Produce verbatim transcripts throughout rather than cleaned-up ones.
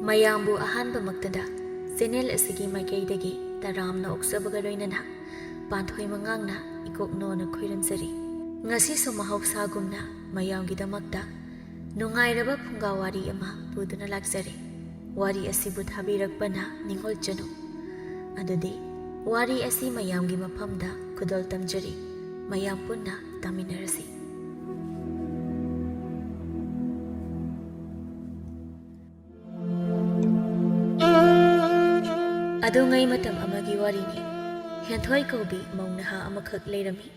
ꯃꯌꯥꯝꯕꯨ ꯑꯍꯥꯟꯕꯃꯛꯇꯗ ꯆꯦꯅꯦꯜ ꯑꯁꯤꯒꯤ ꯃꯥꯏꯀꯩꯗꯒꯤ ꯇꯔꯥꯝꯅ ꯑꯣꯛꯆꯕꯒ ꯂꯣꯏꯅꯅ ꯄꯥꯟꯊꯣꯏ ꯃꯉꯥꯡꯅ ꯏꯀꯣꯛꯅꯣꯅ ꯈꯣꯏꯔꯝꯖꯔꯤ꯫ ꯉꯁꯤꯁꯨ ꯃꯍꯧꯁꯥꯒꯨꯝꯅ ꯃꯌꯥꯝꯒꯤꯗꯃꯛꯇ ꯅꯨꯡꯉꯥꯏꯔꯕ ꯐꯨꯡꯒꯥ ꯋꯥꯔꯤ ꯑꯃ ꯄꯨꯗꯨꯅ ꯂꯥꯛꯆꯔꯤ꯫ ꯋꯥꯔꯤ ꯑꯁꯤꯕꯨ ꯊꯥꯕꯤꯔꯛꯄꯅ ꯅꯤꯡꯉꯣꯜ ꯆꯅꯨ꯫ ꯑꯗꯨꯗꯤ ꯋꯥꯔꯤ ꯑꯁꯤ ꯃꯌꯥꯝꯒꯤ ꯃꯐꯝꯗ ꯈꯨꯗꯣꯜ ꯇꯝꯖꯔꯤ꯫ ꯃꯌꯥꯝ ꯄꯨꯟꯅ ꯇꯥꯃꯤꯟꯅꯔꯁꯤ꯫ ꯑꯗꯨꯉꯩ ꯃꯇꯝ ꯑꯃꯒꯤ ꯋꯥꯔꯤꯅꯤ꯫ ꯍꯦꯟꯊꯣꯏ ꯀꯧꯕꯤ ꯃꯧ ꯅꯍꯥ ꯑꯃꯈꯛ ꯂꯩꯔꯝꯃꯤ꯫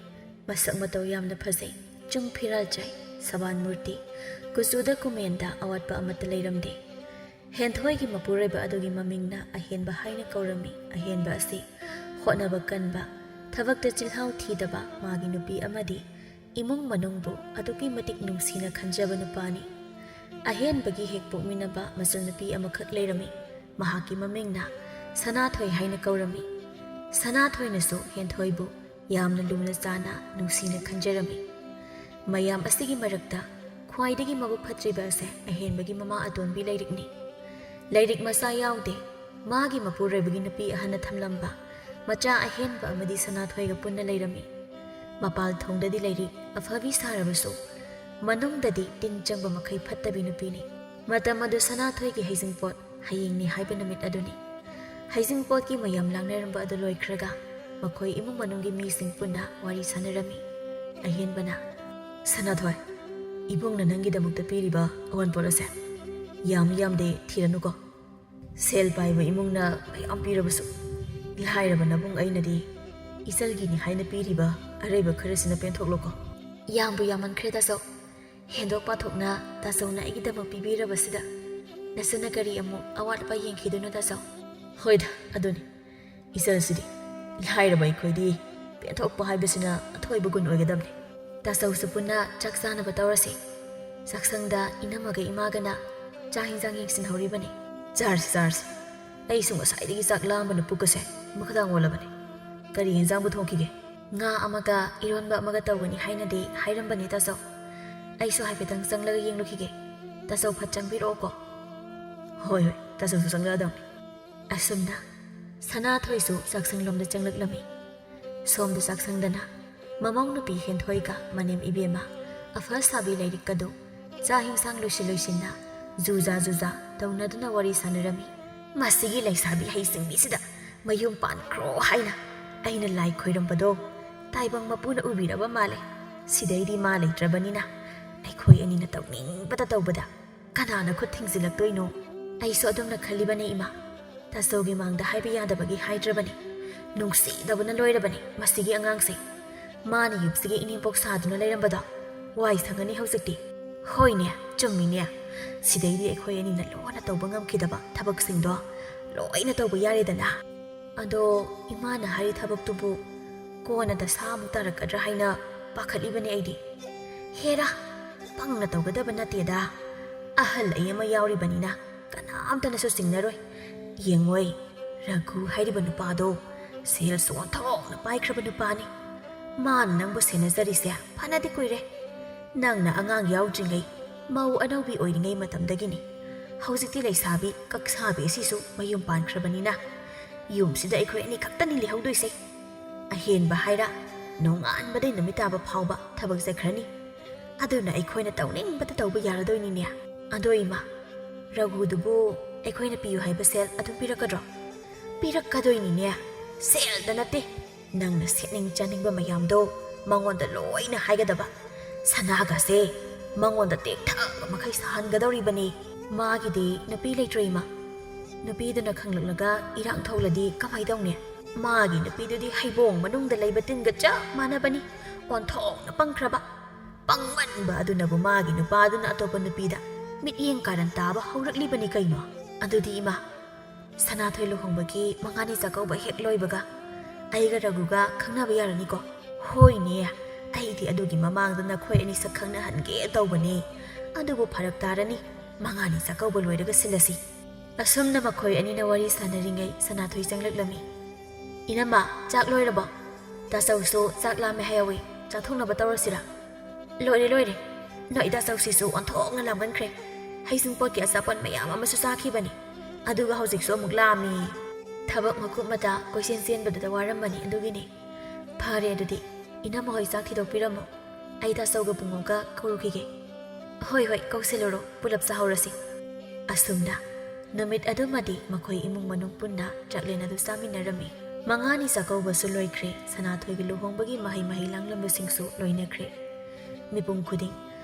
ꯃꯁꯛ ꯃꯇꯧ ꯌꯥꯝꯅ ꯐꯖꯩ, ꯆꯨꯡ ꯐꯤꯔꯥꯜ ꯆꯥꯏ, ꯁꯕꯥꯟ ꯃꯨꯔꯇꯤ, ꯀꯨꯆꯨꯗ ꯀꯨꯃꯦꯟꯗ ꯑꯋꯥꯠꯄ ꯑꯃꯠꯇ ꯂꯩꯔꯝꯗꯦ꯫ ꯍꯦꯟꯊꯣꯏꯒꯤ ꯃꯄꯨꯔꯣꯏꯕ ꯑꯗꯨꯒꯤ ꯃꯃꯤꯡꯅ ꯑꯍꯦꯟꯕ ꯍꯥꯏꯅ ꯀꯧꯔꯝꯃꯤ꯫ ꯑꯍꯦꯟꯕ ꯑꯁꯤ ꯍꯣꯠꯅꯕ ꯀꯟꯕ, ꯊꯕꯛꯇ ꯆꯤꯜꯍꯥꯎ ꯊꯤꯗꯕ ꯃꯥꯒꯤ ꯅꯨꯄꯤ ꯑꯃꯗꯤ ꯏꯃꯨꯡ ꯃꯅꯨꯡꯕꯨ ꯑꯗꯨꯛꯀꯤ ꯃꯇꯤꯛ ꯅꯨꯡꯁꯤꯅ ꯈꯟꯖꯕ ꯅꯨꯄꯥꯅꯤ꯫ ꯑꯍꯦꯟꯕꯒꯤ ꯍꯦꯛ ꯄꯣꯛꯃꯤꯟꯅꯕ ꯃꯆꯜꯅꯨꯄꯤ ꯑꯃꯈꯛ ꯂꯩꯔꯝꯃꯤ꯫ ꯃꯍꯥꯛꯀꯤ ꯃꯃꯤꯡꯅ ꯁꯅꯥꯊꯣꯏ ꯍꯥꯏꯅ ꯀꯧꯔꯝꯃꯤ꯫ ꯁꯅꯥꯊꯣꯏꯅꯁꯨ ꯍꯦꯟꯊꯣꯏꯕꯨ ꯌꯥꯝꯅ ꯂꯨꯅ ꯆꯥꯅ ꯅꯨꯡꯁꯤꯅ ꯈꯟꯖꯔꯝꯃꯤ꯫ ꯃꯌꯥꯝ ꯑꯁꯤꯒꯤ ꯃꯔꯛꯇ ꯈ꯭ꯋꯥꯏꯗꯒꯤ ꯃꯕꯨꯛ ꯐꯠꯇ꯭ꯔꯤꯕ ꯑꯁꯦ ꯑꯍꯦꯟꯕꯒꯤ ꯃꯃꯥ ꯑꯇꯣꯟꯕꯤ ꯂꯩꯔꯤꯛꯅꯤ꯫ ꯂꯩꯔꯤꯛ ꯃꯆꯥ ꯌꯥꯎꯗꯦ꯫ ꯃꯥꯒꯤ ꯃꯄꯨꯔꯣꯏꯕꯒꯤ ꯅꯨꯄꯤ ꯑꯍꯟꯅ ꯊꯝꯂꯝꯕ ꯃꯆꯥ ꯑꯍꯦꯟꯕ ꯑꯃꯗꯤ ꯁꯅꯥꯊꯣꯏꯒ ꯄꯨꯟꯅ ꯂꯩꯔꯝꯃꯤ꯫ ꯃꯄꯥꯜ ꯊꯣꯡꯗꯗꯤ ꯂꯩꯔꯤꯛ ꯑꯐꯕꯤ ꯁꯥꯔꯕꯁꯨ ꯃꯅꯨꯡꯗꯗꯤ ꯇꯤꯟ ꯆꯪꯕ ꯃꯈꯩ ꯐꯠꯇꯕꯤ ꯅꯨꯄꯤꯅꯤ꯫ ꯃꯇꯝ ꯑꯗꯨ ꯁꯅꯥꯊꯣꯏꯒꯤ ꯍꯩꯖꯤꯡꯄꯣꯠ ꯍꯌꯦꯡꯅꯤ ꯍꯥꯏꯕ ꯅꯨꯃꯤꯠ ꯑꯗꯨꯅꯤ꯫ ꯍꯩꯖꯤꯡꯄꯣꯠꯀꯤ ꯃꯌꯥꯝ ꯂꯥꯡꯅꯔꯝꯕ ꯑꯗꯨ ꯂꯣꯏꯈ꯭ꯔꯒ ꯃꯈꯣꯏ ꯏꯃꯨꯡ ꯃꯅꯨꯡꯒꯤ ꯃꯤꯁꯤꯡ ꯄꯨꯟꯅ ꯋꯥꯔꯤ ꯁꯥꯟꯅꯔꯝꯃꯤ꯫ ꯑꯍꯦꯟꯕꯅ, "ꯁꯅꯥꯊꯣꯏ, ꯏꯕꯨꯡꯅ ꯅꯪꯒꯤꯗꯃꯛꯇ ꯄꯤꯔꯤꯕ ꯑꯋꯥꯟꯄꯣꯠ ꯑꯁꯦ ꯌꯥꯝ ꯌꯥꯝꯗꯦ, ꯊꯤꯔꯅꯨꯀꯣ꯫ ꯁꯦꯜ ꯄꯥꯏꯕ ꯏꯃꯨꯡꯅ ꯃꯌꯥꯝ ꯄꯤꯔꯕꯁꯨ, ꯂꯥꯏꯔꯕ ꯅꯕꯨꯡ ꯑꯩꯅꯗꯤ ꯏꯆꯜꯒꯤꯅꯤ ꯍꯥꯏꯅ ꯄꯤꯔꯤꯕ ꯑꯔꯩꯕ ꯈꯔꯁꯤꯅ ꯄꯦꯟꯊꯣꯛꯂꯣꯀꯣ꯫" "ꯌꯥꯝꯕꯨ ꯌꯥꯝꯃꯟꯈ꯭ꯔꯦ ꯇꯥꯆꯧ꯫ ꯍꯦꯟꯗꯣꯛ ꯄꯥꯊꯣꯛꯅ ꯇꯥꯆꯧꯅ ꯑꯩꯒꯤꯗꯃꯛ ꯄꯤꯕꯤꯔꯕꯁꯤꯗ ꯅꯆꯟꯅ ꯀꯔꯤ ꯑꯃꯨꯛ ꯑꯋꯥꯠ ꯑꯄꯥ ꯌꯦꯡꯈꯤꯗꯣꯏꯅꯣ ꯇꯥꯆꯧ?" "ꯍꯣꯏꯗ, ꯑꯗꯨꯅꯤ꯫ ꯏꯆꯜꯁꯤꯗꯤ ꯂꯥꯏꯔꯕ ꯑꯩꯈꯣꯏꯗꯤ ꯄꯦꯟꯊꯣꯛꯄ ꯍꯥꯏꯕꯁꯤꯅ ꯑꯊꯣꯏꯕ ꯒꯨꯟ ꯑꯣꯏꯒꯗꯕꯅꯤ꯫" ꯇꯥꯆꯧꯁꯨ ꯄꯨꯟꯅ ꯆꯥꯛ ꯆꯥꯅꯕ ꯇꯧꯔꯁꯤ꯫ ꯆꯥꯛꯁꯪꯗ ꯏꯅꯝꯃꯒ ꯏꯃꯥꯒꯅ ꯆꯥꯛ ꯍꯤꯟꯖꯥꯡ ꯌꯦꯡꯁꯤꯟꯍꯧꯔꯤꯕꯅꯤ꯫ "ꯆꯥꯔꯁꯤ, ꯆꯥꯔꯁꯤ꯫ ꯑꯩꯁꯨ ꯉꯁꯥꯏꯗꯒꯤ ꯆꯥꯛ ꯂꯥꯝꯕꯅ ꯄꯨꯛꯀꯁꯦ ꯃꯈꯥꯗꯥꯡ ꯑꯣꯜꯂꯕꯅꯤ꯫ ꯀꯔꯤ ꯍꯤꯟꯖꯥꯡꯕꯨ ꯊꯣꯡꯈꯤꯒꯦ?" "ꯉꯥ ꯑꯃꯒ ꯏꯔꯣꯟꯕ ꯑꯃꯒ ꯇꯧꯒꯅꯤ ꯍꯥꯏꯅꯗꯤ ꯍꯥꯏꯔꯝꯕꯅꯤ ꯇꯥꯆꯧ꯫ ꯑꯩꯁꯨ ꯍꯥꯏꯐꯦꯠꯇꯪ ꯆꯪꯂꯒ ꯌꯦꯡꯂꯨꯈꯤꯒꯦ꯫ ꯇꯥꯆꯧ ꯐꯠ ꯆꯪꯕꯤꯔꯛꯑꯣꯀꯣ꯫" ꯍꯣꯏ, ꯍꯣꯏ, ꯇꯥꯆꯧꯁꯨ ꯆꯪꯂꯛꯑꯗꯧꯅꯤ꯫ ꯑꯁꯨꯝꯅ ꯁꯅꯥꯊꯣꯏꯁꯨ ꯆꯥꯛꯁꯪꯂꯣꯝꯗ ꯆꯪꯂꯛꯂꯝꯃꯤ꯫ ꯁꯣꯝꯗ ꯆꯥꯛꯁꯪꯗꯅ ꯃꯃꯧ ꯅꯨꯄꯤ ꯍꯦꯟꯊꯣꯏꯒ ꯃꯅꯦꯝ ꯏꯕꯦꯝꯃ ꯑꯐ ꯁꯥꯕꯤ ꯂꯥꯏꯔꯤꯛꯀꯗꯨ ꯆꯥꯛ ꯍꯤꯟꯁꯥꯡ ꯂꯣꯏꯁꯤꯟ ꯂꯣꯏꯁꯤꯟꯅ ꯖꯨꯖꯥ ꯖꯨꯖꯥ ꯇꯧꯅꯗꯨꯅ ꯋꯥꯔꯤ ꯁꯥꯟꯅꯔꯝꯃꯤ꯫ "ꯃꯁꯤꯒꯤ ꯂꯩꯁꯥꯕꯤ ꯍꯩꯁꯤꯡꯕꯤꯁꯤꯗ ꯃꯌꯨꯝ ꯄꯥꯟꯈ꯭ꯔꯣ ꯍꯥꯏꯅ ꯑꯩꯅ ꯂꯥꯏ ꯈꯣꯏꯔꯝꯕꯗꯣ ꯇꯥꯏꯕꯪ ꯃꯄꯨꯅ ꯎꯕꯤꯔꯕ ꯃꯥꯜꯂꯦ꯫ ꯁꯤꯗꯩꯗꯤ ꯃꯥ ꯂꯩꯇ꯭ꯔꯕꯅꯤꯅ ꯑꯩꯈꯣꯏ ꯑꯅꯤꯅ ꯇꯧꯅꯤꯡꯕꯇ ꯇꯧꯕꯗ ꯀꯅꯥꯅ ꯈꯨꯠ ꯊꯤꯡꯖꯤꯜꯂꯛꯇꯣꯏꯅꯣ? ꯑꯩꯁꯨ ꯑꯗꯨꯝꯅ ꯈꯜꯂꯤꯕꯅꯦ, ꯏꯃꯥ꯫ ꯇꯥꯆꯧꯒꯤ ꯃꯥꯡꯗ ꯍꯥꯏꯕ ꯌꯥꯗꯕꯒꯤ ꯍꯥꯏꯗ꯭ꯔꯕꯅꯤ꯫ ꯅꯨꯡꯁꯤꯗꯕꯅ ꯂꯣꯏꯔꯕꯅꯤ ꯃꯁꯤꯒꯤ ꯑꯉꯥꯡꯁꯦ꯫ ꯃꯥꯅ ꯌꯨꯝꯁꯤꯒꯤ ꯏꯅꯦꯝꯄꯣꯛ ꯁꯥꯗꯨꯅ ꯂꯩꯔꯝꯕꯗꯣ ꯋꯥꯏ ꯁꯪꯉꯅꯤ ꯍꯧꯖꯤꯛꯇꯤ꯫ ꯍꯣꯏꯅꯦ, ꯆꯨꯝꯃꯤꯅꯦ꯫ ꯁꯤꯗꯩꯗꯤ ꯑꯩꯈꯣꯏ ꯑꯅꯤꯅ ꯂꯣꯟꯅ ꯇꯧꯕ ꯉꯝꯈꯤꯗꯕ ꯊꯕꯛꯁꯤꯡꯗꯣ ꯂꯣꯏꯅ ꯇꯧꯕ ꯌꯥꯔꯦꯗꯅ꯫ ꯑꯗꯣ ꯏꯃꯥꯅ ꯍꯥꯏꯔꯤ ꯊꯕꯛꯇꯨꯕꯨ ꯀꯣꯟꯅ ꯗꯁꯥ ꯑꯃꯨꯛ ꯇꯥꯔꯛꯀꯗ꯭ꯔꯥ ꯍꯥꯏꯅ ꯄꯥꯈꯠꯂꯤꯕꯅꯦ ꯑꯩꯗꯤ꯫ ꯍꯦꯔꯥ, ꯄꯪꯅ ꯇꯧꯒꯗꯕ ꯅꯠꯇꯦꯗ꯫ ꯑꯍꯜ ꯑꯩ ꯑꯃ ꯌꯥꯎꯔꯤꯕꯅꯤꯅ ꯀꯅꯥꯝꯇꯅꯁꯨ ꯆꯤꯡꯅꯔꯣꯏ꯫ ꯌꯦꯡꯉꯣꯏ, ꯔꯘꯨ ꯍꯥꯏꯔꯤꯕ ꯅꯨꯄꯥꯗꯣ ꯁꯦꯜꯁꯨ ꯑꯣꯟꯊꯣꯛꯅ ꯄꯥꯏꯈ꯭ꯔꯕ ꯅꯨꯄꯥꯅꯤ꯫ ꯃꯥꯅ ꯅꯪꯕꯨ ꯁꯦꯟꯅꯖꯔꯤꯁꯦ ꯐꯅꯗꯤ ꯀꯨꯏꯔꯦ꯫ ꯅꯪꯅ ꯑꯉꯥꯡ ꯌꯥꯎꯗ꯭ꯔꯤꯉꯩ, ꯃꯧ ꯑꯅꯧꯕꯤ ꯑꯣꯏꯔꯤꯉꯩ ꯃꯇꯝꯗꯒꯤꯅꯤ꯫ ꯍꯧꯖꯤꯛꯇꯤ ꯂꯩꯁꯥꯕꯤ ꯀꯛꯁꯥꯕꯤ ꯑꯁꯤꯁꯨ ꯃꯌꯨꯝ ꯄꯥꯟꯈ꯭ꯔꯕꯅꯤꯅ ꯌꯨꯝꯁꯤꯗ ꯑꯩꯈꯣꯏ ꯑꯅꯤ ꯈꯛꯇꯅꯤ ꯂꯩꯍꯧꯗꯣꯏꯁꯦ꯫ ꯑꯍꯦꯟꯕ ꯍꯥꯏꯔ ꯅꯣꯡꯉꯥꯟꯕꯗꯩ ꯅꯨꯃꯤꯠ ꯇꯥꯕ ꯐꯥꯎꯕ ꯊꯕꯛ ꯆꯠꯈ꯭ꯔꯅꯤ꯫ ꯑꯗꯨꯅ ꯑꯩꯈꯣꯏꯅ ꯇꯧꯅꯤꯡꯕꯇ ꯇꯧꯕ ꯌꯥꯔꯗꯣꯏꯅꯤꯅꯦ꯫ ꯑꯗꯣ ꯏꯃꯥ, ꯔꯘꯨꯗꯨꯕꯨ ꯑꯩꯈꯣꯏꯅ ꯄꯤꯌꯨ ꯍꯥꯏꯕ ꯁꯦꯜ ꯑꯗꯨꯝ ꯄꯤꯔꯛꯀꯗ꯭ꯔꯣ? ꯄꯤꯔꯛꯀꯗꯣꯏꯅꯤꯅꯦ꯫ ꯁꯦꯜꯗ ꯅꯠꯇꯦ, ꯅꯪꯅ ꯁꯦꯠꯅꯤꯡ ꯆꯥꯅꯤꯡꯕ ꯃꯌꯥꯝꯗꯣ ꯃꯉꯣꯟꯗ ꯂꯣꯏꯅ ꯍꯥꯏꯒꯗꯕ꯫ ꯁꯅꯥꯒꯁꯦ ꯃꯉꯣꯟꯗ ꯇꯦꯛꯊꯕ ꯃꯈꯩ ꯁꯥꯍꯟꯒꯗꯧꯔꯤꯕꯅꯤ꯫ ꯃꯥꯒꯤꯗꯤ ꯅꯨꯄꯤ ꯂꯩꯇ꯭ꯔꯦ ꯏꯃꯥ꯫ ꯅꯨꯄꯤꯗꯨꯅ ꯈꯪꯂꯛꯂꯒ ꯏꯔꯥꯡ ꯊꯣꯛꯂꯗꯤ ꯀꯃꯥꯏ ꯇꯧꯅꯤ? ꯃꯥꯒꯤ ꯅꯨꯄꯤꯗꯨꯗꯤ ꯍꯩꯕꯣꯡ ꯃꯅꯨꯡꯗ ꯂꯩꯕ ꯇꯤꯟꯒ ꯆꯞ ꯃꯥꯟꯅꯕꯅꯤ, ꯑꯣꯟꯊꯣꯛꯅ ꯄꯪꯈ꯭ꯔꯕ꯫ ꯄꯪꯃꯟꯕ ꯑꯗꯨꯅꯕꯨ ꯃꯥꯒꯤ ꯅꯨꯄꯥꯗꯨꯅ ꯑꯇꯣꯞꯄ ꯅꯨꯄꯤꯗ ꯃꯤꯠꯌꯦꯡ ꯀꯥꯔꯟ ꯇꯥꯕ ꯍꯧꯔꯛꯂꯤꯕꯅꯤ ꯀꯩꯅꯣ꯫ ꯑꯗꯨꯗꯤ ꯏꯃꯥ, ꯁꯅꯥꯊꯣꯏ ꯂꯨꯍꯣꯡꯕꯒꯤ ꯃꯉꯥꯅꯤ ꯆꯥꯛꯀꯧꯕ ꯍꯦꯛ ꯂꯣꯏꯕꯒ ꯑꯩꯒ ꯔꯘꯨꯒ ꯈꯪꯅꯕ ꯌꯥꯔꯅꯤꯀꯣ? ꯍꯣꯏꯅꯦ, ꯑꯩꯗꯤ ꯑꯗꯨꯒꯤ ꯃꯃꯥꯡꯗ ꯅꯈꯣꯏ ꯑꯅꯤ ꯁꯛ ꯈꯪꯅꯍꯟꯒꯦ ꯇꯧꯕꯅꯦ꯫ ꯑꯗꯨꯕꯨ ꯐꯔꯛ ꯇꯥꯔꯅꯤ, ꯃꯉꯥꯅꯤ ꯆꯥꯛꯀꯧꯕ ꯂꯣꯏꯔꯒ ꯁꯤꯜꯂꯁꯤ꯫ ꯑꯁꯨꯝꯅ ꯃꯈꯣꯏ ꯑꯅꯤꯅ ꯋꯥꯔꯤ ꯁꯥꯟꯅꯔꯤꯉꯩ ꯁꯅꯥꯊꯣꯏ ꯆꯪꯂꯛꯂꯝꯃꯤ꯫ "ꯏꯅꯝꯃ, ꯆꯥꯛ ꯂꯣꯏꯔꯕꯣ? ꯇꯥꯆꯧꯁꯨ ꯆꯥꯛ ꯂꯥꯝꯃꯦ ꯍꯥꯏꯍꯧꯋꯤ, ꯆꯥꯊꯣꯛꯅꯕ ꯇꯧꯔꯁꯤꯔꯥ?" "ꯂꯣꯏꯔꯦ, ꯂꯣꯏꯔꯦ꯫ ꯅꯣꯏ ꯇꯥꯆꯧꯁꯤꯁꯨ ꯑꯣꯟꯊꯣꯛꯅ ꯂꯥꯝꯒꯟꯈ꯭ꯔꯦ꯫ ꯑꯩ ꯁꯨꯝ ꯄꯣꯠꯀꯤ ꯑꯆꯥꯄꯣꯠ ꯃꯌꯥꯝ ꯑꯃꯁꯨ ꯆꯥꯈꯤꯕꯅꯤ꯫ ꯑꯗꯨꯒ ꯍꯧꯖꯤꯛꯁꯨ ꯑꯃꯨꯛ ꯂꯥꯝꯃꯤ꯫ ꯊꯕꯛ ꯃꯀꯨꯞ ꯃꯇꯥ ꯀꯣꯏꯆꯦꯟ ꯆꯦꯟꯕꯗꯨꯗ ꯋꯥꯔꯝꯃꯅꯤ, ꯑꯗꯨꯒꯤꯅꯤ꯫ ꯐꯔꯦ, ꯑꯗꯨꯗꯤ ꯏꯅꯝꯃ ꯍꯣꯏ ꯆꯥꯛ ꯊꯤꯗꯣꯛꯄꯤꯔꯝꯃꯣ꯫ ꯑꯩ ꯇꯥꯆꯧꯒ ꯄꯨꯡꯉꯣꯒ ꯀꯧꯔꯨꯈꯤꯒꯦ꯫ ꯍꯣꯏ, ꯍꯣꯏ, ꯀꯧꯁꯤꯜꯂꯨꯔꯣ, ꯄꯨꯂꯞ ꯆꯥꯍꯧꯔꯁꯤ꯫ ꯑꯁꯨꯝꯅ ꯅꯨꯃꯤꯠ ꯑꯗꯨꯃꯗꯤ ꯃꯈꯣꯏ ꯏꯃꯨꯡ ꯃꯅꯨꯡ ꯄꯨꯟꯅ ꯆꯥꯛꯂꯦꯟ ꯑꯗꯨ ꯆꯥꯃꯤꯟꯅꯔꯝꯃꯤ꯫ ꯃꯉꯥꯅꯤ ꯆꯥꯛꯀꯧꯕꯁꯨ ꯂꯣꯏꯈ꯭ꯔꯦ, ꯁꯅꯥꯊꯣꯏꯒꯤ ꯂꯨꯍꯣꯡꯕꯒꯤ ꯃꯍꯩ ꯃꯍꯩ ꯂꯥꯡꯂꯝꯕꯁꯤꯡꯁꯨ ꯂꯣꯏꯅꯈ꯭ꯔꯦ꯫ ꯃꯤꯄꯨꯝ ꯈꯨꯗꯤꯡ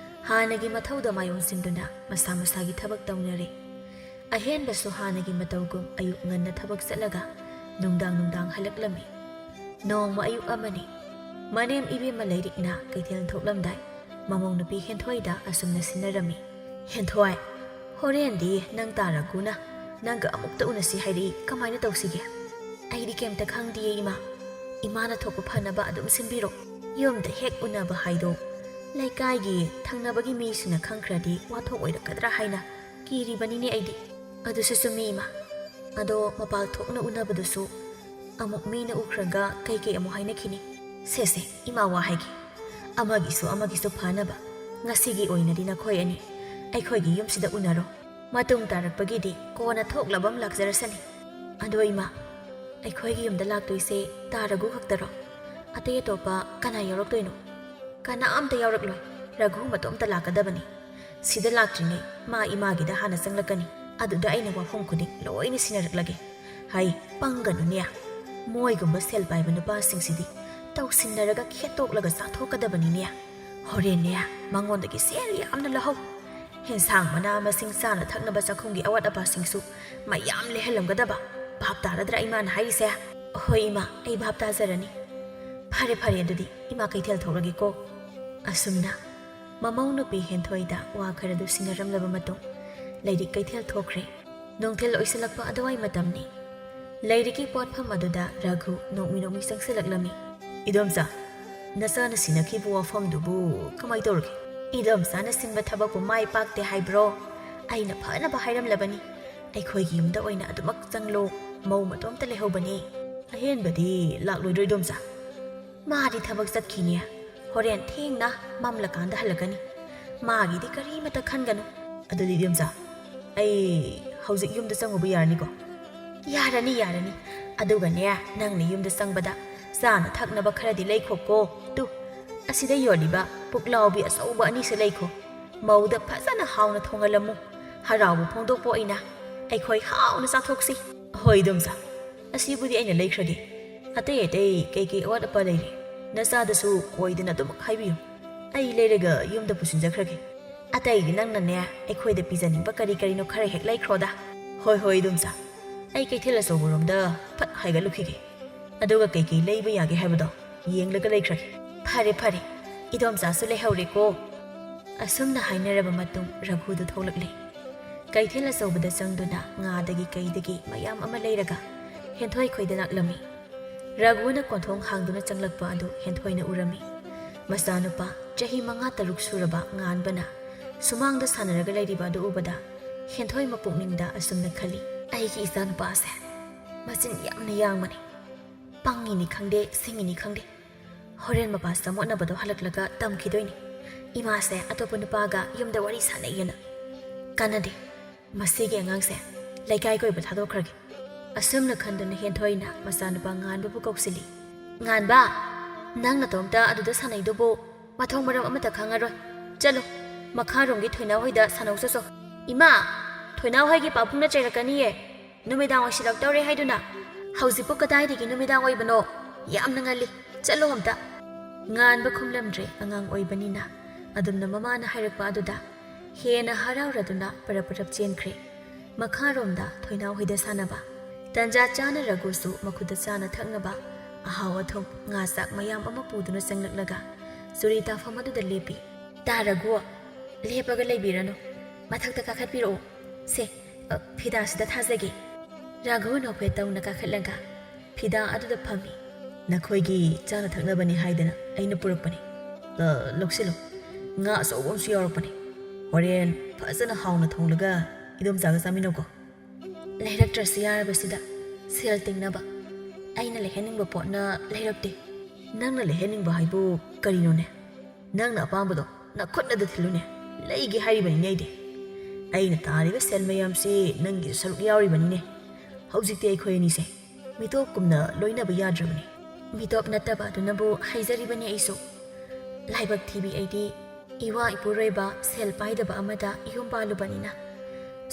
ꯍꯥꯟꯅꯒꯤ ꯃꯊꯧꯗ ꯃꯥꯏ ꯑꯣꯟꯁꯤꯟꯗꯨꯅ ꯃꯁꯥ ꯃꯁꯥꯒꯤ ꯊꯕꯛ ꯇꯧꯅꯔꯦ꯫ ꯑꯍꯦꯟꯕꯁꯨ ꯍꯥꯟꯅꯒꯤ ꯃꯇꯧꯒꯨꯝ ꯑꯌꯨꯛ ꯉꯟꯅ ꯊꯕꯛ ꯆꯠꯂꯒ ꯅꯨꯡꯗꯥꯡ ꯅꯨꯡꯗꯥꯡ ꯍꯜꯂꯛꯂꯝꯃꯤ꯫ ꯅꯣꯡꯃ ꯑꯌꯨꯛ ꯑꯃꯅꯤ꯫ ꯃꯅꯦꯝ ꯏꯕꯦꯝꯃ ꯂꯩꯔꯤꯛꯅ ꯀꯩꯊꯦꯜ ꯊꯣꯛꯂꯝꯗꯥꯏ ꯃꯃꯧ ꯅꯨꯄꯤ ꯍꯦꯟꯊꯣꯏꯗ ꯑꯁꯨꯝꯅ ꯁꯤꯟꯅꯔꯝꯃꯤ꯫ "ꯍꯦꯟꯊꯣꯏ, ꯍꯣꯔꯦꯟꯗꯤ ꯅꯪ ꯇꯥ ꯔꯒꯨꯅ ꯅꯪꯒ ꯑꯃꯨꯛꯇ ꯎꯅꯁꯤ ꯍꯥꯏꯔꯛꯏ, ꯀꯃꯥꯏꯅ ꯇꯧꯁꯤꯒꯦ?" "ꯑꯩꯗꯤ ꯀꯩꯝꯇ ꯈꯪꯗꯤꯌꯦ ꯏꯃꯥ꯫ ꯏꯃꯥꯅ ꯊꯣꯛꯄ ꯐꯅꯕ ꯑꯗꯨꯝ ꯁꯤꯟꯕꯤꯔꯣ꯫ ꯌꯨꯝꯗ ꯍꯦꯛ ꯎꯅꯕ ꯍꯥꯏꯗꯣ ꯂꯩꯀꯥꯏꯒꯤ ꯊꯪꯅꯕꯒꯤ ꯃꯤꯁꯤꯡꯅ ꯈꯪꯈ꯭ꯔꯗꯤ ꯋꯥꯊꯣꯛ ꯑꯣꯏꯔꯛꯀꯗ꯭ꯔꯥ ꯍꯥꯏꯅ ꯀꯤꯔꯤꯕꯅꯤꯅꯦ ꯑꯩꯗꯤ꯫" "ꯑꯗꯨꯁꯨ ꯆꯨꯝꯃꯤ ꯏꯃꯥ꯫ ꯑꯗꯣ ꯃꯄꯥꯜ ꯊꯣꯛꯅ ꯎꯅꯕꯗꯨꯁꯨ ꯑꯃꯨꯛ ꯃꯤꯅ ꯎꯈ꯭ꯔꯒ ꯀꯩꯀꯩ ꯑꯃꯨꯛ ꯍꯥꯏꯅꯈꯤꯅꯤ꯫ ꯁꯦ ꯁꯦ, ꯏꯃꯥ ꯋꯥ ꯍꯥꯏꯒꯦ꯫ ꯑꯃꯒꯤꯁꯨ ꯑꯃꯒꯤꯁꯨ ꯐꯅꯕ ꯉꯁꯤꯒꯤ ꯑꯣꯏꯅꯗꯤ ꯅꯈꯣꯏ ꯑꯅꯤ ꯑꯩꯈꯣꯏꯒꯤ ꯌꯨꯝꯁꯤꯗ ꯎꯅꯔꯣ꯫ ꯃꯇꯨꯡ ꯇꯥꯔꯛꯄꯒꯤꯗꯤ ꯀꯣꯟꯅ ꯊꯣꯛꯂꯕ ꯑꯃ ꯂꯥꯛꯆꯔꯁꯅꯤ꯫ ꯑꯗꯣ ꯏꯃꯥ, ꯑꯩꯈꯣꯏꯒꯤ ꯌꯨꯝꯗ ꯂꯥꯛꯇꯣꯏꯁꯦ ꯇꯥ ꯔꯒꯨ ꯈꯛꯇꯔꯣ? ꯑꯇꯩ ꯑꯇꯣꯞꯄ ꯀꯅꯥ ꯌꯥꯎꯔꯛꯇꯣꯏꯅꯣ?" "ꯀꯅꯥꯝꯇ ꯌꯥꯎꯔꯛꯂꯣꯏ꯫ ꯔꯒꯨ ꯃꯇꯣꯝꯇ ꯂꯥꯛꯀꯗꯕꯅꯤ꯫ ꯁꯤꯗ ꯂꯥꯛꯇ꯭ꯔꯤꯉꯩ ꯃꯥ ꯏꯃꯥꯒꯤꯗ ꯍꯥꯟꯅ ꯆꯪꯂꯛꯀꯅꯤ꯫ ꯑꯗꯨꯗ ꯑꯩꯅ ꯋꯥꯐꯝ ꯈꯨꯗꯤꯡ ꯂꯣꯏꯅ ꯁꯤꯟꯅꯔꯛꯂꯒꯦ꯫ ꯍꯩ, ꯄꯪꯒꯅꯨꯅꯦ꯫ ꯃꯣꯏꯒꯨꯝꯕ ꯁꯦꯜ ꯄꯥꯏꯕ ꯅꯨꯄꯥꯁꯤꯡꯁꯤꯗꯤ ꯇꯧꯁꯤꯟꯅꯔꯒ ꯈꯦꯠꯇꯣꯛꯂꯒ ꯆꯥꯊꯣꯛꯀꯗꯕꯅꯤꯅꯦ꯫ ꯍꯣꯔꯦꯟꯅꯦ, ꯃꯉꯣꯟꯗꯒꯤ ꯁꯦꯜ ꯌꯥꯝꯅ ꯂꯧꯍꯧ꯫ ꯍꯦꯟꯁꯥꯡ ꯃꯅꯥ ꯃꯁꯤꯡ, ꯆꯥꯅ ꯊꯛꯅꯕ ꯆꯥꯛꯈꯨꯝꯒꯤ ꯑꯋꯥꯠ ꯑꯄꯥꯁꯤꯡꯁꯨ ꯃꯌꯥꯝ ꯂꯩꯍꯜꯂꯝꯒꯗꯕ꯫ ꯚꯥꯞ ꯇꯥꯔꯗ꯭ꯔꯥ ꯏꯃꯥꯅ ꯍꯥꯏꯔꯤꯁꯦ?" "ꯍꯣꯏ ꯏꯃꯥ, ꯑꯩ ꯚꯥꯞ ꯇꯥꯖꯔꯅꯤ꯫ ꯐꯔꯦ, ꯐꯔꯦ, ꯑꯗꯨꯗꯤ ꯏꯃꯥ ꯀꯩꯊꯦꯜ ꯊꯣꯛꯂꯒꯦꯀꯣ꯫" ꯑꯁꯨꯝꯅ ꯃꯃꯧ ꯅꯨꯄꯤ ꯍꯦꯟꯊꯣꯏꯗ ꯋꯥ ꯈꯔꯗꯨ ꯁꯤꯟꯅꯔꯝꯂꯕ ꯃꯇꯨꯡ ꯂꯩꯔꯤꯛ ꯀꯩꯊꯦꯜ ꯊꯣꯛꯈ꯭ꯔꯦ꯫ ꯅꯨꯡꯊꯤꯜ ꯑꯣꯏꯁꯤꯜꯂꯛꯄ ꯑꯗꯨꯋꯥꯏ ꯃꯇꯝꯅꯤ꯫ ꯂꯩꯔꯤꯛꯀꯤ ꯄꯣꯠꯐꯝ ꯑꯗꯨꯗ ꯔꯘꯨ ꯅꯣꯛꯃꯤ ꯅꯣꯛꯃꯤ ꯆꯪꯁꯤꯜꯂꯛꯂꯝꯃꯤ꯫ "ꯏꯗꯣꯝꯆꯥ, ꯅꯆꯥꯅ ꯁꯤꯟꯅꯈꯤꯕ ꯋꯥꯐꯝꯗꯨꯕꯨ ꯀꯃꯥꯏ ꯇꯧꯔꯒꯦ?" "ꯏꯗꯣꯝꯆꯥꯅ ꯁꯤꯟꯕ ꯊꯕꯛꯄꯨ ꯃꯥꯏ ꯄꯥꯛꯇꯦ ꯍꯥꯏꯕ꯭ꯔꯣ? ꯑꯩꯅ ꯐꯅꯕ ꯍꯥꯏꯔꯝꯂꯕꯅꯤ꯫ ꯑꯩꯈꯣꯏꯒꯤ ꯌꯨꯝꯗ ꯑꯣꯏꯅ ꯑꯗꯨꯃꯛ ꯆꯪꯂꯣ, ꯃꯧ ꯃꯇꯣꯝꯇ ꯂꯩꯍꯧꯕꯅꯤ꯫" "ꯑꯍꯦꯟꯕꯗꯤ ꯂꯥꯛꯂꯣꯏꯗ꯭ꯔꯣ ꯏꯗꯣꯝꯆꯥ?" "ꯃꯥꯗꯤ ꯊꯕꯛ ꯆꯠꯈꯤꯅꯦ꯫ ꯍꯣꯔꯦꯟ ꯊꯦꯡꯅ ꯃꯝꯂꯀꯥꯟꯗ ꯍꯜꯂꯛꯀꯅꯤ꯫ ꯃꯥꯒꯤꯗꯤ ꯀꯔꯤꯃꯇ ꯈꯟꯒꯅꯨ꯫ ꯑꯗꯨꯗꯤ ꯏꯗꯣꯝꯆꯥ, ꯑꯩ ꯍꯧꯖꯤꯛ ꯌꯨꯝꯗ ꯆꯪꯉꯨꯕ ꯌꯥꯔꯅꯤꯀꯣ? ꯌꯥꯔꯅꯤ, ꯌꯥꯔꯅꯤ꯫ ꯑꯗꯨꯒꯅꯦ, ꯅꯪꯅ ꯌꯨꯝꯗ ꯆꯪꯕꯗ ꯆꯥꯅ ꯊꯛꯅꯕ ꯈꯔꯗꯤ ꯂꯩꯈꯣꯀꯣ꯫ ꯇꯨ, ꯑꯁꯤꯗ ꯌꯣꯜꯂꯤꯕ ꯄꯨꯛꯂꯥꯎꯕꯤ ꯑꯆꯧꯕ ꯑꯅꯤꯁꯦ ꯂꯩꯈꯣ꯫ ꯃꯧꯗ ꯐꯖꯅ ꯍꯥꯎꯅ ꯊꯣꯡꯍꯜꯂꯝꯃꯨ꯫ ꯍꯔꯥꯎꯕ ꯐꯣꯡꯗꯣꯛꯄ ꯑꯣꯏꯅ ꯑꯩꯈꯣꯏ ꯍꯥꯎꯅ ꯆꯥꯊꯣꯛꯁꯤ꯫ ꯍꯣꯏ ꯏꯗꯣꯝꯆꯥ, ꯑꯁꯤꯕꯨꯗꯤ ꯑꯩꯅ ꯂꯩꯈ꯭ꯔꯒꯦ꯫ ꯑꯇꯩ ꯑꯇꯩ ꯀꯩꯀꯩ ꯑꯋꯥꯠ ꯑꯄꯥ ꯂꯩꯔꯤ, ꯅꯆꯥꯗꯁꯨ ꯀꯣꯏꯗꯅ ꯑꯗꯨꯃꯛ ꯍꯥꯏꯕꯤꯌꯨ꯫ ꯑꯩ ꯂꯩꯔꯒ ꯌꯨꯝꯗ ꯄꯨꯁꯤꯟꯖꯈ꯭ꯔꯒꯦ꯫ ꯑꯇꯩꯗꯤ ꯅꯪꯅꯅꯦ, ꯑꯩꯈꯣꯏꯗ ꯄꯤꯖꯅꯤꯡꯕ ꯀꯔꯤ ꯀꯔꯤꯅꯣ ꯈꯔ ꯍꯦꯛ ꯂꯩꯈ꯭ꯔꯣꯗ꯫ ꯍꯣꯏ ꯍꯣꯏ ꯏꯗꯣꯝꯆꯥ, ꯑꯩ ꯀꯩꯊꯦꯜ ꯑꯆꯧꯕꯔꯣꯝꯗ ꯐꯠ ꯍꯥꯏꯒꯠꯂꯨꯈꯤꯒꯦ꯫ ꯑꯗꯨꯒ ꯀꯩꯀꯩ ꯂꯩꯕ ꯌꯥꯒꯦ ꯍꯥꯏꯕꯗꯣ ꯌꯦꯡꯂꯒ ꯂꯩꯈ꯭ꯔꯒꯦ꯫ ꯐꯔꯦ ꯐꯔꯦ, ꯏꯗꯣꯝꯆꯥꯁꯨ ꯂꯩꯍꯧꯔꯦꯀꯣ꯫ ꯑꯁꯨꯝꯅ ꯍꯥꯏꯅꯔꯕ ꯃꯇꯨꯡ ꯔꯘꯨꯗꯨ ꯊꯣꯛꯂꯛꯂꯦ꯫ ꯀꯩꯊꯦꯜ ꯑꯆꯧꯕꯗ ꯆꯪꯗꯨꯅ ꯉꯥꯗꯒꯤ ꯀꯩꯗꯒꯤ ꯃꯌꯥꯝ ꯑꯃ ꯂꯩꯔꯒ ꯍꯦꯟꯊꯣꯏ ꯈꯣꯏꯗ ꯂꯥꯛꯂꯝꯃꯤ꯫ ꯔꯘꯨꯅ ꯀꯣꯟꯊꯣꯡ ꯍꯥꯡꯗꯨꯅ ꯆꯪꯂꯛꯄ ꯑꯗꯨ ꯍꯦꯟꯊꯣꯏꯅ ꯎꯔꯝꯃꯤ꯫ ꯃꯆꯥꯅꯨꯄꯥ ꯆꯍꯤ ꯃꯉꯥ ꯇꯔꯨꯛ ꯁꯨꯔꯕ ꯉꯥꯟꯕꯅ ꯁꯨꯃꯥꯡꯗ ꯁꯥꯟꯅꯔꯒ ꯂꯩꯔꯤꯕ ꯑꯗꯨ ꯎꯕꯗ ꯍꯦꯟꯊꯣꯏ ꯃꯄꯨꯛꯅꯤꯡꯗ ꯑꯁꯨꯝꯅ ꯈꯜꯂꯤ, "ꯑꯩꯒꯤ ꯏꯆꯥꯅꯨꯄꯥꯁꯦ ꯃꯆꯤꯟ ꯌꯥꯝꯅ ꯌꯥꯡꯕꯅꯤ꯫ ꯄꯪꯉꯤꯅꯤ ꯈꯪꯗꯦ, ꯁꯤꯡꯉꯤꯅꯤ ꯈꯪꯗꯦ꯫ ꯍꯣꯔꯦꯟ ꯃꯄꯥ ꯆꯃꯣꯠꯅꯕꯗꯣ ꯍꯜꯂꯛꯂꯒ ꯇꯝꯈꯤꯗꯣꯏꯅꯤ꯫ ꯏꯃꯥꯁꯦ ꯑꯇꯣꯞꯄ ꯅꯨꯄꯥꯒ ꯌꯨꯝꯗ ꯋꯥꯔꯤ ꯁꯥꯟꯅꯩꯌꯦꯅ꯫ ꯀꯥꯟꯅꯗꯦ꯫ ꯃꯁꯤꯒꯤ ꯑꯉꯥꯡꯁꯦ ꯂꯩꯀꯥꯏ ꯀꯣꯏꯕ ꯊꯥꯗꯣꯛꯈ꯭ꯔꯒꯦ"꯫ ꯑꯁꯨꯝꯅ ꯈꯟꯗꯨꯅ ꯍꯦꯟꯊꯣꯏꯅ ꯃꯆꯥꯅꯨꯄꯥ ꯉꯥꯟꯕꯕꯨ ꯀꯧꯁꯤꯜꯂꯤ꯫ "ꯉꯥꯟꯕ, ꯅꯪ ꯅꯇꯣꯝꯇ ꯑꯗꯨꯗ ꯁꯥꯟꯅꯩꯗꯨꯕꯨ ꯃꯊꯣꯡ ꯃꯔꯝ ꯑꯃꯠꯇ ꯈꯪꯉꯔꯣꯏ꯫ ꯆꯠꯂꯣ, ꯃꯈꯥꯔꯣꯝꯒꯤ ꯊꯣꯏꯅꯥꯎ ꯍꯣꯏꯗ ꯁꯥꯟꯅꯧ ꯆꯠꯆꯣ꯫ ꯏꯃꯥ, ꯊꯣꯏꯅꯥꯎ ꯍꯣꯏꯒꯤ ꯄꯥꯕꯨꯡꯅ ꯆꯩꯔꯛꯀꯅꯤꯌꯦ꯫ ꯅꯨꯃꯤꯗꯥꯡ ꯑꯣꯏꯁꯤꯜꯂꯛꯇꯧꯔꯦ ꯍꯥꯏꯗꯨꯅ꯫ ꯍꯧꯖꯤꯛꯄꯨ ꯀꯗꯥꯏꯗꯒꯤ ꯅꯨꯃꯤꯗꯥꯡ ꯑꯣꯏꯕꯅꯣ? ꯌꯥꯝꯅ ꯉꯜꯂꯤ꯫ ꯆꯠꯂꯣ ꯑꯝꯇ꯫ ꯉꯥꯟꯕ ꯈꯨꯝꯂꯝꯗ꯭ꯔꯦ, ꯑꯉꯥꯡ ꯑꯣꯏꯕꯅꯤꯅ꯫ ꯑꯗꯨꯝꯅ ꯃꯃꯥꯅ ꯍꯥꯏꯔꯛꯄ ꯑꯗꯨꯗ ꯍꯦꯟꯅ ꯍꯔꯥꯎꯔꯗꯨꯅ ꯄꯔꯞ ꯄꯔꯞ ꯆꯦꯟꯈ꯭ꯔꯦ꯫ ꯃꯈꯥꯔꯣꯝꯗ ꯊꯣꯏꯅꯥꯎ ꯍꯣꯏꯗ ꯁꯥꯟꯅꯕ꯫ ꯇꯟꯖꯥ ꯆꯥꯅ ꯔꯘꯨꯁꯨ ꯃꯈꯨꯠꯇ ꯆꯥꯅ ꯊꯛꯅꯕ ꯑꯍꯥꯎ ꯑꯊꯨꯝ, ꯉꯥ ꯆꯥꯛ ꯃꯌꯥꯝ ꯑꯃ ꯄꯨꯗꯨꯅ ꯆꯪꯂꯛꯂꯒ ꯆꯨꯔꯤ ꯇꯥꯐꯝ ꯑꯗꯨꯗ ꯂꯦꯞꯄꯤ꯫ "ꯇꯥ ꯔꯘꯨ, ꯂꯦꯞꯄꯒ ꯂꯩꯕꯤꯔꯅꯨ꯫ ꯃꯊꯛꯇ ꯀꯥꯈꯠꯄꯤꯔꯛꯑꯣ꯫ ꯁꯦ, ꯑ, ꯐꯤꯗꯥꯁꯤꯗ ꯊꯥꯖꯒꯦ"꯫ ꯔꯥꯘꯕ ꯅꯣꯛꯐꯦꯠ ꯇꯧꯅ ꯀꯥꯈꯠꯂꯒ ꯐꯤꯗꯥ ꯑꯗꯨꯗ ꯐꯝꯃꯤ꯫ "ꯅꯈꯣꯏꯒꯤ ꯆꯥꯅ ꯊꯛꯅꯕꯅꯤ ꯍꯥꯏꯗꯅ ꯑꯩꯅ ꯄꯨꯔꯛꯄꯅꯤ꯫ ꯑ, ꯂꯧꯁꯤꯜꯂꯨ꯫ ꯉꯥ ꯑꯆꯧꯕ ꯑꯃꯁꯨ ꯌꯥꯎꯔꯛꯄꯅꯤ꯫ ꯍꯣꯔꯦꯟ ꯐꯖꯅ ꯍꯥꯎꯅ ꯊꯣꯡꯂꯒ ꯏꯗꯣꯝꯆꯥꯒ ꯆꯥꯃꯤꯟꯅꯧꯀꯣ"꯫ ꯂꯩꯔꯛꯇ꯭ꯔꯁꯨ ꯌꯥꯔꯕꯁꯤꯗ ꯁꯦꯜ ꯇꯤꯡꯅꯕ꯫ ꯑꯩꯅ ꯂꯩꯍꯟꯅꯤꯡꯕ ꯄꯣꯠꯅ ꯂꯩꯔꯛꯇꯦ꯫ ꯅꯪꯅ ꯂꯩꯍꯟꯅꯤꯡꯕ ꯍꯥꯏꯕꯨ ꯀꯔꯤꯅꯣꯅꯦ? ꯅꯪꯅ ꯑꯄꯥꯝꯕꯗꯣ ꯅꯈꯨꯠꯅꯗ ꯊꯤꯜꯂꯨꯅꯦ꯫ ꯂꯩꯒꯦ ꯍꯥꯏꯔꯤꯕꯅꯤꯅꯦ ꯑꯩꯗꯤ꯫ ꯑꯩꯅ ꯇꯥꯔꯤꯕ ꯁꯦꯜ ꯃꯌꯥꯝꯁꯤ ꯅꯪꯒꯤꯁꯨ ꯁꯔꯨꯛ ꯌꯥꯎꯔꯤꯕꯅꯤꯅꯦ꯫ ꯍꯧꯖꯤꯛꯇꯤ ꯑꯩꯈꯣꯏ ꯑꯅꯤꯁꯦ ꯃꯤꯇꯣꯞꯀꯨꯝꯅ ꯂꯣꯏꯅꯕ ꯌꯥꯗ꯭ꯔꯕꯅꯤ꯫ ꯃꯤꯇꯣꯞ ꯅꯠꯇꯕ ꯑꯗꯨꯅꯕꯨ ꯍꯥꯏꯖꯔꯤꯕꯅꯤ ꯑꯩꯁꯨ꯫ ꯂꯥꯏꯕꯛ ꯊꯤꯕꯤ ꯑꯩꯗꯤ ꯏꯋꯥ ꯏꯄꯨꯔꯣꯏꯕ ꯁꯦꯜ ꯄꯥꯏꯗꯕ ꯑꯃꯗ ꯌꯨꯝ ꯄꯥꯜꯂꯨꯕꯅꯤꯅ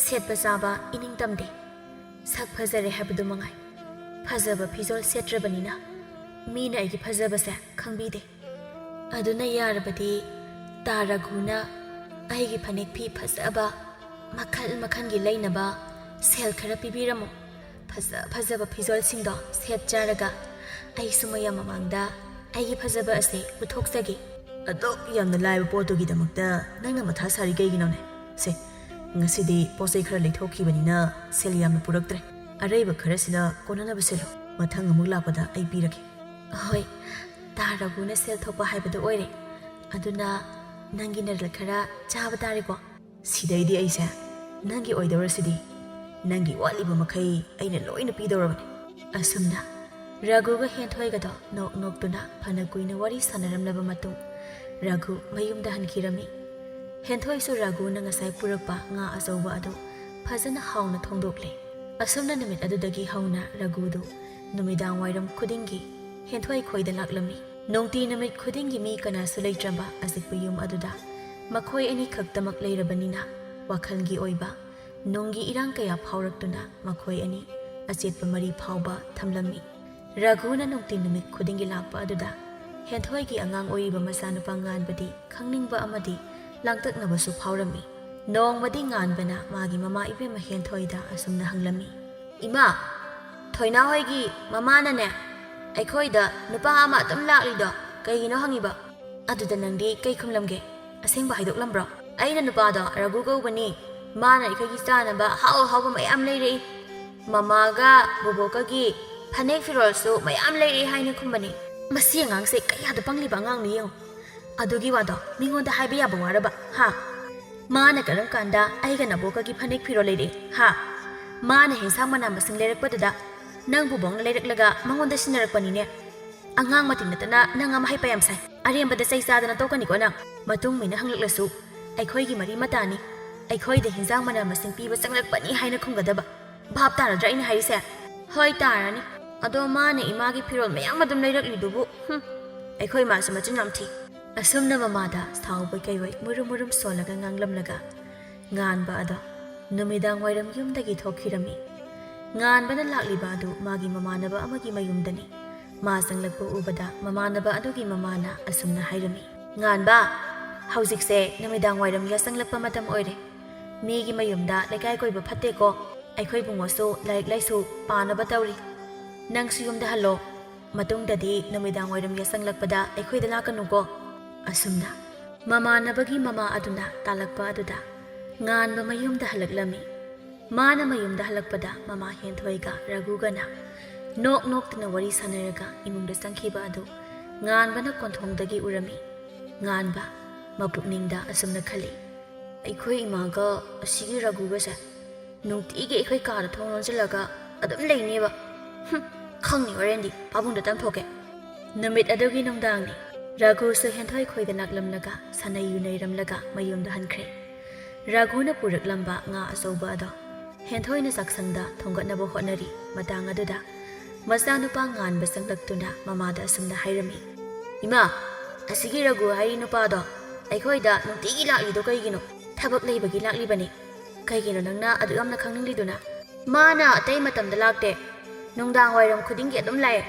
ꯁꯦꯠꯄ ꯆꯥꯕ ꯏꯅꯤꯡ ꯇꯝꯗꯦ꯫ ꯁꯛ ꯐꯖꯔꯦ ꯍꯥꯏꯕꯗꯨ ꯃꯉꯥꯏ꯫ ꯐꯖꯕ ꯐꯤꯖꯣꯜ ꯁꯦꯠꯇ꯭ꯔꯕꯅꯤꯅ ꯃꯤꯅ ꯑꯩꯒꯤ ꯐꯖꯕꯁꯦ ꯈꯪꯕꯤꯗꯦ꯫ ꯑꯗꯨꯅ ꯌꯥꯔꯕꯗꯤ ꯇꯥ ꯔꯘꯨꯅ ꯑꯩꯒꯤ ꯐꯅꯦꯛ ꯐꯤ ꯐꯖꯕ ꯃꯈꯜ ꯃꯈꯜꯒꯤ ꯂꯩꯅꯕ ꯁꯦꯜ ꯈꯔ ꯄꯤꯕꯤꯔꯝꯃꯨ꯫ ꯐꯖ ꯐꯖꯕ ꯐꯤꯖꯣꯜꯁꯤꯡꯗꯣ ꯁꯦꯠꯆꯔꯒ ꯑꯩꯁꯨ ꯃꯌꯥꯝ ꯃꯃꯥꯡꯗ ꯑꯩꯒꯤ ꯐꯖꯕ ꯑꯁꯦ ꯎꯠꯊꯣꯛꯆꯒꯦ꯫ ꯑꯗꯨꯛ ꯌꯥꯝꯅ ꯂꯥꯏꯕ ꯄꯣꯠꯇꯨꯒꯤꯗꯃꯛꯇ ꯅꯪꯅ ꯃꯊꯥ ꯁꯥꯔꯤ ꯀꯩꯒꯤꯅꯣꯅꯦ? ꯁꯦ, ꯉꯁꯤꯗꯤ ꯄꯣꯠ ꯆꯩ ꯈꯔ ꯂꯩꯊꯣꯛꯈꯤꯕꯅꯤꯅ ꯁꯦꯜ ꯌꯥꯝꯅ ꯄꯨꯔꯛꯇ꯭ꯔꯦ꯫ ꯑꯔꯩꯕ ꯈꯔꯁꯤꯅ ꯀꯣꯟꯅꯅꯕ ꯁꯤꯜꯂꯣ꯫ ꯃꯊꯪ ꯑꯃꯨꯛ ꯂꯥꯛꯄꯗ ꯑꯩ ꯄꯤꯔꯒꯦ꯫ ꯍꯣꯏ, ꯇꯥ ꯔꯘꯨꯅ ꯁꯦꯜ ꯊꯣꯛꯄ ꯍꯥꯏꯕꯗꯨ ꯑꯣꯏꯔꯦ꯫ ꯑꯗꯨꯅ ꯅꯪꯒꯤ ꯅꯔꯜ ꯈꯔ ꯆꯥꯕ ꯇꯥꯔꯦꯀꯣ꯫ ꯁꯤꯗꯩꯗꯤ ꯑꯩꯁꯦ ꯅꯪꯒꯤ ꯑꯣꯏꯗꯧꯔꯁꯤꯗꯤ꯫ ꯅꯪꯒꯤ ꯋꯥꯠꯂꯤꯕ ꯃꯈꯩ ꯑꯩꯅ ꯂꯣꯏꯅ ꯄꯤꯗꯧꯔꯕꯅꯤ꯫ ꯑꯁꯨꯝꯅ ꯔꯘꯨꯒ ꯍꯦꯟꯊꯣꯏꯒꯗꯣ ꯅꯣꯛ ꯅꯣꯛꯇꯨꯅ ꯐꯅ ꯀꯨꯏꯅ ꯋꯥꯔꯤ ꯁꯥꯟꯅꯔꯝꯂꯕ ꯃꯇꯨꯡ ꯔꯘꯨ ꯃꯌꯨꯝꯗ ꯍꯟꯈꯤꯔꯝꯃꯤ꯫ ꯍꯦꯟꯊꯣꯏꯁꯨ ꯔꯘꯨꯅ ꯉꯁꯥꯏ ꯄꯨꯔꯛꯄ ꯉꯥ ꯑꯆꯧꯕ ꯑꯗꯨ ꯐꯖꯅ ꯍꯥꯎꯅ ꯊꯣꯡꯗꯣꯛꯂꯦ꯫ ꯑꯁꯨꯝꯅ ꯅꯨꯃꯤꯠ ꯑꯗꯨꯗꯒꯤ ꯍꯧꯅ ꯔꯘꯨꯗꯨ ꯅꯨꯃꯤꯗꯥꯡ ꯋꯥꯏꯔꯝ ꯈꯨꯗꯤꯡꯒꯤ ꯍꯦꯟꯊꯣꯏ ꯈꯣꯏꯗ ꯂꯥꯛꯂꯝꯃꯤ꯫ ꯅꯨꯡꯇꯤ ꯅꯨꯃꯤꯠ ꯈꯨꯗꯤꯡꯒꯤ ꯃꯤ ꯀꯅꯥꯁꯨ ꯂꯩꯇ꯭ꯔꯕ ꯑꯆꯤꯛꯄ ꯌꯨꯝ ꯑꯗꯨꯗ ꯃꯈꯣꯏ ꯑꯅꯤ ꯈꯛꯇꯃꯛ ꯂꯩꯔꯕꯅꯤꯅ ꯋꯥꯈꯜꯒꯤ ꯑꯣꯏꯕ ꯅꯨꯡꯒꯤ ꯏꯔꯥꯡ ꯀꯌꯥ ꯐꯥꯎꯔꯛꯇꯨꯅ ꯃꯈꯣꯏ ꯑꯅꯤ ꯑꯆꯦꯠꯄ ꯃꯔꯤ ꯐꯥꯎꯕ ꯊꯝꯂꯝꯃꯤ꯫ ꯔꯘꯨꯅ ꯅꯨꯡꯇꯤ ꯅꯨꯃꯤꯠ ꯈꯨꯗꯤꯡꯒꯤ ꯂꯥꯛꯄ ꯑꯗꯨꯗ ꯍꯦꯟꯊꯣꯏꯒꯤ ꯑꯉꯥꯡ ꯑꯣꯏꯔꯤꯕ ꯃꯆꯥꯅꯨꯄꯥ ꯉꯥꯟꯕꯗꯤ ꯈꯪꯅꯤꯡꯕ ꯑꯃꯗꯤ ꯂꯥꯡꯇꯛꯅꯕꯁꯨ ꯐꯥꯎꯔꯝꯃꯤ꯫ ꯅꯣꯡꯃꯗꯤ ꯉꯥꯟꯕꯅ ꯃꯥꯒꯤ ꯃꯃꯥ ꯏꯕꯦꯝꯃ ꯍꯦꯟꯊꯣꯏꯗ ꯑꯁꯨꯝꯅ ꯍꯪꯂꯝꯃꯤ, "ꯏꯃꯥ, ꯊꯣꯏꯅꯥ ꯍꯣꯏꯒꯤ ꯃꯃꯥꯅꯅꯦ, ꯑꯩꯈꯣꯏꯗ ꯅꯨꯄꯥ ꯑꯃ ꯑꯗꯨꯝ ꯂꯥꯛꯂꯤꯗꯣ ꯀꯩꯒꯤꯅꯣ ꯍꯪꯉꯤꯕ?" ꯑꯗꯨꯗ ꯅꯪꯗꯤ ꯀꯩ ꯈꯨꯝꯂꯝꯒꯦ? ꯑꯁꯦꯡꯕ ꯍꯥꯏꯗꯣꯛꯂꯝꯕ꯭ꯔꯣ? "ꯑꯩꯅ ꯅꯨꯄꯥꯗꯣ ꯔꯘꯨ ꯀꯧꯕꯅꯤ, ꯃꯥꯅ ꯑꯩꯈꯣꯏꯒꯤ ꯆꯥꯅꯕ ꯑꯍꯥꯎ ꯑꯍꯥꯎꯕ ꯃꯌꯥꯝ ꯂꯩꯔꯛꯏ, ꯃꯃꯥꯒ ꯕꯣꯕꯣꯛꯀꯒꯤ ꯐꯅꯦꯛ ꯐꯤꯔꯣꯜꯁꯨ ꯃꯌꯥꯝ ꯂꯩꯔꯛꯏ ꯍꯥꯏꯅ ꯈꯨꯝꯕꯅꯤ꯫" ꯃꯁꯤ ꯑꯉꯥꯡꯁꯦ ꯀꯌꯥꯗ ꯄꯪꯂꯤꯕ ꯑꯉꯥꯡꯅꯣ ꯌꯦꯡꯉꯨ꯫ ꯑꯗꯨꯒꯤ ꯋꯥꯗꯣ ꯃꯤꯉꯣꯟꯗ ꯍꯥꯏꯕ ꯌꯥꯕ ꯋꯥꯔꯕ? ꯍꯥ? ꯃꯥꯅ ꯀꯔꯝ ꯀꯥꯟꯗ ꯑꯩꯒ ꯅꯕꯣꯛꯀꯒꯤ ꯐꯅꯦꯛ ꯐꯤꯔꯣꯜ ꯂꯩꯔꯛꯏ? ꯍꯥ? ꯃꯥꯅ ꯍꯦꯟꯁꯥꯡ ꯃꯅꯥ ꯃꯁꯤꯡ ꯂꯩꯔꯛꯄꯗꯨꯗ ꯅꯪ ꯕꯨꯕꯣꯛꯅ ꯂꯩꯔꯛꯂꯒ ꯃꯉꯣꯟꯗ ꯁꯤꯟꯅꯔꯛꯄꯅꯤꯅꯦ꯫ ꯑꯉꯥꯡ ꯃꯇꯤꯛ ꯅꯠꯇꯅ ꯅꯪ ꯑꯃ ꯍꯩꯄꯥ ꯌꯥꯝ ꯁꯥꯏ꯫ ꯑꯔꯦꯝꯕꯗ ꯆꯩ ꯆꯥꯗꯅ ꯇꯣꯛꯀꯅꯤꯀꯣ ꯅꯪ꯫ ꯃꯇꯨꯡ ꯃꯤꯅ ꯍꯪꯂꯛꯂꯁꯨ ꯑꯩꯈꯣꯏꯒꯤ ꯃꯔꯤ ꯃꯇꯥꯅꯤ꯫ ꯑꯩꯈꯣꯏꯗ ꯍꯤꯟꯖꯥꯡ ꯃꯅꯥ ꯃꯁꯤꯡ ꯄꯤꯕ ꯆꯪꯂꯛꯄꯅꯤ ꯍꯥꯏꯅ ꯈꯨꯝꯒꯗꯕ꯫ ꯚꯥꯞ ꯇꯥꯔꯗ꯭ꯔꯥ ꯑꯩꯅ ꯍꯥꯏꯔꯤꯁꯦ? ꯍꯣꯏ, ꯇꯥꯔꯅꯤ꯫ ꯑꯗꯣ ꯃꯥꯅ ꯏꯃꯥꯒꯤ ꯐꯤꯔꯣꯜ ꯃꯌꯥꯝ ꯑꯗꯨꯝ ꯂꯩꯔꯛꯂꯤꯗꯨꯕꯨ, ꯍꯨꯝ, ꯑꯩꯈꯣꯏ ꯃꯥꯁꯨ ꯃꯆꯤꯟ ꯌꯥꯝ ꯊꯤ꯫ ꯑꯁꯨꯝꯅ ꯃꯃꯥꯗ ꯁꯥꯎꯕꯣꯏ ꯀꯩꯕꯣꯏ ꯃꯨꯔꯨꯝ ꯃꯨꯔꯨꯝ ꯁꯣꯜꯂꯒ ꯉꯥꯡꯂꯝꯂꯒ ꯉꯥꯟꯕ ꯑꯗꯣ ꯅꯨꯃꯤꯗꯥꯡ ꯋꯥꯏꯔꯝ ꯌꯨꯝꯗꯒꯤ ꯊꯣꯛꯈꯤꯔꯝꯃꯤ꯫ ꯉꯥꯟꯕꯅ ꯂꯥꯛꯂꯤꯕ ꯑꯗꯨ ꯃꯥꯒꯤ ꯃꯃꯥꯟꯅꯕ ꯑꯃꯒꯤ ꯃꯌꯨꯝꯗꯅꯤ꯫ ꯃꯥ ꯆꯪꯂꯛꯄ ꯎꯕꯗ ꯃꯃꯥꯟꯅꯕ ꯑꯗꯨꯒꯤ ꯃꯃꯥꯅ ꯑꯁꯨꯝꯅ ꯍꯥꯏꯔꯝꯃꯤ, "ꯉꯥꯟꯕ, ꯍꯧꯖꯤꯛꯁꯦ ꯅꯨꯃꯤꯗꯥꯡ ꯋꯥꯏꯔꯝ ꯌꯥꯆꯪꯂꯛꯄ ꯃꯇꯝ ꯑꯣꯏꯔꯦ꯫ ꯃꯤꯒꯤ ꯃꯌꯨꯝꯗ ꯂꯩꯀꯥꯏ ꯀꯣꯏꯕ ꯐꯠꯇꯦꯀꯣ꯫ ꯑꯩꯈꯣꯏ ꯕꯨꯡꯉꯣꯁꯨ ꯂꯥꯏꯔꯤꯛ ꯂꯥꯏꯁꯨ ꯄꯥꯅꯕ ꯇꯧꯔꯤ꯫ ꯅꯪꯁꯨ ꯌꯨꯝꯗ ꯍꯜꯂꯣ꯫ ꯃꯇꯨꯡꯗꯗꯤ ꯅꯨꯃꯤꯗꯥꯡ ꯋꯥꯏꯔꯝ ꯌꯥꯆꯪꯂꯛꯄꯗ ꯑꯩꯈꯣꯏꯗ ꯂꯥꯛꯀꯅꯨꯀꯣ"꯫ ꯑꯁꯨꯝꯅ ꯃꯃꯥꯟꯅꯕꯒꯤ ꯃꯃꯥ ꯑꯗꯨꯅ ꯇꯥꯜꯂꯛꯄ ꯑꯗꯨꯗ ꯉꯥꯟꯕ ꯃꯌꯨꯝꯗ ꯍꯜꯂꯛꯂꯝꯃꯤ꯫ ꯃꯥꯅ ꯃꯌꯨꯝꯗ ꯍꯜꯂꯛꯄꯗ ꯃꯃꯥ ꯍꯦꯟꯊꯣꯏꯒ ꯔꯘꯨꯒꯅ ꯅꯣꯛ ꯅꯣꯛꯇꯅ ꯋꯥꯔꯤ ꯁꯥꯟꯅꯔꯒ ꯏꯃꯨꯡꯗ ꯆꯪꯈꯤꯕ ꯑꯗꯨ ꯉꯥꯟꯕꯅ ꯀꯣꯟꯊꯣꯡꯗꯒꯤ ꯎꯔꯝꯃꯤ꯫ ꯉꯥꯟꯕ ꯃꯄꯨꯛꯅꯤꯡꯗ ꯑꯁꯨꯝꯅ ꯈꯜꯂꯤ, "ꯑꯩꯈꯣꯏ ꯏꯃꯥꯒ ꯑꯁꯤꯒꯤ ꯔꯘꯨꯒꯁꯦ ꯅꯨꯡꯇꯤꯒꯤ ꯑꯩꯈꯣꯏ ꯀꯥꯗ ꯊꯣꯡ ꯂꯣꯟꯁꯤꯜꯂꯒ ꯑꯗꯨꯝ ꯂꯩꯅꯦꯕ꯫ ꯍꯨꯝ, ꯈꯪꯅꯤ, ꯍꯣꯔꯦꯟꯗꯤ ꯄꯥꯕꯨꯡꯗ ꯇꯝꯊꯣꯛꯀꯦ"꯫ ꯅꯨꯃꯤꯠ ꯑꯗꯨꯒꯤ ꯅꯨꯡꯗꯥꯡꯅꯤ꯫ ꯔꯘꯨꯁꯨ ꯍꯦꯟꯊꯣꯏ ꯈꯣꯏꯗ ꯂꯥꯛꯂꯝꯂꯒ ꯁꯥꯟꯅꯩ ꯌꯨꯅꯩꯔꯝꯂꯒ ꯃꯌꯨꯝꯗ ꯍꯟꯈ꯭ꯔꯦ꯫ ꯔꯘꯨꯅ ꯄꯨꯔꯛꯂꯝꯕ ꯉꯥ ꯑꯆꯧꯕ ꯑꯗꯣ ꯍꯦꯟꯊꯣꯏꯅ ꯆꯥꯛꯁꯪꯗ ꯊꯣꯡꯒꯠꯅꯕ ꯍꯣꯠꯅꯔꯤ꯫ ꯃꯇꯥꯡ ꯑꯗꯨꯗ ꯃꯆꯥꯅꯨꯄꯥ ꯉꯥꯟꯕ ꯆꯪꯂꯛꯇꯨꯅ ꯃꯃꯥꯗ ꯑꯁꯨꯝꯅ ꯍꯥꯏꯔꯝꯃꯤ, "ꯏꯃꯥ, ꯑꯁꯤꯒꯤ ꯔꯘꯨ ꯍꯥꯏꯔꯤ ꯅꯨꯄꯥꯗꯣ ꯑꯩꯈꯣꯏꯗ ꯅꯨꯡꯇꯤꯒꯤ ꯂꯥꯛꯂꯤꯗꯣ ꯀꯩꯒꯤꯅꯣ? ꯊꯕꯛ ꯂꯩꯕꯒꯤ ꯂꯥꯛꯂꯤꯕꯅꯤ꯫ ꯀꯩꯒꯤꯅꯣ ꯅꯪꯅ ꯑꯗꯨ ꯌꯥꯝꯅ ꯈꯪꯅꯤꯡꯂꯤꯗꯨꯅ?" "ꯃꯥꯅ ꯑꯇꯩ ꯃꯇꯝꯗ ꯂꯥꯛꯇꯦ, ꯅꯨꯡꯗꯥꯡ ꯋꯥꯏꯔꯝ ꯈꯨꯗꯤꯡꯒꯤ ꯑꯗꯨꯝ ꯂꯥꯛꯑꯦ꯫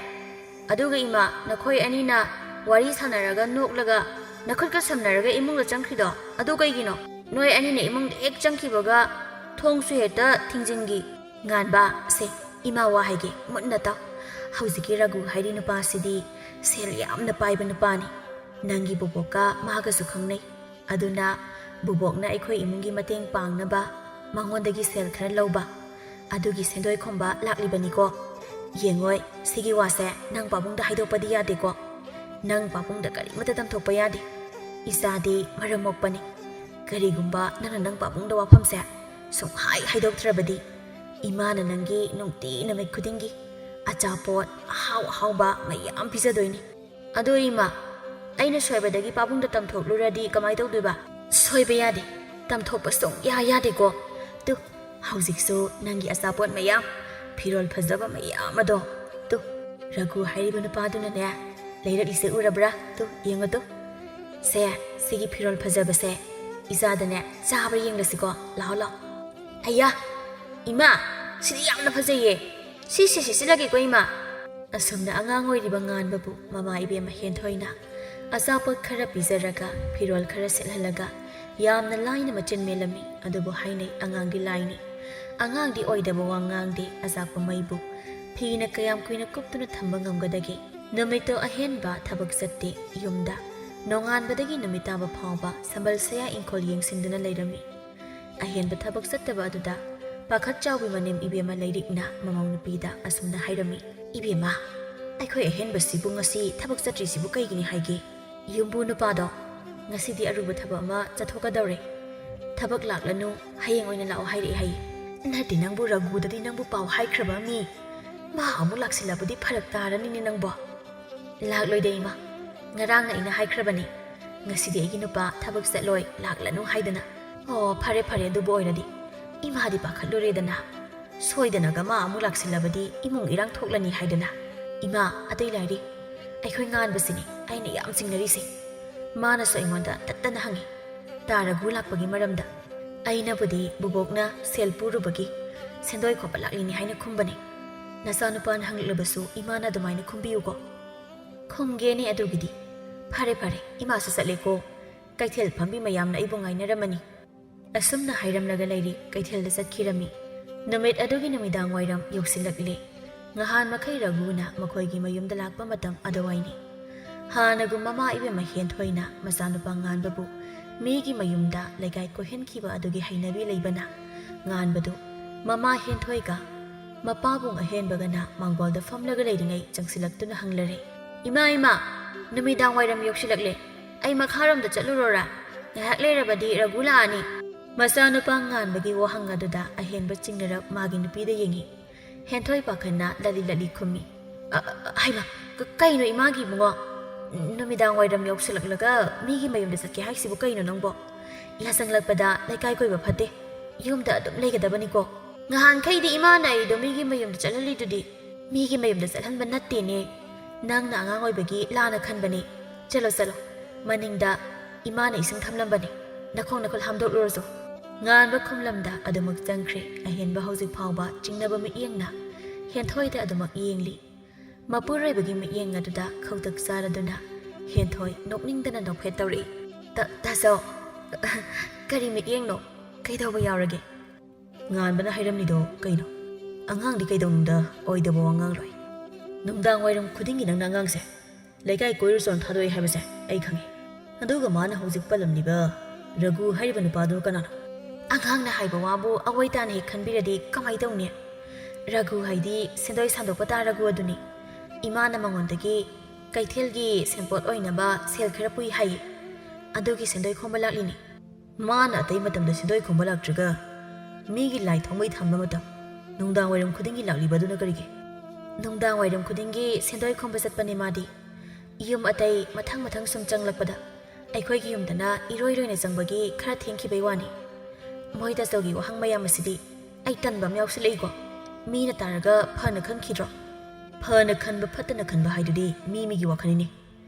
ꯑꯗꯨꯒ ꯏꯃꯥ, ꯅꯈꯣꯏ ꯑꯅꯤꯅ ꯋꯥꯔꯤ ꯁꯥꯟꯅꯔꯒ ꯅꯣꯛꯂꯒ ꯅꯈꯨꯠꯀ ꯁꯝꯅꯔꯒ ꯏꯃꯨꯡꯗ ꯆꯪꯈ꯭ꯔꯤꯗꯣ ꯑꯗꯨ ꯀꯩꯒꯤꯅꯣ? ꯅꯣꯏ ꯑꯅꯤꯅ ꯏꯃꯨꯡꯗ ꯍꯦꯛ ꯆꯪꯈꯤꯕꯒ ꯊꯣꯡꯁꯨ ꯍꯦꯛꯇ ꯊꯤꯡꯖꯤꯟꯈꯤ"꯫ "ꯉꯥꯟꯕ, ꯁꯦ, ꯏꯃꯥ ꯋꯥ ꯍꯥꯏꯒꯦ, ꯃꯨꯟꯅ ꯇꯥꯎ꯫ ꯍꯧꯖꯤꯛꯀꯤ ꯔꯘꯨ ꯍꯥꯏꯔꯤ ꯅꯨꯄꯥꯁꯤꯗꯤ ꯁꯦꯜ ꯌꯥꯝꯅ ꯄꯥꯏꯕ ꯅꯨꯄꯥꯅꯤ꯫ ꯅꯪꯒꯤ ꯕꯣꯕꯣꯛꯀ ꯃꯥꯒꯁꯨ ꯈꯪꯅꯩ꯫ ꯑꯗꯨꯅ ꯕꯣꯕꯣꯛꯅ ꯑꯩꯈꯣꯏ ꯏꯃꯨꯡꯒꯤ ꯃꯇꯦꯡ ꯄꯥꯡꯅꯕ ꯃꯉꯣꯟꯗꯒꯤ ꯁꯦꯜ ꯈꯔ ꯂꯧꯕ, ꯑꯗꯨꯒꯤ ꯁꯦꯟꯗꯣꯏ ꯈꯣꯝꯕ ꯂꯥꯛꯂꯤꯕꯅꯤꯀꯣ꯫ ꯌꯦꯡꯉꯣꯏ, ꯁꯤꯒꯤ ꯋꯥꯁꯦ ꯅꯪ ꯄꯥꯕꯨꯡꯗ ꯍꯥꯏꯗꯣꯛꯄꯗꯤ ꯌꯥꯗꯦꯀꯣ꯫ ꯅꯪ ꯄꯥꯕꯨꯡꯗ ꯀꯔꯤꯃꯠꯇ ꯇꯝꯊꯣꯛꯄ ꯌꯥꯗꯦ꯫ ꯏꯆꯥꯗꯤ ꯃꯔꯝ ꯃꯣꯛꯄꯅꯤ꯫ ꯀꯔꯤꯒꯨꯝꯕ ꯅꯪꯅ ꯅꯪ ꯄꯥꯕꯨꯡꯗ ꯋꯥꯐꯝꯁꯦ ꯁꯨꯡꯍꯥꯏ ꯍꯥꯏꯗꯣꯛꯇ꯭ꯔꯕꯗꯤ, ꯏꯃꯥꯅ ꯅꯪꯒꯤ ꯅꯨꯡꯇꯤ ꯅꯨꯃꯤꯠ ꯈꯨꯗꯤꯡꯒꯤ ꯑꯆꯥꯄꯣꯠ ꯑꯍꯥꯎ ꯑꯍꯥꯎꯕ ꯃꯌꯥꯝ ꯄꯤꯖꯗꯣꯏꯅꯤ꯫ ꯑꯗꯣ ꯏꯃꯥ, ꯑꯩꯅ ꯁꯣꯏꯕꯗꯒꯤ ꯄꯥꯕꯨꯡꯗ ꯇꯝꯊꯣꯛꯂꯨꯔꯗꯤ ꯀꯃꯥꯏ ꯇꯧꯗꯣꯏꯕ?" "ꯁꯣꯏꯕ ꯌꯥꯗꯦ꯫ ꯇꯝꯊꯣꯛꯄ ꯁꯨꯡꯌꯥ ꯌꯥꯗꯦꯀꯣ꯫ ꯇꯨ, ꯍꯧꯖꯤꯛꯁꯨ ꯅꯪꯒꯤ ꯑꯆꯥꯄꯣꯠ ꯃꯌꯥꯝ, ꯐꯤꯔꯣꯜ ꯐꯖꯕ ꯃꯌꯥꯝ ꯑꯗꯣ, ꯇꯨ, ꯔꯘꯨ ꯍꯥꯏꯔꯤꯕ ꯅꯨꯄꯥꯗꯨꯅꯅꯦ, ꯂꯩꯔꯛꯂꯤꯁꯦ ꯎꯔꯕ꯭ꯔꯥ? ꯇꯨ, ꯌꯦꯡꯉꯣ ꯇꯨ꯫ ꯁꯦ, ꯁꯤꯒꯤ ꯐꯤꯔꯣꯜ ꯐꯖꯕꯁꯦ ꯏꯆꯥꯗꯅꯦ ꯆꯥꯕ꯭ꯔꯥ ꯌꯦꯡꯂꯁꯤꯀꯣ꯫ ꯂꯥꯛꯑꯣ, ꯂꯥꯛꯑꯣ꯫ ꯑꯌꯥ! ꯏꯃꯥ! ꯁꯤꯗꯤ ꯌꯥꯝꯅ ꯐꯖꯩꯌꯦ꯫ ꯁꯤꯁꯦ ꯁꯤꯠꯆꯤꯜꯂꯒꯦꯀꯣ, ꯏꯃꯥ꯫ ꯑꯁꯨꯝꯅ ꯑꯉꯥꯡ ꯑꯣꯏꯔꯤꯕ ꯉꯥꯟꯕꯕꯨ ꯃꯃꯥ ꯏꯕꯦꯝꯃ ꯍꯦꯟꯊꯣꯏꯅ ꯑꯆꯥꯄꯣꯠ ꯈꯔ ꯄꯤꯖꯔꯒ, ꯐꯤꯔꯣꯜ ꯈꯔ ꯁꯦꯠꯍꯜꯂꯒ, ꯌꯥꯝꯅ ꯂꯥꯏꯅ ꯃꯆꯤꯟ ꯃꯦꯜꯂꯝꯃꯤ꯫ ꯑꯗꯨꯕꯨ ꯍꯥꯏꯅꯩ, ꯑꯉꯥꯡꯒꯤ ꯂꯥꯏꯅꯤ꯫ ꯑꯉꯥꯡꯗꯤ ꯑꯣꯏꯗꯕ ꯋꯥ ꯉꯥꯡꯗꯦ꯫ ꯑꯆꯥꯛꯄ ꯃꯩꯕꯨ ꯐꯤꯅ ꯀꯌꯥꯝ ꯀꯨꯏꯅ ꯀꯨꯞꯇꯨꯅ ꯊꯝꯕ ꯉꯝꯒꯗꯒꯦ? ꯅꯨꯃꯤꯠꯇꯣ ꯑꯍꯦꯟꯕ ꯊꯕꯛ ꯆꯠꯇꯦ꯫ ꯌꯨꯝꯗ ꯅꯣꯡꯉꯥꯟꯕꯗꯒꯤ ꯅꯨꯃꯤꯠ ꯇꯥꯕ ꯐꯥꯎꯕ ꯁꯝꯕꯜ ꯁꯌꯥ ꯏꯪꯈꯣꯜ ꯌꯦꯡꯁꯤꯟꯗꯨꯅ ꯂꯩꯔꯝꯃꯤ꯫ ꯑꯍꯦꯟꯕ ꯊꯕꯛ ꯆꯠꯇꯕ ꯑꯗꯨꯗ ꯄꯥꯈꯠ ꯆꯥꯎꯕꯤ ꯃꯅꯦꯝ ꯏꯕꯦꯝꯃ ꯂꯩꯔꯤꯛꯅ ꯃꯃꯧ ꯅꯨꯄꯤꯗ ꯑꯁꯨꯝꯅ ꯍꯥꯏꯔꯝꯃꯤ, "ꯏꯕꯦꯝꯃ, ꯑꯩꯈꯣꯏ ꯑꯍꯦꯟꯕꯁꯤꯕꯨ ꯉꯁꯤ ꯊꯕꯛ ꯆꯠꯇ꯭ꯔꯤꯁꯤꯕꯨ ꯀꯩꯒꯤꯅꯤ ꯍꯥꯏꯒꯦ? ꯌꯨꯝꯕꯨ ꯅꯨꯄꯥꯗꯣ ꯉꯁꯤꯗꯤ ꯑꯔꯨꯕ ꯊꯕꯛ ꯑꯃ ꯆꯠꯊꯣꯛꯀꯗꯧꯔꯦ꯫ ꯊꯕꯛ ꯂꯥꯛꯂꯅꯨ, ꯍꯌꯦꯡ ꯑꯣꯏꯅ ꯂꯥꯛꯑꯣ ꯍꯥꯏꯔꯛꯑꯦ ꯍꯥꯏꯌꯦ꯫ ꯅꯠꯇꯦ, ꯅꯪꯕꯨ ꯔꯘꯨꯗꯗꯤ ꯅꯪꯕꯨ ꯄꯥꯎ ꯍꯥꯏꯈ꯭ꯔꯕ ꯑꯃꯤ? ꯃꯥ ꯑꯃꯨꯛ ꯂꯥꯛꯁꯤꯜꯂꯛꯄꯗꯤ ꯐꯔꯛ ꯇꯥꯔꯅꯤꯅꯦ ꯅꯪꯕꯣ?" "ꯂꯥꯛꯂꯣꯏꯗ ꯏꯃꯥ, ꯉꯔꯥꯡꯅ ꯑꯩꯅ ꯍꯥꯏꯈ꯭ꯔꯕꯅꯤ, ꯉꯁꯤꯗꯤ ꯑꯩꯒꯤ ꯅꯨꯄꯥ ꯊꯕꯛ ꯆꯠꯂꯣꯏ, ꯂꯥꯛꯂꯅꯨ ꯍꯥꯏꯗꯅ꯫ ꯑꯣ, ꯐꯔꯦ ꯐꯔꯦ, ꯑꯗꯨꯕꯨ ꯑꯣꯏꯔꯗꯤ꯫ ꯏꯃꯥꯗꯤ ꯄꯥꯈꯠꯂꯨꯔꯦꯗꯅ꯫ ꯁꯣꯏꯗꯅꯒ ꯃꯥ ꯑꯃꯨꯛ ꯂꯥꯛꯁꯤꯜꯂꯕꯗꯤ ꯏꯃꯨꯡ ꯏꯔꯥꯡ ꯊꯣꯛꯂꯅꯤ ꯍꯥꯏꯗꯅ꯫ ꯏꯃꯥ, ꯑꯇꯩ ꯂꯥꯏꯔꯤ, ꯑꯩꯈꯣꯏ ꯉꯥꯟꯕꯁꯤꯅꯤ ꯑꯩꯅ ꯌꯥꯝ ꯆꯤꯡꯅꯔꯤꯁꯦ꯫ ꯃꯥꯅꯁꯨ ꯑꯩꯉꯣꯟꯗ ꯇꯠꯇꯅ ꯍꯪꯉꯤ, ꯇꯥ ꯔꯘꯨ ꯂꯥꯛꯄꯒꯤ ꯃꯔꯝꯗ꯫ ꯑꯩꯅꯕꯨꯗꯤ ꯕꯨꯕꯣꯛꯅ ꯁꯦꯜ ꯄꯨꯔꯨꯕꯒꯤ ꯁꯦꯟꯗꯣꯏ ꯈꯣꯝꯕ ꯂꯥꯛꯂꯤꯅꯤ ꯍꯥꯏꯅ ꯈꯨꯝꯕꯅꯤ꯫ ꯅꯆꯥꯅꯨꯄꯥꯅ ꯍꯪꯂꯛꯂꯕꯁꯨ ꯏꯃꯥꯅ ꯑꯗꯨꯃꯥꯏꯅ ꯈꯨꯝꯕꯤꯌꯨꯀꯣ꯫" "ꯈꯨꯝꯒꯦꯅꯦ ꯑꯗꯨꯒꯤꯗꯤ꯫ ꯐꯔꯦ ꯐꯔꯦ, ꯏꯃꯥꯁꯨ ꯆꯠꯂꯦꯀꯣ꯫ ꯀꯩꯊꯦꯜ ꯐꯝꯕꯤ ꯃꯌꯥꯝꯅ ꯑꯩꯕꯨ ꯉꯥꯏꯅꯔꯝꯃꯅꯤ꯫" ꯑꯁꯨꯝꯅ ꯍꯥꯏꯔꯝꯂꯒ ꯂꯩꯔꯤ ꯀꯩꯊꯦꯜꯗ ꯆꯠꯈꯤꯔꯝꯃꯤ꯫ ꯅꯨꯃꯤꯠ ꯑꯗꯨꯒꯤ ꯅꯨꯃꯤꯗꯥꯡ ꯋꯥꯏꯔꯝ ꯌꯧꯁꯤꯜꯂꯛꯂꯦ꯫ ꯉꯍꯥꯟ ꯃꯈꯩ ꯔꯘꯨꯅ ꯃꯈꯣꯏꯒꯤ ꯃꯌꯨꯝꯗ ꯂꯥꯛꯄ ꯃꯇꯝ ꯑꯗꯨꯋꯥꯏꯅꯤ꯫ ꯍꯥꯟꯅꯒꯨꯝ ꯃꯃꯥ ꯏꯕꯦꯝꯃ ꯍꯦꯟꯊꯣꯏꯅ ꯃꯆꯥꯅꯨꯄꯥ ꯉꯥꯟꯕꯕꯨ ꯃꯤꯒꯤ ꯃꯌꯨꯝꯗ ꯂꯩꯀꯥꯏ ꯀꯣꯏꯍꯟꯈꯤꯕ ꯑꯗꯨꯒꯤ ꯍꯩꯅꯕꯤ ꯂꯩꯕꯅ, ꯉꯥꯟꯕꯗꯨ ꯃꯃꯥ ꯍꯦꯟꯊꯣꯏꯒ ꯃꯄꯥꯕꯨꯡ ꯑꯍꯦꯟꯕꯒꯅ ꯃꯥꯡꯒꯣꯜꯗ ꯐꯝꯂꯒ ꯂꯩꯔꯤꯉꯩ ꯆꯪꯁꯤꯜꯂꯛꯇꯨꯅ ꯍꯪꯂꯔꯦ, "ꯏꯃꯥ, ꯏꯃꯥ, ꯅꯨꯃꯤꯗꯥꯡ ꯋꯥꯏꯔꯝ ꯌꯧꯁꯤꯜꯂꯛꯂꯦ꯫ ꯑꯩ ꯃꯈꯥꯔꯣꯝꯗ ꯆꯠꯂꯨꯔꯣꯔꯥ? ꯉꯥꯏꯍꯥꯛ ꯂꯩꯔꯕꯗꯤ ꯔꯘꯨ ꯂꯥꯛꯑꯅꯤ꯫" ꯃꯆꯥꯅꯨꯄꯥ ꯉꯥꯟꯕꯒꯤ ꯋꯥꯍꯪ ꯑꯗꯨꯗ ꯑꯍꯦꯟꯕ ꯆꯤꯡꯅꯔꯞ ꯃꯥꯒꯤ ꯅꯨꯄꯤꯗ ꯌꯦꯡꯉꯤ꯫ ꯍꯦꯟꯊꯣꯏ ꯄꯥꯈꯠꯅ ꯂꯠꯂꯤ ꯂꯠꯂꯤ ꯈꯨꯝꯃꯤ꯫ "ꯑ, ꯑ, ꯍꯩꯃꯥ, ꯀ-, ꯀꯩꯅꯣ ꯏꯃꯥꯒꯤ ꯏꯕꯨꯡꯉꯣ? ꯅꯨꯃꯤꯗꯥꯡ ꯋꯥꯏꯔꯝ ꯌꯧꯁꯤꯜꯂꯛꯂꯒ ꯃꯤꯒꯤ ꯃꯌꯨꯝꯗ ꯆꯠꯀꯦ ꯍꯥꯏꯁꯤꯕꯨ ꯀꯩꯅꯣ ꯅꯪꯕꯣ? ꯌꯥꯁꯪꯂꯛꯄꯗ ꯂꯩꯀꯥꯏ ꯀꯣꯏꯕ ꯐꯠꯇꯦ, ꯌꯨꯝꯗ ꯑꯗꯨꯝ ꯂꯩꯒꯗꯕꯅꯤꯀꯣ꯫ ꯉꯍꯥꯟꯈꯩꯗꯤ ꯏꯃꯥꯅ ꯑꯩꯗꯣ ꯃꯤꯒꯤ ꯃꯌꯨꯝꯗ ꯆꯠꯍꯜꯂꯤꯗꯨꯗꯤ꯫ ꯃꯤꯒꯤ ꯃꯌꯨꯝꯗ ꯆꯠꯍꯟꯕ ꯅꯠꯇꯦꯅꯦ, ꯅꯪꯅ ꯑꯉꯥꯡ ꯑꯣꯏꯕꯒꯤ ꯂꯥꯟꯅ ꯈꯟꯕꯅꯤ꯫ ꯆꯠꯂꯣ ꯆꯠꯂꯣ, ꯃꯅꯤꯡꯗ ꯏꯃꯥꯅ ꯏꯁꯤꯡ ꯊꯝꯂꯝꯕꯅꯤ, ꯅꯈꯣꯡ ꯅꯈꯨꯠ ꯍꯥꯝꯗꯣꯛꯂꯨꯔꯁꯨ꯫ ꯉꯥꯟꯕ ꯈꯨꯝꯂꯝꯗ ꯑꯗꯨꯃꯛ ꯆꯪꯈ꯭ꯔꯦ꯫ ꯑꯍꯦꯟꯕ ꯍꯧꯖꯤꯛ ꯐꯥꯎꯕ ꯆꯤꯡꯅꯕ ꯃꯤꯠꯌꯦꯡꯅ ꯍꯦꯟꯊꯣꯏꯗ ꯑꯗꯨꯃꯛ ꯌꯦꯡꯂꯤ꯫ ꯃꯄꯨꯔꯣꯏꯕꯒꯤ ꯃꯤꯠꯌꯦꯡ ꯑꯗꯨꯗ ꯈꯧꯇꯛ ꯆꯥꯔꯗꯨꯅ ꯍꯦꯟꯊꯣꯏ ꯅꯣꯛꯅꯤꯡꯗꯅ ꯅꯣꯛꯐꯦꯠ ꯇꯧꯔꯛꯏ꯫ "ꯇ-, ꯇꯥꯆꯧ, ꯀꯔꯤ ꯃꯤꯠꯌꯦꯡꯅꯣ? ꯀꯩꯗꯧꯕ ꯌꯥꯎꯔꯒꯦ?" ꯉꯥꯟꯕꯅ ꯍꯥꯏꯔꯝꯂꯤꯗꯣ ꯀꯩꯅꯣ? ꯑꯉꯥꯡꯗꯤ ꯀꯩꯗꯧꯅꯨꯡꯗ ꯑꯣꯏꯗꯕ ꯋꯥ ꯉꯥꯡꯂꯣꯏ꯫ ꯅꯨꯡꯗꯥꯡ ꯋꯥꯏꯔꯝ ꯈꯨꯗꯤꯡꯒꯤ ꯅꯪꯅ ꯑꯉꯥꯡꯁꯦ ꯂꯩꯀꯥꯏ ꯀꯣꯏꯔꯨ ꯆꯣꯅ ꯊꯥꯗꯣꯛꯑꯦ ꯍꯥꯏꯕꯁꯦ ꯑꯩ ꯈꯪꯉꯤ꯫ ꯑꯗꯨꯒ ꯃꯥꯅ ꯍꯧꯖꯤꯛ ꯄꯜꯂꯝꯂꯤꯕ ꯔꯘꯨ ꯍꯥꯏꯔꯤꯕ ꯅꯨꯄꯥꯗꯨ ꯀꯅꯥꯅꯣ? ꯑꯉꯥꯡꯅ ꯍꯥꯏꯕ ꯋꯥꯕꯨ ꯑꯋꯣꯏ ꯇꯥꯅ ꯍꯦꯛ ꯈꯟꯕꯤꯔꯗꯤ ꯀꯃꯥꯏ ꯇꯧꯅꯤ? ꯔꯘꯨ ꯍꯥꯏꯗꯤ ꯁꯦꯟꯗꯣꯏ ꯁꯥꯟꯗꯣꯛꯄ ꯇꯥ ꯔꯘꯨ ꯑꯗꯨꯅꯤ꯫ ꯏꯃꯥꯅ ꯃꯉꯣꯟꯗꯒꯤ ꯀꯩꯊꯦꯜꯒꯤ ꯁꯦꯟꯄꯣꯠ ꯑꯣꯏꯅꯕ ꯁꯦꯜ ꯈꯔ ꯄꯨꯏ ꯍꯥꯏꯌꯦ꯫ ꯑꯗꯨꯒꯤ ꯁꯦꯟꯗꯣꯏ ꯈꯣꯝꯕ ꯂꯥꯛꯂꯤꯅꯤ꯫ ꯃꯥꯅ ꯑꯇꯩ ꯃꯇꯝꯗ ꯁꯦꯟꯗꯣꯏ ꯈꯣꯝꯕ ꯂꯥꯛꯇ꯭ꯔꯒ ꯃꯤꯒꯤ ꯂꯥꯏ ꯊꯣꯡꯕꯩ ꯊꯝꯕ ꯃꯇꯝ, ꯅꯨꯡꯗꯥꯡ ꯋꯥꯏꯔꯝ ꯈꯨꯗꯤꯡꯒꯤ ꯂꯥꯛꯂꯤꯕ ꯑꯗꯨꯅ ꯀꯔꯤꯒꯤ? ꯅꯨꯡꯗꯥꯡ ꯋꯥꯏꯔꯝ ꯈꯨꯗꯤꯡꯒꯤ ꯁꯦꯟꯗꯣꯏ ꯈꯣꯝꯕ ꯆꯠꯄꯅꯦ ꯃꯥꯗꯤ꯫ ꯌꯨꯝ ꯑꯇꯩ ꯃꯊꯪ ꯃꯊꯪ ꯁꯨꯝ ꯆꯪꯂꯛꯄꯗ ꯑꯩꯈꯣꯏꯒꯤ ꯌꯨꯝꯗꯅ ꯏꯔꯣꯏ ꯂꯣꯏꯅ ꯆꯪꯕꯒꯤ ꯈꯔ ꯊꯦꯡꯈꯤꯕꯩ ꯋꯥꯅꯤ꯫ ꯃꯣꯏ ꯇꯥꯆꯧꯒꯤ ꯋꯥꯍꯪ ꯃꯌꯥꯝ ꯑꯁꯤꯗꯤ ꯑꯩ ꯇꯟꯕ ꯑꯃ ꯌꯥꯎꯁꯤꯜꯂꯛꯏꯀꯣ꯫ ꯃꯤꯅ ꯇꯥꯔꯒ ꯐꯅ ꯈꯟꯈꯤꯗ꯭ꯔꯣ? ꯐꯅ ꯈꯟꯕ ꯐꯠꯇꯅ ꯈꯟꯕ ꯍꯥꯏꯗꯨꯗꯤ ꯃꯤ ꯃꯤꯒꯤ ꯋꯥꯈꯜꯅꯤꯅꯦ꯫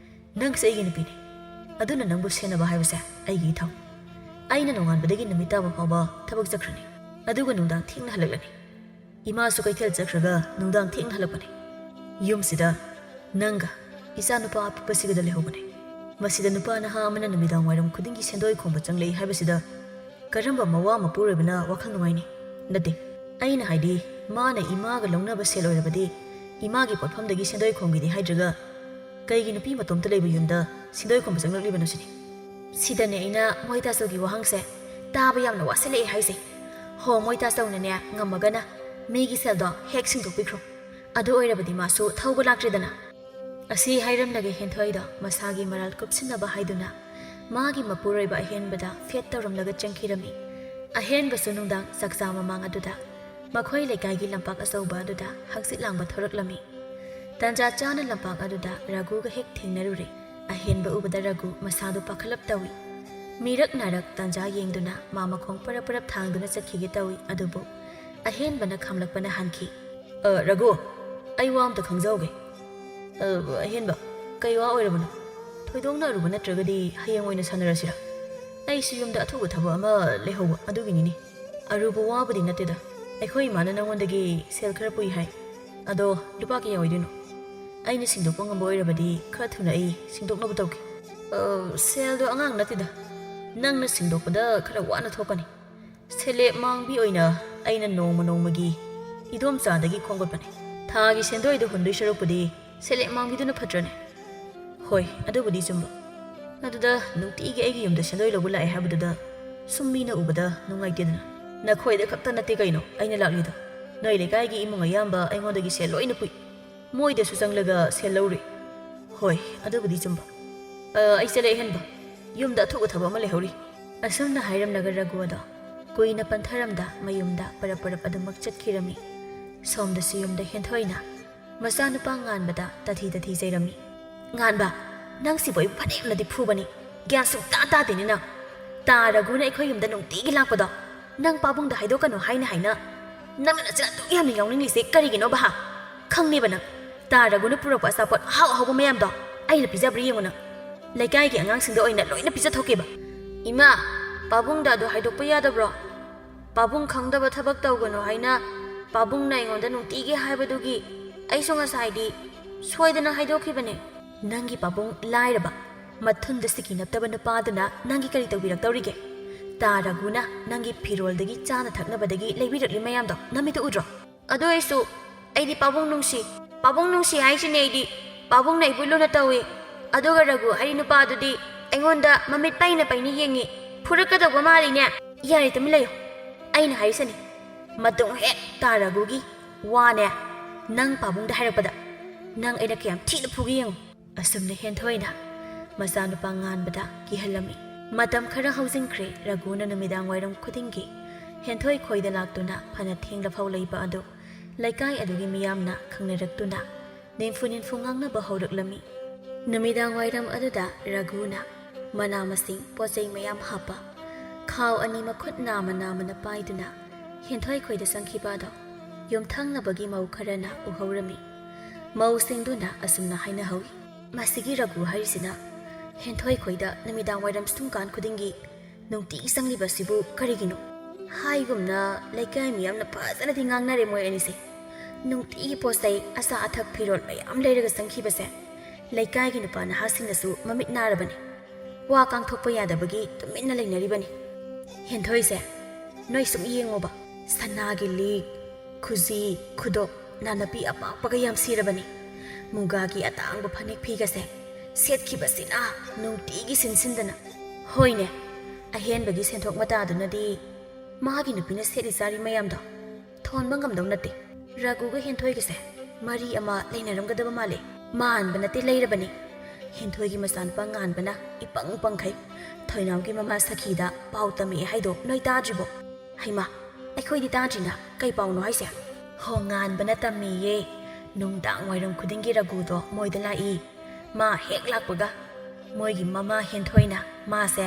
ꯅꯪꯁꯦ ꯑꯩꯒꯤ ꯅꯨꯄꯤꯅꯦ, ꯑꯗꯨꯅ ꯅꯪꯕꯨ ꯁꯦꯟꯅꯕ ꯍꯥꯏꯕꯁꯦ ꯑꯩꯒꯤ ꯏꯊꯧ꯫ ꯑꯩꯅ ꯅꯣꯡꯉꯥꯟꯕꯗꯒꯤ ꯅꯨꯃꯤꯠ ꯇꯥꯕ ꯐꯥꯎꯕ ꯊꯕꯛ ꯆꯠꯈ꯭ꯔꯅꯤ, ꯑꯗꯨꯒ ꯅꯨꯡꯗꯥꯡ ꯊꯦꯡꯅ ꯍꯜꯂꯛꯂꯅꯤ꯫ ꯏꯃꯥꯁꯨ ꯀꯩꯊꯦꯜ ꯆꯠꯈ꯭ꯔꯒ ꯅꯨꯡꯗꯥꯡ ꯊꯦꯡꯅ ꯍꯜꯂꯛꯄꯅꯤ꯫ ꯌꯨꯝꯁꯤꯗ ꯅꯪꯒ ꯏꯆꯥ ꯅꯨꯄꯥ ꯑꯄꯤꯛꯄꯁꯤꯒꯗ ꯂꯩꯍꯧꯕꯅꯤ꯫ ꯃꯁꯤꯗ ꯅꯨꯄꯥ ꯅꯍꯥ ꯑꯃꯅ ꯅꯨꯃꯤꯗꯥꯡ ꯋꯥꯏꯔꯝ ꯈꯨꯗꯤꯡꯒꯤ ꯁꯦꯟꯗꯣꯏ ꯈꯣꯝꯕ ꯆꯪꯂꯛꯏ ꯍꯥꯏꯕꯁꯤꯗ ꯀꯔꯝꯕ ꯃꯋꯥ ꯃꯄꯨꯔꯣꯏꯕꯅ ꯋꯥꯈꯜ ꯅꯨꯡꯉꯥꯏꯅꯤ? ꯅꯠꯇꯦ, ꯑꯩꯅ ꯍꯥꯏꯗꯤ ꯃꯥꯅ ꯏꯃꯥꯒ ꯂꯧꯅꯕ ꯁꯦꯜ ꯑꯣꯏꯔꯕꯗꯤ ꯏꯃꯥꯒꯤ ꯄꯣꯠꯐꯝꯗꯒꯤ ꯁꯦꯟꯗꯣꯏ ꯈꯣꯝꯒꯦꯗꯤ ꯍꯥꯏꯗ꯭ꯔꯒ ꯀꯩꯒꯤ ꯅꯨꯄꯤ ꯃꯇꯣꯝꯇ ꯂꯩꯕ ꯌꯨꯝꯗ ꯁꯦꯟꯗꯣꯏ ꯈꯣꯝꯕ ꯆꯪꯂꯛꯂꯤꯕꯅꯣ ꯁꯤꯅꯤ꯫ ꯁꯤꯗꯅꯦ ꯑꯩꯅ ꯃꯣꯏ ꯇꯥꯆꯧꯒꯤ ꯋꯥꯍꯪꯁꯦ ꯇꯥꯕ ꯌꯥꯝꯅ ꯋꯥꯁꯤꯜꯂꯛꯑꯦ ꯍꯥꯏꯁꯦ꯫ ꯍꯣ, ꯃꯣꯏ ꯇꯥꯆꯧꯅꯅꯦ ꯉꯝꯃꯒꯅ ꯃꯤꯒꯤ ꯁꯦꯜꯗꯣ ꯍꯦꯛ ꯁꯤꯡꯗꯣꯛꯄꯤꯈ꯭ꯔꯣ꯫ ꯑꯗꯨ ꯑꯣꯏꯔꯕꯗꯤ ꯃꯥꯁꯨ ꯊꯧꯕ ꯂꯥꯛꯇ꯭ꯔꯦꯗꯅ꯫ ꯑꯁꯤ ꯍꯥꯏꯔꯝꯂꯒ ꯍꯦꯟꯊꯣꯏꯗꯣ ꯃꯁꯥꯒꯤ ꯃꯔꯥꯜ ꯀꯨꯞꯁꯤꯟꯅꯕ ꯍꯥꯏꯗꯨꯅ ꯃꯥꯒꯤ ꯃꯄꯨꯔꯣꯏꯕ ꯑꯍꯦꯟꯕꯗ ꯐꯦꯠ ꯇꯧꯔꯝꯂꯒ ꯆꯪꯈꯤꯔꯝꯃꯤ꯫ ꯑꯍꯦꯟꯕꯁꯨ ꯅꯨꯡꯗꯥꯡ ꯆꯥꯛꯆꯥ ꯃꯃꯥꯡ ꯑꯗꯨꯗ ꯃꯈꯣꯏ ꯂꯩꯀꯥꯏꯒꯤ ꯂꯝꯄꯥꯛ ꯑꯆꯧꯕ ꯑꯗꯨꯗ ꯍꯪꯆꯤꯠ ꯂꯥꯡꯕ ꯊꯣꯔꯛꯂꯝꯃꯤ꯫ ꯇꯟꯖꯥ ꯆꯥꯅ ꯂꯝꯄꯥꯛ ꯑꯗꯨꯗ ꯔꯥꯒꯨꯒ ꯍꯦꯛ ꯊꯦꯡꯅꯔꯨꯔꯦ꯫ ꯑꯍꯦꯟꯕ ꯎꯕꯗ ꯔꯥꯒꯨ ꯃꯁꯥꯗꯨ ꯄꯥꯈꯠꯂꯞ ꯇꯧꯏ꯫ ꯃꯤꯔꯛ ꯅꯥꯔꯛ ꯇꯥꯟꯖꯥ ꯌꯦꯡꯗꯨꯅ ꯃꯥ ꯃꯈꯣꯡ ꯄꯔꯞ ꯄꯔꯞ ꯊꯥꯡꯗꯨꯅ ꯆꯠꯈꯤꯒꯦ ꯇꯧꯏ, ꯑꯗꯨꯕꯨ ꯑꯍꯦꯟꯕꯅ ꯈꯥꯝꯂꯛꯄꯅ ꯍꯥꯟꯈꯤ꯫ "ꯑ, ꯔꯘꯨ, ꯑꯩ ꯋꯥ ꯑꯝꯇ ꯈꯪꯖꯍꯧꯒꯦ꯫ ꯑ, ꯑꯍꯦꯟꯕ, ꯀꯩ ꯋꯥ ꯑꯣꯏꯔꯕꯅꯣ? ꯊꯣꯏꯗꯣꯛꯅ ꯑꯔꯨꯕ ꯅꯠꯇ꯭ꯔꯒꯗꯤ ꯍꯌꯦꯡ ꯑꯣꯏꯅ ꯁꯥꯟꯅꯔꯁꯤꯔꯥ? ꯑꯩꯁꯨ ꯌꯨꯝꯗ ꯑꯊꯨꯕ ꯊꯕꯛ ꯑꯃ ꯂꯩꯍꯧꯕ ꯑꯗꯨꯒꯤꯅꯤꯅꯦ꯫ ꯑꯔꯨꯕ ꯋꯥꯕꯨꯗꯤ ꯅꯠꯇꯦꯗ, ꯑꯩꯈꯣꯏ ꯏꯃꯥꯅ ꯅꯉꯣꯟꯗꯒꯤ ꯁꯦꯜ ꯈꯔ ꯄꯨꯏ ꯍꯥꯏ꯫ ꯑꯗꯣ ꯂꯨꯄꯥ ꯀꯌꯥ ꯑꯣꯏꯗꯣꯏꯅꯣ? ꯑꯩꯅ ꯁꯤꯡꯗꯣꯛꯄ ꯉꯝꯕ ꯑꯣꯏꯔꯕꯗꯤ ꯈꯔ ꯊꯨꯅ ꯑꯩ ꯁꯤꯡꯗꯣꯛꯅꯕ ꯇꯧꯒꯦ꯫" "ꯑ, ꯁꯦꯜꯗꯣ ꯑꯉꯥꯡ ꯅꯠꯇꯦꯗ, ꯅꯪꯅ ꯁꯤꯡꯗꯣꯛꯄꯗ ꯈꯔ ꯋꯥꯅ ꯊꯣꯛꯀꯅꯤ꯫ ꯁꯦꯂꯦꯞ ꯃꯥꯡꯕꯤ ꯑꯣꯏꯅ ꯑꯩꯅ ꯅꯣꯡꯃ ꯅꯣꯡꯃꯒꯤ ꯏꯗꯣꯝꯆꯥꯗꯒꯤ ꯈꯣꯝꯒꯠꯄꯅꯤ꯫ ꯊꯥꯒꯤ ꯁꯦꯟꯗꯣꯏꯗꯨ ꯍꯨꯟꯗꯣꯏ ꯁꯔꯨꯛꯄꯨꯗꯤ ꯁꯦꯂꯦꯞ ꯃꯥꯡꯕꯤꯗꯨꯅ ꯐꯠꯇ꯭ꯔꯅꯦ?" "ꯍꯣꯏ, ꯑꯗꯨꯕꯨꯗꯤ ꯆꯨꯝꯕ꯫ ꯑꯗꯨꯗ ꯅꯨꯡꯇꯤꯒꯤ ꯑꯩꯒꯤ ꯌꯨꯝꯗ ꯁꯦꯟꯗꯣꯏ ꯂꯧꯕ ꯂꯥꯛꯑꯦ ꯍꯥꯏꯕꯗꯨꯗ ꯁꯨꯝ ꯃꯤꯅ ꯎꯕꯗ ꯅꯨꯡꯉꯥꯏꯇꯦꯗꯅ꯫ ꯅꯈꯣꯏꯗ ꯈꯛꯇ ꯅꯠꯇꯦ ꯀꯩꯅꯣ ꯑꯩꯅ ꯂꯥꯛꯂꯤꯗꯣ꯫ ꯅꯣꯏ ꯂꯩꯀꯥꯏꯒꯤ ꯏꯃꯨꯡ ꯑꯌꯥꯝꯕ ꯑꯩꯉꯣꯟꯗꯒꯤ ꯁꯦꯜ ꯂꯣꯏꯅ ꯄꯨꯏ꯫ ꯃꯣꯏꯗꯁꯨ ꯆꯪꯂꯒ ꯁꯦꯜ ꯂꯧꯔꯨꯏ꯫" "ꯍꯣꯏ, ꯑꯗꯨꯕꯨꯗꯤ ꯆꯨꯝꯕ꯫ ꯑ, ꯑꯩ ꯆꯠꯂꯦ ꯑꯍꯦꯟꯕ, ꯌꯨꯝꯗ ꯑꯊꯨꯕ ꯊꯕꯛ ꯑꯃ ꯂꯩꯍꯧꯔꯤ꯫" ꯑꯁꯨꯝꯅ ꯍꯥꯏꯔꯝꯂꯒ ꯔꯘꯨ ꯑꯗꯣ ꯀꯨꯏꯅ ꯄꯟꯊꯔꯝꯗ ꯃꯌꯨꯝꯗ ꯄꯔꯞ ꯄꯔꯞ ꯑꯗꯨꯃꯛ ꯆꯠꯈꯤꯔꯝꯃꯤ꯫ ꯁꯣꯝꯗꯁꯨ ꯌꯨꯝꯗ ꯍꯦꯟꯊꯣꯏꯅ ꯃꯆꯥꯅꯨꯄꯥ ꯉꯥꯟꯕꯗ ꯇꯥꯊꯤ ꯇꯥꯊꯤ ꯆꯩꯔꯝꯃꯤ꯫ "ꯉꯥꯟꯕ, ꯅꯪꯁꯤꯕꯨ ꯑꯩꯕꯨ ꯐꯅꯌꯥꯝꯅꯗꯤ ꯐꯨꯕꯅꯤ꯫ ꯒ꯭ꯌꯥꯟ ꯁꯨꯡꯇꯥ ꯇꯥꯗꯦꯅꯦ ꯅꯪ꯫ ꯇꯥ ꯔꯘꯨꯅ ꯑꯩꯈꯣꯏ ꯌꯨꯝꯗ ꯅꯨꯡꯇꯤꯒꯤ ꯂꯥꯛꯄꯗꯣ ꯅꯪ ꯄꯥꯕꯨꯡꯗ ꯍꯥꯏꯗꯣꯛꯀꯅꯨ ꯍꯥꯏꯅ ꯍꯥꯏꯅ ꯅꯪꯅ ꯅꯆꯤꯟ ꯑꯗꯨꯛ ꯌꯥꯝꯅ ꯌꯥꯎꯅꯤꯡꯂꯤꯁꯦ ꯀꯔꯤꯒꯤꯅꯣꯕ ꯍꯥ? ꯈꯪꯅꯦꯕ ꯅꯪ꯫ ꯇꯥ ꯔꯘꯨꯅ ꯄꯨꯔꯛꯄ ꯑꯆꯥꯄꯣꯠ ꯑꯍꯥꯎ ꯑꯍꯥꯎꯕ ꯃꯌꯥꯝꯗꯣ ꯑꯩꯅ ꯄꯤꯖꯕ꯭ꯔꯥ ꯌꯦꯡꯉꯨ ꯅꯪ꯫ ꯂꯩꯀꯥꯏꯒꯤ ꯑꯉꯥꯡꯁꯤꯡꯗ ꯑꯣꯏꯅ ꯂꯣꯏꯅ ꯄꯤꯖꯊꯣꯛꯀꯦꯕ꯫" "ꯏꯃꯥ, ꯄꯥꯕꯨꯡꯗ ꯑꯗꯨ ꯍꯥꯏꯗꯣꯛꯄ ꯌꯥꯗꯕ꯭ꯔꯣ? ꯄꯥꯕꯨꯡ ꯈꯪꯗꯕ ꯊꯕꯛ ꯇꯧꯒꯅꯨ ꯍꯥꯏꯅ ꯄꯥꯕꯨꯡꯅ ꯑꯩꯉꯣꯟꯗ ꯅꯨꯡꯇꯤꯒꯤ ꯍꯥꯏꯕꯗꯨꯒꯤ ꯑꯩꯁꯨ ꯉꯁꯥꯏꯗꯤ ꯁꯣꯏꯗꯅ ꯍꯥꯏꯗꯣꯛꯈꯤꯕꯅꯦ꯫" "ꯅꯪꯒꯤ ꯄꯥꯕꯨꯡ ꯂꯥꯏꯔꯕ, ꯃꯊꯨꯟꯗ ꯁꯤꯀꯤ ꯅꯞꯇꯕ ꯅꯨꯄꯥꯗꯨꯅ ꯅꯪꯒꯤ ꯀꯔꯤ ꯇꯧꯕꯤꯔꯛꯇꯧꯔꯤꯒꯦ? ꯇꯥ ꯔꯘꯨꯅ ꯅꯪꯒꯤ ꯐꯤꯔꯣꯜꯗꯒꯤ ꯆꯥꯅ ꯊꯛꯅꯕꯗꯒꯤ ꯂꯩꯕꯤꯔꯛꯂꯤ ꯃꯌꯥꯝꯗꯣ ꯅꯃꯤꯠꯇ ꯎꯗ꯭ꯔꯣ? ꯑꯗꯨ ꯑꯣꯏꯔꯁꯨ ꯑꯩꯗꯤ ꯄꯥꯕꯨꯡ ꯅꯨꯡꯁꯤ꯫ ꯄꯥꯕꯨꯡ ꯅꯨꯡꯁꯤ ꯍꯥꯏꯁꯤꯅꯦ ꯑꯩꯗꯤ꯫ ꯄꯥꯕꯨꯡꯅ ꯑꯩꯕꯨ ꯂꯨꯅ ꯇꯧꯏ꯫ ꯑꯗꯨꯒ ꯔꯘꯨ ꯍꯥꯏꯔꯤ ꯅꯨꯄꯥꯗꯨꯗꯤ ꯑꯩꯉꯣꯟꯗ ꯃꯃꯤꯠ ꯄꯩꯅ ꯄꯩꯅ ꯌꯦꯡꯉꯤ꯫ ꯐꯨꯔꯛꯀꯗꯧꯕ ꯃꯥꯜꯂꯤꯅꯦ꯫" "ꯌꯥꯔꯦ, ꯇꯨꯃꯤꯟ ꯂꯩꯌꯨ꯫ ꯑꯩꯅ ꯍꯥꯏꯔꯤꯁꯤꯅꯤ꯫ ꯃꯇꯨꯡ ꯍꯦꯛ ꯇꯥ ꯔꯘꯨꯒꯤ ꯋꯥꯅꯦ ꯅꯪ ꯄꯥꯕꯨꯡꯗ ꯍꯥꯏꯔꯛꯄꯗ ꯅꯪ ꯑꯩꯅ ꯀꯌꯥꯝ ꯊꯤꯅ ꯐꯨꯒꯦ ꯌꯦꯡꯉꯨ꯫" ꯑꯁꯨꯝꯅ ꯍꯦꯟꯊꯣꯏꯅ ꯃꯆꯥꯅꯨꯄꯥ ꯉꯥꯟꯕꯗ ꯀꯤꯍꯜꯂꯝꯃꯤ꯫ ꯃꯇꯝ ꯈꯔ ꯍꯧꯖꯤꯟꯈ꯭ꯔꯦ꯫ ꯔꯘꯨꯅ ꯅꯨꯃꯤꯗꯥꯡ ꯋꯥꯏꯔꯝ ꯈꯨꯗꯤꯡꯒꯤ ꯍꯦꯟꯊꯣꯏ ꯈꯣꯏꯗ ꯂꯥꯛꯇꯨꯅ ꯐꯅ ꯊꯦꯡꯂꯐꯥꯎ ꯂꯩꯕ ꯑꯗꯨ ꯂꯩꯀꯥꯏ ꯑꯗꯨꯒꯤ ꯃꯤꯌꯥꯝꯅ ꯈꯪꯅꯔꯛꯇꯨꯅ ꯅꯤꯟꯐꯨ ꯅꯤꯟꯐꯨ ꯉꯥꯡꯅꯕ ꯍꯧꯔꯛꯂꯝꯃꯤ꯫ ꯅꯨꯃꯤꯗꯥꯡ ꯋꯥꯏꯔꯝ ꯑꯗꯨꯗ ꯔꯘꯨꯅ ꯃꯅꯥ ꯃꯁꯤꯡ, ꯄꯣꯠ ꯆꯩ ꯃꯌꯥꯝ ꯍꯥꯞꯄ ꯈꯥꯎ ꯑꯅꯤ ꯃꯈꯨꯠ ꯅꯥꯝꯃ ꯅꯥꯝꯃꯅ ꯄꯥꯏꯗꯨꯅ ꯍꯦꯟꯊꯣꯏ ꯈꯣꯏꯗ ꯆꯪꯈꯤꯕ ꯑꯗꯣ ꯌꯨꯝꯊꯪꯅꯕꯒꯤ ꯃꯧ ꯈꯔꯅ ꯎꯍꯧꯔꯝꯃꯤ꯫ ꯃꯧꯁꯤꯡꯗꯨꯅ ꯑꯁꯨꯝꯅ ꯍꯥꯏꯅꯍꯧꯏ, "ꯃꯁꯤꯒꯤ ꯔꯘꯨ ꯍꯥꯏꯔꯤꯁꯤꯅ ꯍꯦꯟꯊꯣꯏ ꯈꯣꯏꯗ ꯅꯨꯃꯤꯗꯥꯡ ꯋꯥꯏꯔꯝ ꯁꯨꯡꯀꯥꯟ ꯈꯨꯗꯤꯡꯒꯤ ꯅꯨꯡꯇꯤꯒꯤ ꯆꯪꯂꯤꯕꯁꯤꯕꯨ ꯀꯔꯤꯒꯤꯅꯣ? ꯍꯥꯏꯒꯨꯝꯅ ꯂꯩꯀꯥꯏ ꯃꯤꯌꯥꯝꯅ ꯐꯖꯅꯗꯤ ꯉꯥꯡꯅꯔꯦ ꯃꯣꯏ ꯑꯅꯤꯁꯦ꯫ ꯅꯨꯡꯇꯤꯒꯤ ꯄꯣꯠ ꯆꯩ, ꯑꯆꯥ ꯑꯊꯛ, ꯐꯤꯔꯣꯜ ꯃꯌꯥꯝ ꯂꯩꯔꯒ ꯆꯪꯈꯤꯕꯁꯦ ꯂꯩꯀꯥꯏꯒꯤ ꯅꯨꯄꯥ ꯅꯍꯥꯁꯤꯡꯅꯁꯨ ꯃꯃꯤꯠ ꯅꯥꯔꯕꯅꯤ꯫ ꯋꯥ ꯀꯥꯡꯊꯣꯛꯄ ꯌꯥꯗꯕꯒꯤ ꯇꯨꯃꯤꯟꯅ ꯂꯩꯅꯔꯤꯕꯅꯤ꯫ ꯍꯦꯟꯊꯣꯏꯁꯦ ꯅꯣꯏ ꯁꯨꯝ ꯌꯦꯡꯉꯣꯕ, ꯁꯅꯥꯒꯤ ꯂꯤꯛ, ꯈꯨꯖꯤ, ꯈꯨꯗꯣꯞ, ꯅꯥꯅꯄꯤ ꯑꯄꯥꯛꯄꯒ ꯌꯥꯝ ꯁꯤꯔꯕꯅꯤ꯫ ꯃꯨꯒꯥꯒꯤ ꯑꯇꯥꯡꯕ ꯐꯅꯦꯛ ꯐꯤꯒꯁꯦ ꯁꯦꯠꯈꯤꯕꯁꯤꯅ ꯅꯨꯡꯇꯤꯒꯤ ꯁꯤꯟꯁꯤꯟꯗꯅ꯫ ꯍꯣꯏꯅꯦ, ꯑꯍꯦꯟꯕꯒꯤ ꯁꯦꯟꯊꯣꯛ ꯃꯇꯥꯗꯨꯅꯗꯤ ꯃꯥꯒꯤ ꯅꯨꯄꯤꯅ ꯁꯦꯠꯂꯤ ꯆꯥꯔꯤ ꯃꯌꯥꯝꯗꯣ ꯊꯣꯟꯕ ꯉꯝꯗꯧ ꯅꯠꯇꯦ꯫ ꯔꯥꯒꯨꯒ ꯍꯦꯟꯊꯣꯏꯒꯁꯦ ꯃꯔꯤ ꯑꯃ ꯂꯩꯅꯔꯝꯒꯗꯕ ꯃꯥꯜꯂꯦ꯫ ꯃꯥꯟꯕ ꯅꯠꯇꯦ, ꯂꯩꯔꯕꯅꯤ꯫ ꯍꯦꯟꯊꯣꯏꯒꯤ ꯃꯆꯥꯅꯨꯄꯥ ꯉꯥꯟꯕꯅ ꯏꯄꯪ ꯄꯪꯈꯩ ꯊꯣꯏꯅꯥꯎꯒꯤ ꯃꯃꯥ ꯁꯈꯤꯗ ꯄꯥꯎ ꯇꯝꯃꯛꯑꯦ ꯍꯥꯏꯗꯣ ꯅꯣꯏ ꯇꯥꯗ꯭ꯔꯤꯕꯣ?" "ꯍꯩꯃꯥ, ꯑꯩꯈꯣꯏꯗꯤ ꯇꯥꯗ꯭ꯔꯤꯅ, ꯀꯩ ꯄꯥꯎꯅꯣ ꯍꯥꯏꯁꯦ?" "ꯍꯣ, ꯉꯥꯟꯕꯅ ꯇꯝꯃꯤꯌꯦ꯫ ꯅꯨꯡꯗꯥꯡ ꯋꯥꯏꯔꯝ ꯈꯨꯗꯤꯡꯒꯤ ꯔꯥꯒꯨꯗꯣ ꯃꯣꯏꯗ ꯂꯥꯛꯏ꯫ ꯃꯥ ꯍꯦꯛ ꯂꯥꯛꯄꯒ ꯃꯣꯏꯒꯤ ꯃꯃꯥ ꯍꯦꯟꯊꯣꯏꯅ ꯃꯥꯁꯦ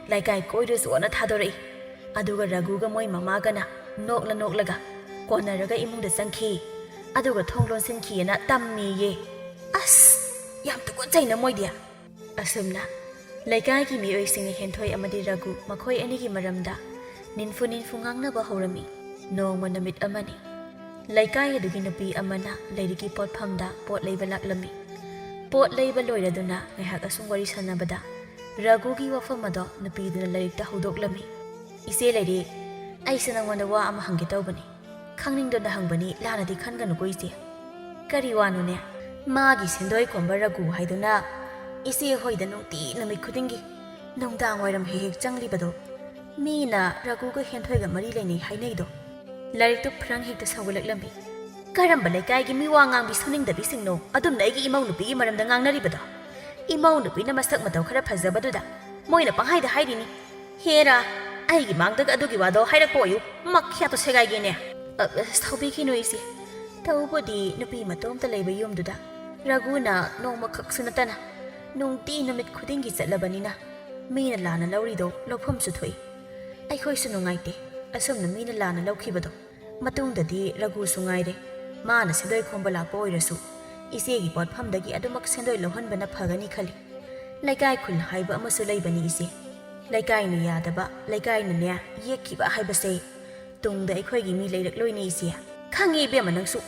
ꯂꯩꯀꯥꯏ ꯀꯣꯏꯔꯨꯁꯣꯅ ꯊꯥꯗꯣꯔꯛꯏ꯫ ꯑꯗꯨꯒ ꯔꯥꯒꯨꯒ ꯃꯣꯏ ꯃꯃꯥꯒꯅ ꯅꯣꯛꯂ ꯅꯣꯛꯂꯒ ꯀꯣꯟꯅꯔꯒ ꯏꯃꯨꯡꯗ ꯆꯪꯈꯤ꯫ ꯑꯗꯨꯒ ꯊꯣꯡ ꯂꯣꯟꯁꯤꯟꯈꯤꯑꯅ ꯇꯝꯃꯤꯌꯦ꯫ ꯑꯁ, ꯌꯥꯝ ꯇꯨꯀꯠꯆꯩꯅ ꯃꯣꯏꯗꯤ!" ꯑꯁꯨꯝꯅ ꯂꯩꯀꯥꯏꯒꯤ ꯃꯤꯑꯣꯏꯁꯤꯡꯅ ꯍꯦꯟꯊꯣꯏ ꯑꯃꯗꯤ ꯔꯥꯒꯨ ꯃꯈꯣꯏ ꯑꯅꯤꯒꯤ ꯃꯔꯝꯗ ꯅꯤꯟꯐꯨ ꯅꯤꯟꯐꯨ ꯉꯥꯡꯅꯕ ꯍꯧꯔꯝꯃꯤ꯫ ꯅꯣꯡꯃ ꯅꯨꯃꯤꯠ ꯑꯃꯅꯤ꯫ ꯂꯩꯀꯥꯏ ꯑꯗꯨꯒꯤ ꯅꯨꯄꯤ ꯑꯃꯅ ꯂꯥꯏꯔꯤꯛꯀꯤ ꯄꯣꯠꯐꯝꯗ ꯄꯣꯠ ꯂꯩꯕ ꯂꯥꯛꯂꯝꯃꯤ꯫ ꯄꯣꯠ ꯂꯩꯕ ꯂꯣꯏꯔꯗꯨꯅ ꯉꯥꯏꯍꯥꯛ ꯑꯁꯨꯝ ꯋꯥꯔꯤ ꯁꯥꯟꯅꯕꯗ ꯔꯥꯒꯨꯒꯤ ꯋꯥꯐꯝ ꯑꯗꯣ ꯅꯨꯄꯤꯗꯨꯅ ꯂꯥꯏꯔꯤꯛꯇ ꯍꯧꯗꯣꯛꯂꯝꯃꯤ꯫ "ꯏꯆꯦ ꯂꯩꯔꯤ, ꯑꯩꯁꯦ ꯅꯪꯉꯣꯟꯗ ꯋꯥ ꯑꯃ ꯍꯪꯒꯦ ꯇꯧꯕꯅꯤ꯫ ꯈꯪꯅꯤꯡꯗꯅ ꯍꯪꯕꯅꯤ, ꯂꯥꯟꯅꯗꯤ ꯈꯟꯒꯅꯨꯀꯣ ꯏꯆꯦ꯫" "ꯀꯔꯤ ꯋꯥꯅꯣꯅꯦ?" "ꯃꯥꯒꯤ ꯁꯦꯟꯗꯣꯏ ꯈꯣꯝꯕ ꯔꯥꯒꯨ ꯍꯥꯏꯗꯨꯅ ꯏꯆꯦ ꯍꯣꯏꯗ ꯅꯨꯡꯇꯤ ꯅꯨꯃꯤꯠ ꯈꯨꯗꯤꯡꯒꯤ ꯅꯨꯡꯗꯥꯡ ꯋꯥꯏꯔꯝ ꯍꯦꯛ ꯍꯦꯛ ꯆꯪꯂꯤꯕꯗꯣ, ꯃꯤꯅ ꯔꯥꯒꯨꯒ ꯍꯦꯟꯊꯣꯏꯒ ꯃꯔꯤ ꯂꯩꯅꯩ ꯍꯥꯏꯅꯩꯗꯣ?" ꯂꯥꯏꯔꯤꯛꯇꯨ ꯐ꯭ꯔꯪ ꯍꯦꯛꯇ ꯁꯧꯒꯠꯂꯛꯂꯝꯃꯤ꯫ "ꯀꯔꯝꯕ ꯂꯩꯀꯥꯏꯒꯤ ꯃꯤꯋꯥ ꯉꯥꯡꯕꯤ ꯁꯨꯅꯤꯡꯗꯕꯤꯁꯤꯡꯅꯣ ꯑꯗꯨꯝꯅ ꯑꯩꯒꯤ ꯏꯃꯧ ꯅꯨꯄꯤꯒꯤ ꯃꯔꯝꯗ ꯉꯥꯡꯅꯔꯤꯕꯗꯣ? ꯏꯃꯧ ꯅꯨꯄꯤꯅ ꯃꯁꯛ ꯃꯇꯧ ꯈꯔ ꯐꯖꯕꯗꯨꯗ ꯃꯣꯏꯅ ꯄꯪꯍꯥꯏꯗ ꯍꯥꯏꯔꯤꯅꯤ꯫ ꯍꯦꯔꯥ, ꯑꯩꯒꯤ ꯃꯥꯡꯗꯒ ꯑꯗꯨꯒꯤ ꯋꯥꯗꯣ ꯍꯥꯏꯔꯛꯄ ꯑꯣꯏꯌꯨ, ꯃꯈ꯭ꯌꯥꯠꯇꯣ ꯁꯦꯒꯥꯏꯒꯦꯅꯦ꯫" "ꯑ, ꯑ, ꯁꯥꯎꯕꯤꯈꯤꯅꯨ ꯏꯆꯦ꯫ ꯇꯧꯕꯨꯗꯤ ꯅꯨꯄꯤ ꯃꯇꯣꯝꯇ ꯂꯩꯕ ꯌꯨꯝꯗꯨꯗ ꯔꯥꯒꯨꯅ ꯅꯣꯡꯃꯈꯛꯁꯨ ꯅꯠꯇꯅ ꯅꯨꯡꯇꯤ ꯅꯨꯃꯤꯠ ꯈꯨꯗꯤꯡꯒꯤ ꯆꯠꯂꯕꯅꯤꯅ ꯃꯤꯅ ꯂꯥꯟꯅ ꯂꯧꯔꯤꯗꯣ ꯂꯧꯐꯝꯁꯨ ꯊꯣꯛꯏ꯫ ꯑꯩꯈꯣꯏꯁꯨ ꯅꯨꯡꯉꯥꯏꯇꯦ ꯑꯁꯨꯝꯅ ꯃꯤꯅ ꯂꯥꯟꯅ ꯂꯧꯈꯤꯕꯗꯣ꯫ ꯃꯇꯨꯡꯗꯗꯤ ꯔꯘꯨꯁꯨ ꯉꯥꯏꯔꯦ, ꯃꯥꯅ ꯁꯦꯟꯗꯣꯏ ꯈꯣꯝꯕ ꯂꯥꯛꯄ ꯑꯣꯏꯔꯁꯨ ꯏꯆꯦꯒꯤ ꯄꯣꯠꯐꯝꯗꯒꯤ ꯑꯗꯨꯃꯛ ꯁꯦꯟꯗꯣꯏ ꯂꯧꯍꯟꯕꯅ ꯐꯒꯅꯤ ꯈꯜꯂꯤ꯫ ꯂꯩꯀꯥꯏ ꯈꯨꯜ ꯍꯥꯏꯕ ꯑꯃꯁꯨ ꯂꯩꯕꯅꯤ ꯏꯆꯦ꯫ ꯂꯩꯀꯥꯏꯅ ꯌꯥꯗꯕ, ꯂꯩꯀꯥꯏꯅꯅꯦ ꯌꯦꯛꯈꯤꯕ ꯍꯥꯏꯕꯁꯦ ꯇꯨꯡꯗ ꯑꯩꯈꯣꯏꯒꯤ ꯃꯤ ꯂꯩꯔꯛꯂꯣꯏꯅꯦ ꯏꯆꯦ꯫ ꯈꯪꯉꯤ ꯏꯕꯦꯝꯃ ꯅꯪꯁꯨ꯫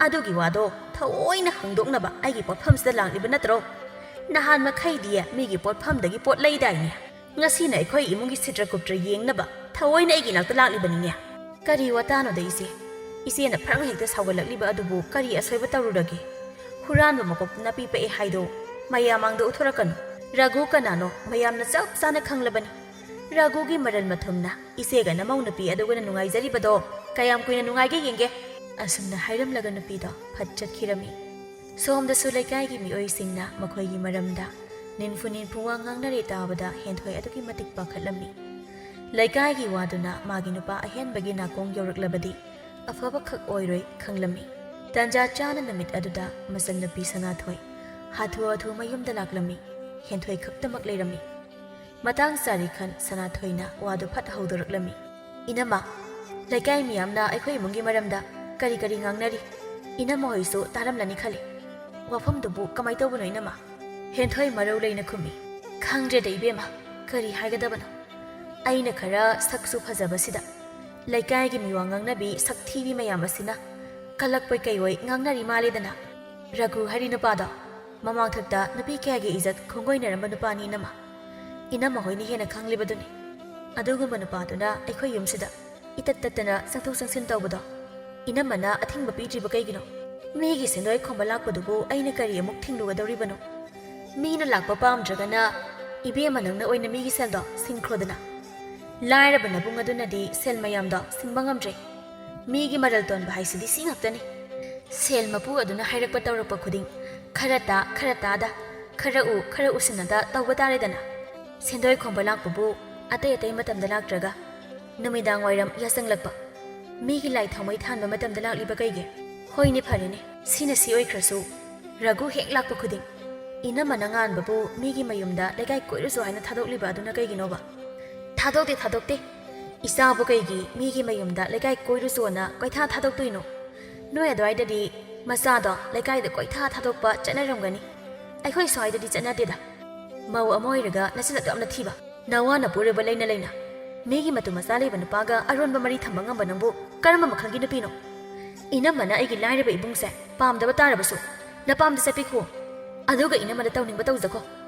ꯑꯗꯨꯒꯤ ꯋꯥꯗꯣ ꯊꯑꯣꯏꯅ ꯍꯪꯗꯣꯛꯅꯕ ꯑꯩꯒꯤ ꯄꯣꯠꯐꯝꯁꯤꯗ ꯂꯥꯛꯂꯤꯕ ꯅꯠꯇ꯭ꯔꯣ? ꯅꯍꯥꯟ ꯃꯈꯩꯗꯤ ꯃꯤꯒꯤ ꯄꯣꯠꯐꯝꯗꯒꯤ ꯄꯣꯠ ꯂꯩꯗꯥꯏꯅꯦ꯫ ꯉꯁꯤꯅ ꯑꯩꯈꯣꯏ ꯏꯃꯨꯡꯒꯤ ꯁꯤꯇ꯭ꯔ ꯀꯨꯞꯇ꯭ꯔ ꯌꯦꯡꯅꯕ ꯊꯑꯣꯏꯅ ꯑꯩꯒꯤ ꯏꯅꯥꯛꯇ ꯂꯥꯛꯂꯤꯕꯅꯤꯅꯦ꯫ ꯀꯔꯤ ꯋꯥꯇꯥꯅꯣꯗ ꯏꯆꯦ? ꯏꯆꯦꯅ ꯐ꯭ꯔꯪ ꯍꯦꯛꯇ ꯁꯥꯎꯒꯠꯂꯛꯂꯤꯕ ꯑꯗꯨꯕꯨ ꯀꯔꯤ ꯑꯁꯣꯏꯕ ꯇꯧꯔꯨꯔꯒꯦ? ꯍꯨꯔꯥꯟꯕ ꯃꯀꯣꯛꯇ ꯅꯥꯄꯤ ꯄꯛꯑꯦ ꯍꯥꯏꯗꯣ ꯃꯌꯥꯝ ꯃꯥꯡꯗ ꯎꯠꯊꯣꯔꯛꯀꯅꯨ꯫ ꯔꯥꯒꯨ ꯀꯅꯥꯅꯣ ꯃꯌꯥꯝꯅ ꯆꯞ ꯆꯥꯅ ꯈꯪꯂꯕꯅꯤ꯫ ꯔꯥꯒꯨꯒꯤ ꯃꯔꯜ ꯃꯊꯨꯝꯅ ꯏꯆꯦꯒ ꯅꯃꯧ ꯅꯨꯄꯤ ꯑꯗꯨꯒꯅ ꯅꯨꯡꯉꯥꯏꯖꯔꯤꯕꯗꯣ ꯀꯌꯥꯝ ꯀꯨꯏꯅ ꯅꯨꯡꯉꯥꯏꯒꯦ ꯌꯦꯡꯒꯦ꯫ ꯑꯁꯨꯝꯅ ꯍꯥꯏꯔꯝꯂꯒ ꯅꯨꯄꯤꯗꯣ ꯐꯠ ꯆꯠꯈꯤꯔꯝꯃꯤ꯫ ꯁꯣꯝꯗꯁꯨ ꯂꯩꯀꯥꯏꯒꯤ ꯃꯤꯑꯣꯏꯁꯤꯡꯅ ꯃꯈꯣꯏꯒꯤ ꯃꯔꯝꯗ ꯅꯤꯟꯐꯨ ꯅꯤꯟꯐꯨ ꯋꯥ ꯉꯥꯡꯅꯔꯦ ꯇꯥꯕꯗ ꯍꯦꯟꯊꯣꯏ ꯑꯗꯨꯛꯀꯤ ꯃꯇꯤꯛ ꯄꯥꯈꯠꯂꯝꯃꯤ꯫ ꯂꯩꯀꯥꯏꯒꯤ ꯋꯥꯗꯨꯅ ꯃꯥꯒꯤ ꯅꯨꯄꯥ ꯑꯍꯦꯟꯕꯒꯤ ꯅꯥꯀꯣꯡ ꯌꯧꯔꯛꯂꯕꯗꯤ ꯑꯐꯕꯈꯛ ꯑꯣꯏꯔꯣꯏ ꯈꯪꯂꯝꯃꯤ꯫ ꯇꯥꯟꯖꯥ ꯆꯥꯅ ꯅꯨꯃꯤꯠ ꯑꯗꯨꯗ ꯃꯆꯟꯅꯨꯄꯤ ꯁꯅꯥꯊꯣꯏ ꯍꯥꯊꯨ ꯍꯥꯊꯨ ꯃꯌꯨꯝꯗ ꯂꯥꯛꯂꯝꯃꯤ꯫ ꯍꯦꯟꯊꯣꯏ ꯈꯛꯇꯃꯛ ꯂꯩꯔꯝꯃꯤ꯫ ꯃꯇꯥꯡ ꯆꯥꯔꯤ ꯈꯟ ꯁꯅꯥꯊꯣꯏꯅ ꯋꯥꯗꯨ ꯐꯠ ꯍꯧꯗꯣꯔꯛꯂꯝꯃꯤ꯫ "ꯏꯅꯝꯃ, ꯂꯩꯀꯥꯏ ꯃꯤꯌꯥꯝꯅ ꯑꯩꯈꯣꯏ ꯏꯃꯨꯡꯒꯤ ꯃꯔꯝꯗ ꯀꯔꯤ ꯀꯔꯤ ꯉꯥꯡꯅꯔꯤ? ꯏꯅꯝꯃ ꯍꯣꯏꯁꯨ ꯇꯥꯔꯝꯂꯅꯤ ꯈꯜꯂꯤ꯫ ꯋꯥꯐꯝꯗꯨꯕꯨ ꯀꯃꯥꯏ ꯇꯧꯕꯅꯣ ꯏꯅꯝꯃ?" ꯍꯦꯟꯊꯣꯏ ꯃꯔꯧ ꯂꯩꯅ ꯈꯨꯝꯃꯤ꯫ "ꯈꯪꯗ꯭ꯔꯦꯗ ꯏꯕꯦꯝꯃ, ꯀꯔꯤ ꯍꯥꯏꯒꯗꯕꯅꯣ? ꯑꯩꯅ ꯈꯔ ꯁꯛꯁꯨ ꯐꯖꯕꯁꯤꯗ ꯂꯩꯀꯥꯏꯒꯤ ꯃꯤꯋꯥ ꯉꯥꯡꯅꯕꯤ ꯁꯛ ꯊꯤꯕꯤ ꯃꯌꯥꯝ ꯑꯁꯤꯅ ꯀꯜꯂꯛꯄꯣꯏ ꯀꯩꯑꯣꯏ ꯉꯥꯡꯅꯔꯤ ꯃꯥꯜꯂꯦꯗꯅ꯫ ꯔꯘꯨ ꯍꯥꯏꯔꯤ ꯅꯨꯄꯥꯗꯣ ꯃꯃꯥꯡꯊꯛꯇ ꯅꯨꯄꯤ ꯀꯌꯥꯒꯤ ꯏꯖꯠ ꯈꯣꯡꯒꯣꯏꯅꯔꯝꯕ ꯅꯨꯄꯥꯅꯤ ꯏꯅꯝꯃ꯫ ꯏꯅꯝꯃ ꯍꯣꯏꯅ ꯍꯦꯟꯅ ꯈꯪꯂꯤꯕꯗꯨꯅꯤ꯫ ꯑꯗꯨꯒꯨꯝꯕ ꯅꯨꯄꯥꯗꯨꯅ ꯑꯩꯈꯣꯏ ꯌꯨꯝꯁꯤꯗ ꯏꯇꯠ ꯇꯠꯇꯅ ꯆꯪꯊꯣꯛ ꯆꯪꯁꯤꯟ ꯇꯧꯕꯗꯣ ꯏꯅꯝꯃꯅ ꯑꯊꯤꯡꯕ ꯄꯤꯗ꯭ꯔꯤꯕ ꯀꯩꯒꯤꯅꯣ? ꯃꯤꯒꯤ ꯁꯦꯟꯗꯣꯏ ꯈꯣꯝꯕ ꯂꯥꯛꯄꯗꯨꯕꯨ ꯑꯩꯅ ꯀꯔꯤ ꯑꯃꯨꯛ ꯊꯤꯡꯂꯨꯒꯗꯧꯔꯤꯕꯅꯣ? ꯃꯤꯅ ꯂꯥꯛꯄ ꯄꯥꯝꯗ꯭ꯔꯒꯅ ꯏꯕꯦꯝꯃ ꯅꯪꯅ ꯑꯣꯏꯅ ꯃꯤꯒꯤ ꯁꯦꯜꯗꯣ ꯁꯤꯡꯈ꯭ꯔꯣꯗꯅ꯫ ꯂꯥꯏꯔꯕ ꯅꯕꯨꯡ ꯑꯗꯨꯅꯗꯤ ꯁꯦꯜ ꯃꯌꯥꯝꯗꯣ ꯁꯤꯡꯕ ꯉꯝꯗ꯭ꯔꯦ꯫ ꯃꯤꯒꯤ ꯃꯔꯜ ꯇꯣꯟꯕ ꯍꯥꯏꯁꯤꯗꯤ ꯁꯤ ꯉꯥꯛꯇꯅꯤ꯫ ꯁꯦꯜ ꯃꯄꯨ ꯑꯗꯨꯅ ꯍꯥꯏꯔꯛꯄ ꯇꯧꯔꯛꯄ ꯈꯨꯗꯤꯡ ꯈꯔ ꯇꯥ, ꯈꯔ ꯇꯥꯗ, ꯈꯔ ꯎ, ꯈꯔ ꯎꯁꯤꯟꯅꯗ ꯇꯧꯕ ꯇꯥꯔꯦꯗꯅ꯫ ꯁꯦꯟꯗꯣꯏ ꯈꯣꯝꯕ ꯂꯥꯛꯄꯕꯨ ꯑꯇꯩ ꯑꯇꯩ ꯃꯇꯝꯗ ꯂꯥꯛꯇ꯭ꯔꯒ ꯅꯨꯃꯤꯗꯥꯡ ꯋꯥꯏꯔꯝ ꯌꯥꯆꯪꯂꯛꯄ꯫ ꯃꯤꯒꯤ ꯂꯥꯏ ꯊꯥꯎꯃꯩ ꯊꯥꯟꯕ ꯃꯇꯝꯗ ꯂꯥꯛꯂꯤꯕ ꯀꯩꯒꯤ? ꯍꯣꯏꯅꯦ, ꯐꯔꯦꯅꯦ, ꯁꯤꯅ ꯁꯤ ꯑꯣꯏꯈ꯭ꯔꯁꯨ, ꯔꯘꯨ ꯍꯦꯛ ꯂꯥꯛꯄ ꯈꯨꯗꯤꯡ ꯏꯅꯝꯃꯅ ꯉꯥꯟꯕꯕꯨ ꯃꯤꯒꯤ ꯃꯌꯨꯝꯗ ꯂꯩꯀꯥꯏ ꯀꯣꯏꯔꯨꯁꯨ ꯍꯥꯏꯅ ꯊꯥꯗꯣꯛꯂꯤꯕ ꯑꯗꯨꯅ ꯀꯩꯒꯤꯅꯣꯕ? ꯊꯥꯗꯣꯛꯇꯦ, ꯊꯥꯗꯣꯛꯇꯦ꯫ ꯏꯆꯥꯕꯨ ꯀꯩꯒꯤ ꯃꯤꯒꯤ ꯃꯌꯨꯝꯗ ꯂꯩꯀꯥꯏ ꯀꯣꯏꯔꯨꯁꯣꯅ ꯀꯣꯏꯊꯥ ꯊꯥꯗꯣꯛꯇꯣꯏꯅꯣ? ꯅꯣꯏ ꯑꯗꯨꯋꯥꯏꯗꯗꯤ ꯃꯆꯥꯗꯣ ꯂꯩꯀꯥꯏꯗ ꯀꯣꯏꯊꯥ ꯊꯥꯗꯣꯛꯄ ꯆꯠꯅꯔꯝꯒꯅꯤ꯫ ꯑꯩꯈꯣꯏ ꯁ꯭ꯋꯥꯏꯗꯗꯤ ꯆꯠꯅꯗꯦꯗ꯫ ꯃꯧ ꯑꯃ ꯑꯣꯏꯔꯒ ꯅꯆꯤꯟ ꯑꯗꯨ ꯌꯥꯝꯅ ꯊꯤꯕ꯫ ꯅꯋꯥꯅ ꯄꯨꯔꯤꯕ ꯂꯩꯅ ꯂꯩꯅ ꯃꯤꯒꯤ ꯃꯇꯨ ꯃꯆꯥ ꯂꯩꯕ ꯅꯨꯄꯥꯒ ꯑꯔꯣꯟꯕ ꯃꯔꯤ ꯊꯝꯕ ꯉꯝꯕ ꯅꯪꯕꯨ ꯀꯔꯝꯕ ꯃꯈꯜꯒꯤ ꯅꯨꯄꯤꯅꯣ? ꯏꯅꯝꯃꯅ ꯑꯩꯒꯤ ꯂꯥꯏꯔꯕ ꯏꯕꯨꯡꯁꯦ ꯄꯥꯝꯗꯕ ꯇꯥꯔꯕꯁꯨ ꯅꯄꯥꯝꯗ ꯆꯠꯄꯤꯈꯣ꯫ ꯑꯗꯨꯒ ꯏꯅꯝꯃꯗ ꯇꯧꯅꯤꯡꯕ ꯇꯧꯖꯈꯣ꯫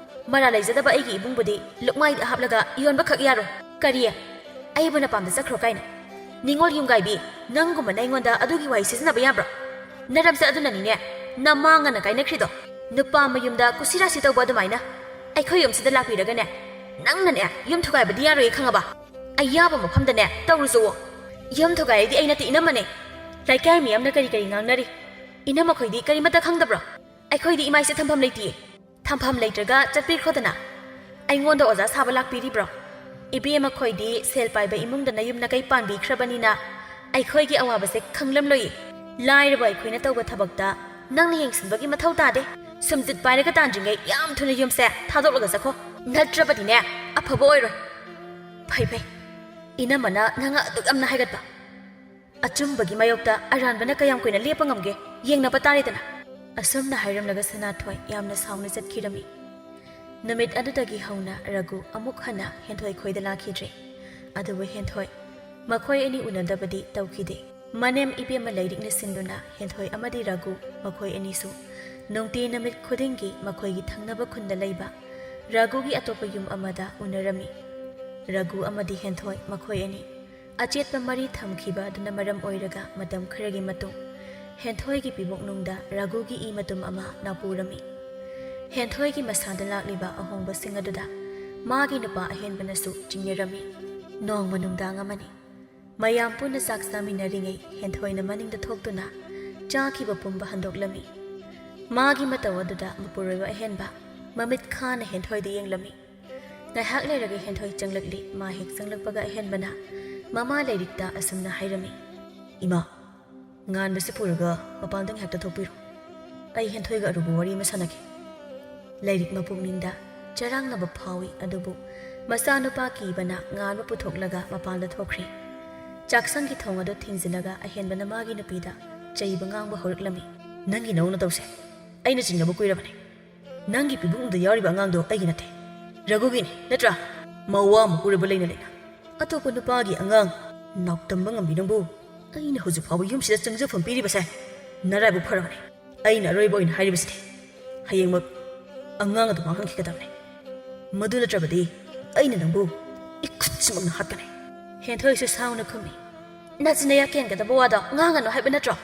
ꯃꯔꯥ ꯂꯩꯖꯗꯕ ꯑꯩꯒꯤ ꯏꯕꯨꯡꯕꯨꯗꯤ ꯂꯨꯛꯃꯥꯏꯗ ꯍꯥꯞꯂꯒ ꯌꯣꯟꯕꯈꯛ ꯌꯥꯔꯣꯏ꯫ ꯀꯔꯤ? ꯑꯩꯕꯨ ꯅꯄꯥꯝꯗ ꯆꯠꯈ꯭ꯔꯣ ꯀꯥꯏꯅ? ꯅꯤꯡꯉꯣꯜ ꯌꯨꯝꯒꯥꯏꯕꯤ, ꯅꯪꯒꯨꯝꯕꯅ ꯑꯩꯉꯣꯟꯗ ꯑꯗꯨꯒꯤ ꯋꯥꯍꯩ ꯁꯤꯖꯤꯟꯅꯕ ꯌꯥꯕ꯭ꯔꯣ? ꯅꯔꯝꯆꯠ ꯑꯗꯨꯅꯅꯤꯅꯦ ꯅꯃꯥ ꯉꯟꯅ ꯀꯥꯏꯅꯈ꯭ꯔꯤꯗꯣ꯫ ꯅꯨꯄꯥ ꯃꯌꯨꯝꯗ ꯀꯨꯁꯤꯔꯥꯁꯤ ꯇꯧꯕ ꯑꯗꯨꯃꯥꯏꯅ ꯑꯩꯈꯣꯏ ꯌꯨꯝꯁꯤꯗ ꯂꯥꯛꯄꯤꯔꯒꯅꯦ, ꯅꯪꯅꯅꯦ ꯌꯨꯝ ꯊꯨꯒꯥꯏꯕꯗꯤ ꯌꯥꯔꯣꯏꯌꯦ ꯈꯪꯉꯕ? ꯑꯌꯥꯕ ꯃꯐꯝꯗꯅꯦ ꯇꯧꯔꯨꯆꯣꯋꯣ꯫ ꯌꯨꯝ ꯊꯨꯒꯥꯏꯔꯗꯤ ꯑꯩ ꯅꯠꯇꯦ ꯏꯅꯝꯃꯅꯦ꯫ ꯂꯩꯀꯥꯏ ꯃꯤꯌꯥꯝꯅ ꯀꯔꯤ ꯀꯔꯤ ꯉꯥꯡꯅꯔꯤ? ꯏꯅꯝꯃꯈꯣꯏꯗꯤ ꯀꯔꯤꯃꯠꯇ ꯈꯪꯗꯕ꯭ꯔꯣ? ꯑꯩꯈꯣꯏꯗꯤ ꯏꯃꯥꯏꯁꯦ ꯊꯝꯐꯝ ꯂꯩꯇꯤꯌꯦ꯫ ꯊꯝꯐꯝ ꯂꯩꯇ꯭ꯔꯒ ꯆꯠꯄꯤꯈ꯭ꯔꯣꯗꯅ꯫ ꯑꯩꯉꯣꯟꯗ ꯑꯣꯖꯥ ꯁꯥꯕ ꯂꯥꯛꯄꯤꯔꯤꯕ꯭ꯔꯣ? ꯏꯕꯦꯝꯃꯈꯣꯏꯗꯤ ꯁꯦꯜ ꯄꯥꯏꯕ ꯏꯃꯨꯡꯗ ꯅꯌꯨꯝ ꯅꯀꯩ ꯄꯥꯟꯕꯤꯈ꯭ꯔꯕꯅꯤꯅ ꯑꯩꯈꯣꯏꯒꯤ ꯑꯋꯥꯕꯁꯦ ꯈꯪꯂꯝꯂꯣꯏꯌꯦ꯫ ꯂꯥꯏꯔꯕ ꯑꯩꯈꯣꯏꯅ ꯇꯧꯕ ꯊꯕꯛꯇ ꯅꯪꯅ ꯌꯦꯡꯁꯤꯟꯕꯒꯤ ꯃꯊꯧ ꯇꯥꯗꯦ꯫ ꯁꯨꯝꯖꯤꯠ ꯄꯥꯏꯔꯒ ꯇꯥꯟꯗ꯭ꯔꯤꯉꯩ ꯌꯥꯝ ꯊꯨꯅ ꯌꯨꯝꯁꯦ ꯊꯥꯗꯣꯛꯂꯒ ꯆꯠꯈꯣ꯫ ꯅꯠꯇ꯭ꯔꯕꯗꯤꯅꯦ ꯑꯐꯕ ꯑꯣꯏꯔꯣꯏ꯫ ꯐꯩ ꯐꯩ꯫ ꯏꯅꯝꯃꯅ ꯅꯪ ꯑꯗꯨꯛ ꯌꯥꯝꯅ ꯍꯥꯏꯒꯠꯄ꯫ ꯑꯆꯨꯝꯕꯒꯤ ꯃꯥꯌꯣꯛꯇ ꯑꯔꯥꯟꯕꯅ ꯀꯌꯥꯝ ꯀꯨꯏꯅ ꯂꯦꯞꯄ ꯉꯝꯒꯦ ꯌꯦꯡꯅꯕ ꯇꯥꯔꯦꯗꯅ꯫ ꯑꯁꯨꯝꯅ ꯍꯥꯏꯔꯝꯂꯒ ꯁꯅꯥꯊꯣꯏ ꯌꯥꯝꯅ ꯁꯥꯎꯅ ꯆꯠꯈꯤꯔꯝꯃꯤ꯫ ꯅꯨꯃꯤꯠ ꯑꯗꯨꯗꯒꯤ ꯍꯧꯅ ꯔꯘꯨ ꯑꯃꯨꯛ ꯍꯟꯅ ꯍꯦꯟꯊꯣꯏ ꯈꯣꯏꯗ ꯂꯥꯛꯈꯤꯗ꯭ꯔꯦ꯫ ꯑꯗꯨꯕꯨ ꯍꯦꯟꯊꯣꯏ ꯃꯈꯣꯏ ꯑꯅꯤ ꯎꯅꯗꯕꯗꯤ ꯇꯧꯈꯤꯗꯦ꯫ ꯃꯅꯦꯝ ꯏꯕꯦꯝꯃ ꯂꯥꯏꯔꯤꯛꯅ ꯁꯤꯟꯗꯨꯅ ꯍꯦꯟꯊꯣꯏ ꯑꯃꯗꯤ ꯔꯘꯨ ꯃꯈꯣꯏ ꯑꯅꯤꯁꯨ ꯅꯨꯡꯇꯤ ꯅꯨꯃꯤꯠ ꯈꯨꯗꯤꯡꯒꯤ ꯃꯈꯣꯏꯒꯤ ꯊꯪꯅꯕ ꯈꯨꯟꯗ ꯂꯩꯕ ꯔꯘꯨꯒꯤ ꯑꯇꯣꯞꯄ ꯌꯨꯝ ꯑꯃꯗ ꯎꯅꯔꯝꯃꯤ꯫ ꯔꯘꯨ ꯑꯃꯗꯤ ꯍꯦꯟꯊꯣꯏ ꯃꯈꯣꯏ ꯑꯅꯤ ꯑꯆꯦꯠꯄ ꯃꯔꯤ ꯊꯝꯈꯤꯕ ꯑꯗꯨꯅ ꯃꯔꯝ ꯑꯣꯏꯔꯒ ꯃꯇꯝ ꯈꯔꯒꯤ ꯃꯇꯨꯡ ꯍꯦꯟꯊꯣꯏꯒꯤ ꯄꯤꯕꯣꯛꯅꯨꯡꯗ ꯔꯘꯨꯒꯤ ꯏ ꯃꯇꯨꯝ ꯑꯃ ꯅꯥꯄꯨꯔꯝꯃꯤ꯫ ꯍꯦꯟꯊꯣꯏꯒꯤ ꯃꯁꯥꯗ ꯂꯥꯛꯂꯤꯕ ꯑꯍꯣꯡꯕꯁꯤꯡ ꯑꯗꯨꯗ ꯃꯥꯒꯤ ꯅꯨꯄꯥ ꯑꯍꯦꯟꯕꯅꯁꯨ ꯆꯤꯡꯅꯔꯝꯃꯤ꯫ ꯅꯣꯡꯃ ꯅꯨꯡꯗꯥꯡ ꯑꯃꯅꯤ꯫ ꯃꯌꯥꯝ ꯄꯨꯟꯅ ꯆꯥꯛ ꯆꯥꯃꯤꯟꯅꯔꯤꯉꯩ ꯍꯦꯟꯊꯣꯏꯅ ꯃꯅꯤꯡꯗ ꯊꯣꯛꯇꯨꯅ ꯆꯥꯈꯤꯕ ꯄꯨꯝꯕ ꯍꯟꯗꯣꯛꯂꯝꯃꯤ꯫ ꯃꯥꯒꯤ ꯃꯇꯧ ꯑꯗꯨꯗ ꯃꯄꯨꯔꯣꯏꯕ ꯑꯍꯦꯟꯕ ꯃꯃꯤꯠ ꯈꯥꯅ ꯍꯦꯟꯊꯣꯏꯗ ꯌꯦꯡꯂꯝꯃꯤ꯫ ꯉꯥꯏꯍꯥꯛ ꯂꯩꯔꯒ ꯍꯦꯟꯊꯣꯏ ꯆꯪꯂꯛꯂꯤ꯫ ꯃꯥ ꯍꯦꯛ ꯆꯪꯂꯛꯄꯒ ꯑꯍꯦꯟꯕꯅ ꯃꯃꯥ ꯂꯥꯏꯔꯤꯛꯇ ꯑꯁꯨꯝꯅ ꯍꯥꯏꯔꯝꯃꯤ, "ꯏꯃꯥ, ꯉꯥꯟꯕꯁꯤ ꯄꯨꯔꯒ ꯃꯄꯥꯟꯗ ꯉꯥꯏꯍꯥꯛꯇ ꯊꯣꯛꯄꯤꯔꯣ꯫ ꯑꯩ ꯍꯦꯟꯊꯣꯏꯒ ꯑꯔꯨꯕ ꯋꯥꯔꯤ ꯑꯃ ꯁꯥꯟꯅꯒꯦ꯫" ꯂꯥꯏꯔꯤꯛ ꯃꯄꯨꯛꯅꯤꯡꯗ ꯆꯔꯥꯡꯅꯕ ꯐꯥꯎꯏ, ꯑꯗꯨꯕꯨ ꯃꯆꯥꯅꯨꯄꯥ ꯀꯤꯕꯅ ꯉꯥꯟꯕ ꯄꯨꯊꯣꯛꯂꯒ ꯃꯄꯥꯟꯗ ꯊꯣꯛꯈ꯭ꯔꯦ꯫ ꯆꯥꯛꯁꯪꯒꯤ ꯊꯣꯡ ꯑꯗꯨ ꯊꯤꯡꯖꯤꯜꯂꯒ ꯑꯍꯦꯟꯕꯅ ꯃꯥꯒꯤ ꯅꯨꯄꯤꯗ ꯆꯩꯕ ꯉꯥꯡꯕ ꯍꯧꯔꯛꯂꯝꯃꯤ꯫ "ꯅꯪꯒꯤ ꯅꯧꯅ ꯇꯧꯁꯦ꯫ ꯑꯩꯅ ꯆꯤꯡꯅꯕ ꯀꯨꯏꯔꯕꯅꯦ꯫ ꯅꯪꯒꯤ ꯄꯤꯕꯨꯡꯗ ꯌꯥꯎꯔꯤꯕ ꯑꯉꯥꯡꯗꯣ ꯑꯩꯒꯤ ꯅꯠꯇꯦ, ꯔꯘꯨꯒꯤꯅꯤ, ꯅꯠꯇ꯭ꯔꯥ? ꯃꯋꯥ ꯃꯄꯨꯔꯣꯏꯕ ꯂꯩꯅ ꯂꯩꯅ ꯑꯇꯣꯞꯄ ꯅꯨꯄꯥꯒꯤ ꯑꯉꯥꯡ ꯅꯥꯎꯇꯝꯕ ꯉꯝꯕꯤ ꯅꯪꯕꯨ ꯑꯩꯅ ꯍꯧꯖꯤꯛ ꯐꯥꯎꯕ ꯌꯨꯝꯁꯤꯗ ꯆꯪꯖꯐꯝ ꯄꯤꯔꯤꯕꯁꯦ ꯅꯔꯥꯏꯕꯛ ꯐꯔꯕꯅꯦ꯫ ꯑꯩꯅ ꯑꯔꯣꯏꯕ ꯑꯣꯏꯅ ꯍꯥꯏꯔꯤꯕꯁꯤꯗꯤ, ꯍꯌꯦꯡꯃꯛ ꯑꯉꯥꯡ ꯑꯗꯨ ꯃꯥꯡꯍꯟꯈꯤꯒꯗꯕꯅꯤ꯫ ꯃꯗꯨ ꯅꯠꯇ꯭ꯔꯕꯗꯤ ꯑꯩꯅ ꯅꯪꯕꯨ ꯏꯈꯨꯠꯁꯤꯃꯛꯅ ꯍꯥꯠꯀꯅꯤ꯫" ꯍꯦꯟꯊꯣꯏꯁꯨ ꯁꯥꯎꯅ ꯈꯨꯝꯃꯤ꯫ "ꯅꯆꯤꯟ ꯅꯌꯥ ꯀꯦꯟꯒꯗꯕ ꯋꯥꯗꯣ ꯉꯥꯡꯒꯅꯨ ꯍꯥꯏꯕ ꯅꯠꯇ꯭ꯔꯣ?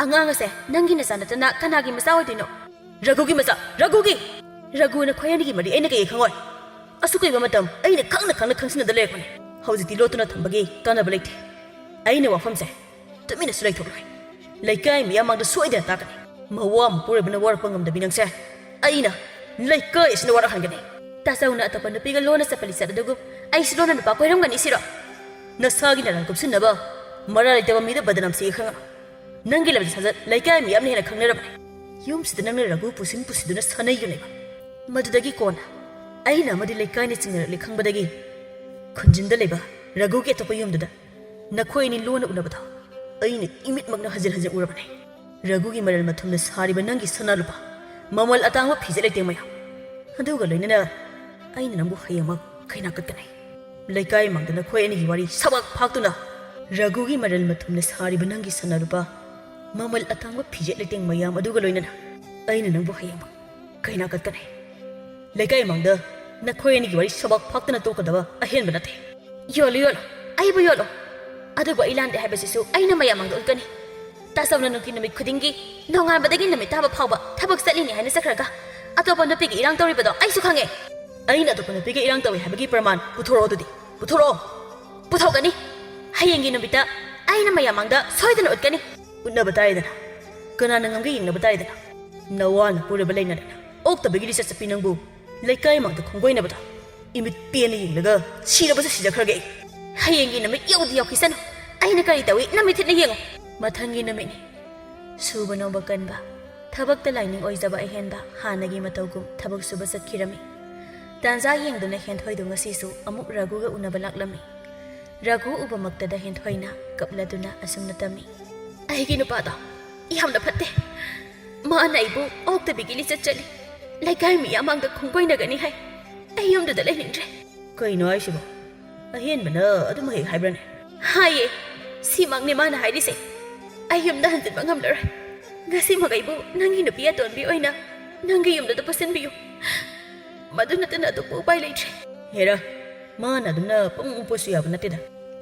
ꯑꯉꯥꯡ ꯑꯁꯦ ꯅꯪꯒꯤ ꯅꯆꯥ ꯅꯠꯇꯅ ꯀꯅꯥꯒꯤ ꯃꯆꯥ ꯑꯣꯏꯗꯣꯏꯅꯣ?" "ꯔꯘꯨꯒꯤ ꯃꯆꯥ, ꯔꯘꯨꯒꯤ! ꯔꯘꯨ, ꯅꯈꯣꯏ ꯑꯅꯤꯒꯤ ꯃꯔꯤ ꯑꯩꯅ ꯀꯩ ꯈꯪꯉꯣꯏ? ꯑꯁꯨꯛ ꯀꯨꯏꯕ ꯃꯇꯝ ꯑꯩꯅ ꯈꯪꯅ ꯈꯪꯅ ꯈꯪꯁꯤꯟꯅꯗ ꯂꯩꯔꯛꯄꯅꯦ꯫ ꯍꯧꯖꯤꯛꯇꯤ ꯂꯣꯠꯇꯨꯅ ꯊꯝꯕꯒꯤ ꯀꯥꯟꯅꯕ ꯂꯩꯇꯦ꯫ ꯑꯩꯅ ꯋꯥꯐꯝꯁꯦ ꯇꯨꯃꯤꯟꯅꯁꯨ ꯂꯩꯊꯣꯛꯂꯣꯏ꯫ ꯂꯩꯀꯥꯏ ꯃꯤꯌꯥꯝ ꯃꯥꯡꯗ ꯁꯣꯏꯗꯅ ꯇꯥꯛꯀꯅꯤ꯫ ꯃꯋꯥ ꯃꯄꯨꯔꯣꯏꯕꯅ ꯋꯥꯔꯛꯄ ꯉꯝꯗꯕꯤ ꯅꯪꯁꯦ ꯑꯩꯅ ꯂꯩꯀꯥꯏ ꯑꯁꯤꯅ ꯋꯥꯔꯛꯍꯟꯒꯅꯤ꯫" "ꯇꯥꯆꯧꯅ ꯑꯇꯣꯞꯄ ꯅꯨꯄꯤꯒ ꯂꯣꯟꯅ ꯆꯠꯄ ꯂꯤꯆꯠ ꯑꯗꯨꯒꯨꯝ ꯑꯩꯁꯨ ꯂꯣꯟꯅ ꯅꯨꯄꯥ ꯀꯣꯏꯔꯝꯒꯅꯤ ꯁꯤꯔꯣ?" "ꯅꯁꯥꯒꯤ ꯅꯔꯥꯜ ꯀꯨꯞꯁꯤꯟꯅꯕ ꯃꯔꯥꯜ ꯂꯩꯇꯕ ꯃꯤꯗ ꯕꯗꯅꯥꯝ ꯁꯤꯒꯦ ꯈꯪꯉꯅꯨ꯫ ꯅꯪꯒꯤ ꯂꯝꯆꯠ ꯁꯥꯖꯠ ꯂꯩꯀꯥꯏ ꯃꯤꯌꯥꯝꯅ ꯍꯦꯟꯅ ꯈꯪꯅꯔꯕꯅꯤ꯫ ꯌꯨꯝꯁꯤꯗ ꯅꯪꯅ ꯔꯘꯨ ꯄꯨꯁꯤꯟ ꯄꯨꯁꯤꯟꯗꯨꯅ ꯁꯥꯟꯅꯩ ꯌꯨꯅꯩꯕ꯫ ꯃꯗꯨꯗꯒꯤ ꯀꯣꯟꯅ ꯑꯩꯅ ꯑꯃꯗꯤ ꯂꯩꯀꯥꯏꯅ ꯆꯤꯡꯅꯔꯛꯂꯦ ꯈꯪꯕꯗꯒꯤ ꯈꯨꯟꯖꯤꯟꯗ ꯂꯩꯕ ꯔꯘꯨꯒꯤ ꯑꯇꯣꯞꯄ ꯌꯨꯝꯗꯨꯗ ꯅꯈꯣꯏ ꯑꯅꯤ ꯂꯣꯟꯅ ꯎꯅꯕꯗꯣ ꯑꯩꯅ ꯏꯃꯤꯠꯃꯛꯅ ꯍꯟꯖꯤꯟ ꯍꯟꯖꯤꯟ ꯎꯔꯕꯅꯦ꯫ ꯔꯘꯨꯒꯤ ꯃꯔꯜ ꯃꯊꯨꯝꯅ ꯁꯥꯔꯤꯕ ꯅꯪꯒꯤ ꯁꯅꯥ ꯂꯨꯄꯥ, ꯃꯃꯜ ꯑꯇꯥꯡꯕ ꯐꯤꯖꯦꯠ ꯂꯩꯇꯦꯡ ꯃꯌꯥꯝ, ꯑꯗꯨꯒ ꯂꯣꯏꯅꯅ ꯑꯩꯅ ꯅꯪꯕꯨ ꯍꯌꯦꯡꯃꯛ ꯀꯩꯅꯥ ꯀꯠꯀꯅꯤ꯫ ꯂꯩꯀꯥꯏ ꯃꯥꯡꯗ ꯅꯈꯣꯏ ꯑꯅꯤꯒꯤ ꯋꯥꯔꯤ ꯁꯕꯥꯛ ꯐꯥꯛꯇꯨꯅ ꯔꯘꯨꯒꯤ ꯃꯔꯜ ꯃꯊꯨꯝꯅ ꯁꯥꯔꯤꯕ ꯅꯪꯒꯤ ꯁꯅꯥ ꯂꯨꯄꯥ, ꯃꯃꯜ ꯑꯇꯥꯡꯕ ꯐꯤꯖꯦꯠ ꯂꯩꯇꯦꯡ ꯃꯌꯥꯝ ꯑꯗꯨꯒ ꯂꯣꯏꯅꯅ ꯑꯩꯅ ꯅꯪꯕꯨ ꯍꯌꯦꯡꯃꯛ ꯀꯩꯅꯥ ꯀꯠꯀꯅꯤ꯫ ꯂꯩꯀꯥꯏ ꯃꯥꯡꯗ ꯅꯈꯣꯏ ꯑꯅꯤꯒꯤ ꯋꯥꯔꯤ ꯁꯕꯥꯛ ꯐꯥꯛꯇꯨꯅ ꯇꯣꯛꯀꯗꯕ ꯑꯍꯦꯟꯕ ꯅꯠꯇꯦ꯫ ꯌꯣꯜꯂꯨ, ꯌꯣꯜꯂꯨ, ꯑꯩꯕꯨ ꯌꯣꯜꯂꯨ꯫ ꯑꯗꯨꯕꯨ ꯑꯩ ꯂꯥꯟꯗꯦ ꯍꯥꯏꯕꯁꯤꯁꯨ ꯑꯩꯅ ꯃꯌꯥꯝ ꯃꯥꯡꯗ ꯎꯠꯀꯅꯤ꯫ ꯇꯥꯆꯧꯅ ꯅꯨꯡꯊꯤꯜ ꯅꯨꯃꯤꯠ ꯈꯨꯗꯤꯡꯒꯤ, ꯅꯣꯡꯉꯥꯟꯕꯗꯒꯤ ꯅꯨꯃꯤꯠ ꯇꯥꯕ ꯐꯥꯎꯕ ꯊꯕꯛ ꯆꯠꯂꯤꯅꯤ ꯍꯥꯏꯅ ꯆꯠꯈ꯭ꯔꯒ, ꯑꯇꯣꯞꯄ ꯅꯨꯄꯤꯒ ꯏꯔꯥꯡ ꯇꯧꯔꯤꯕꯗꯣ ꯑꯩꯁꯨ ꯈꯪꯉꯦ꯫ ꯑꯩꯅ ꯑꯇꯣꯞꯄ ꯅꯨꯄꯤꯒ ꯏꯔꯥꯡ ꯇꯧꯏ ꯍꯥꯏꯕꯒꯤ ꯄ꯭ꯔꯃꯥꯟ ꯄꯨꯊꯣꯔꯛꯑꯣ ꯑꯗꯨꯗꯤ꯫ ꯄꯨꯊꯣꯔꯛꯑꯣ꯫ ꯄꯨꯊꯣꯛꯀꯅꯤ꯫ ꯍꯌꯦꯡꯒꯤ ꯅꯨꯃꯤꯠꯇ ꯑꯩꯅ ꯃꯌꯥꯝ ꯃꯥꯡꯗ ꯁꯣꯏꯗꯅ ꯎꯠꯀꯅꯤ꯫ ꯎꯠꯅꯕ ꯇꯥꯔꯦꯗꯅ꯫ ꯀꯅꯥꯅ ꯉꯝꯒꯦ ꯌꯦꯡꯅꯕ ꯇꯥꯔꯦꯗꯅ꯫ ꯅꯋꯥ ꯅꯄꯨꯔꯣꯏꯕ ꯂꯩꯅꯗꯅ ꯑꯣꯛꯇꯕꯒꯤ ꯂꯤꯆꯠ ꯆꯠꯄꯤ ꯅꯪꯕꯨ ꯂꯩꯀꯥꯏ ꯃꯥꯡꯗ ꯈꯣꯡꯒꯣꯏꯅꯕꯗꯣ ꯏꯃꯤꯠ ꯄꯦꯟꯅ ꯌꯦꯡꯂꯒ ꯁꯤꯔꯕꯁꯨ ꯁꯤꯖꯈ꯭ꯔꯒꯦ ꯑꯩ꯫ ꯍꯌꯦꯡꯒꯤ ꯅꯨꯃꯤꯠ ꯌꯧꯗꯤ ꯌꯧꯈꯤꯁꯅꯨ꯫ ꯑꯩꯅ ꯀꯔꯤ ꯇꯧꯏ ꯅꯃꯤꯠ ꯊꯤꯠꯅ ꯌꯦꯡꯉꯨ꯫ ꯃꯊꯪꯒꯤ ꯅꯨꯃꯤꯠꯅꯤ꯫ ꯁꯨꯕ ꯅꯣꯝꯕ ꯀꯟꯕ, ꯊꯕꯛꯇ ꯂꯥꯏꯅꯤꯡ ꯑꯣꯏꯖꯕ ꯑꯍꯦꯟꯕ ꯍꯥꯟꯅꯒꯤ ꯃꯇꯧꯒꯨꯝ ꯊꯕꯛ ꯁꯨꯕ ꯆꯠꯈꯤꯔꯝꯃꯤ꯫ ꯇꯥꯟꯖꯥ ꯌꯦꯡꯗꯨꯅ ꯍꯦꯟꯊꯣꯏꯗꯨ ꯉꯁꯤꯁꯨ ꯑꯃꯨꯛ ꯔꯘꯨꯒ ꯎꯅꯕ ꯂꯥꯛꯂꯝꯃꯤ꯫ ꯔꯘꯨ ꯎꯕꯃꯛꯇꯗ ꯍꯦꯟꯊꯣꯏꯅ ꯀꯞꯂꯗꯨꯅ ꯑꯁꯨꯝꯅ ꯇꯝꯃꯤ꯫ "ꯑꯩꯒꯤ ꯅꯨꯄꯥꯗꯣ ꯌꯥꯝꯅ ꯐꯠꯇꯦ꯫ ꯃꯥꯅ ꯑꯩꯕꯨ ꯑꯣꯛꯇꯕꯤꯒꯤ ꯂꯤꯆꯠ ꯆꯠꯂꯤ꯫ ꯂꯩꯀꯥꯏ ꯃꯤꯌꯥꯝ ꯃꯥꯡꯗ ꯈꯣꯡꯒꯣꯏꯅꯒꯅꯤ ꯍꯥꯏ꯫ ꯑꯩ ꯌꯨꯝꯗꯨꯗ ꯂꯩꯅꯤꯡꯗ꯭ꯔꯦ꯫" "ꯀꯩꯅꯣ ꯍꯥꯏꯁꯤꯕꯣ? ꯑꯍꯦꯟꯕꯅ ꯑꯗꯨꯝ ꯍꯦꯛ ꯍꯥꯏꯕ꯭ꯔꯅꯦ?" "ꯍꯥꯏꯌꯦ꯫ ꯁꯤꯃꯛꯅꯦ ꯃꯥꯅ ꯍꯥꯏꯔꯤꯁꯦ꯫ ꯑꯩ ꯌꯨꯝꯗ ꯍꯟꯖꯤꯟꯕ ꯉꯝꯂꯔꯣꯏ꯫ ꯉꯁꯤꯃꯛ ꯑꯩꯕꯨ ꯅꯪꯒꯤ ꯅꯨꯄꯤ ꯑꯇꯣꯟꯕꯤ ꯑꯣꯏꯅ ꯅꯪꯒꯤ ꯌꯨꯝꯗꯨꯗ ꯄꯨꯁꯤꯟꯕꯤꯌꯨ꯫ ꯃꯗꯨ ꯅꯠꯇꯅ ꯑꯇꯣꯞꯄ ꯎꯄꯥꯏ ꯂꯩꯇ꯭ꯔꯦ꯫" "ꯍꯦꯔꯥ, ꯃꯥꯅ ꯑꯗꯨꯝꯅ ꯄꯪꯉꯨ ꯎꯄꯁꯨ ꯌꯥꯕ ꯅꯠꯇꯦꯗ꯫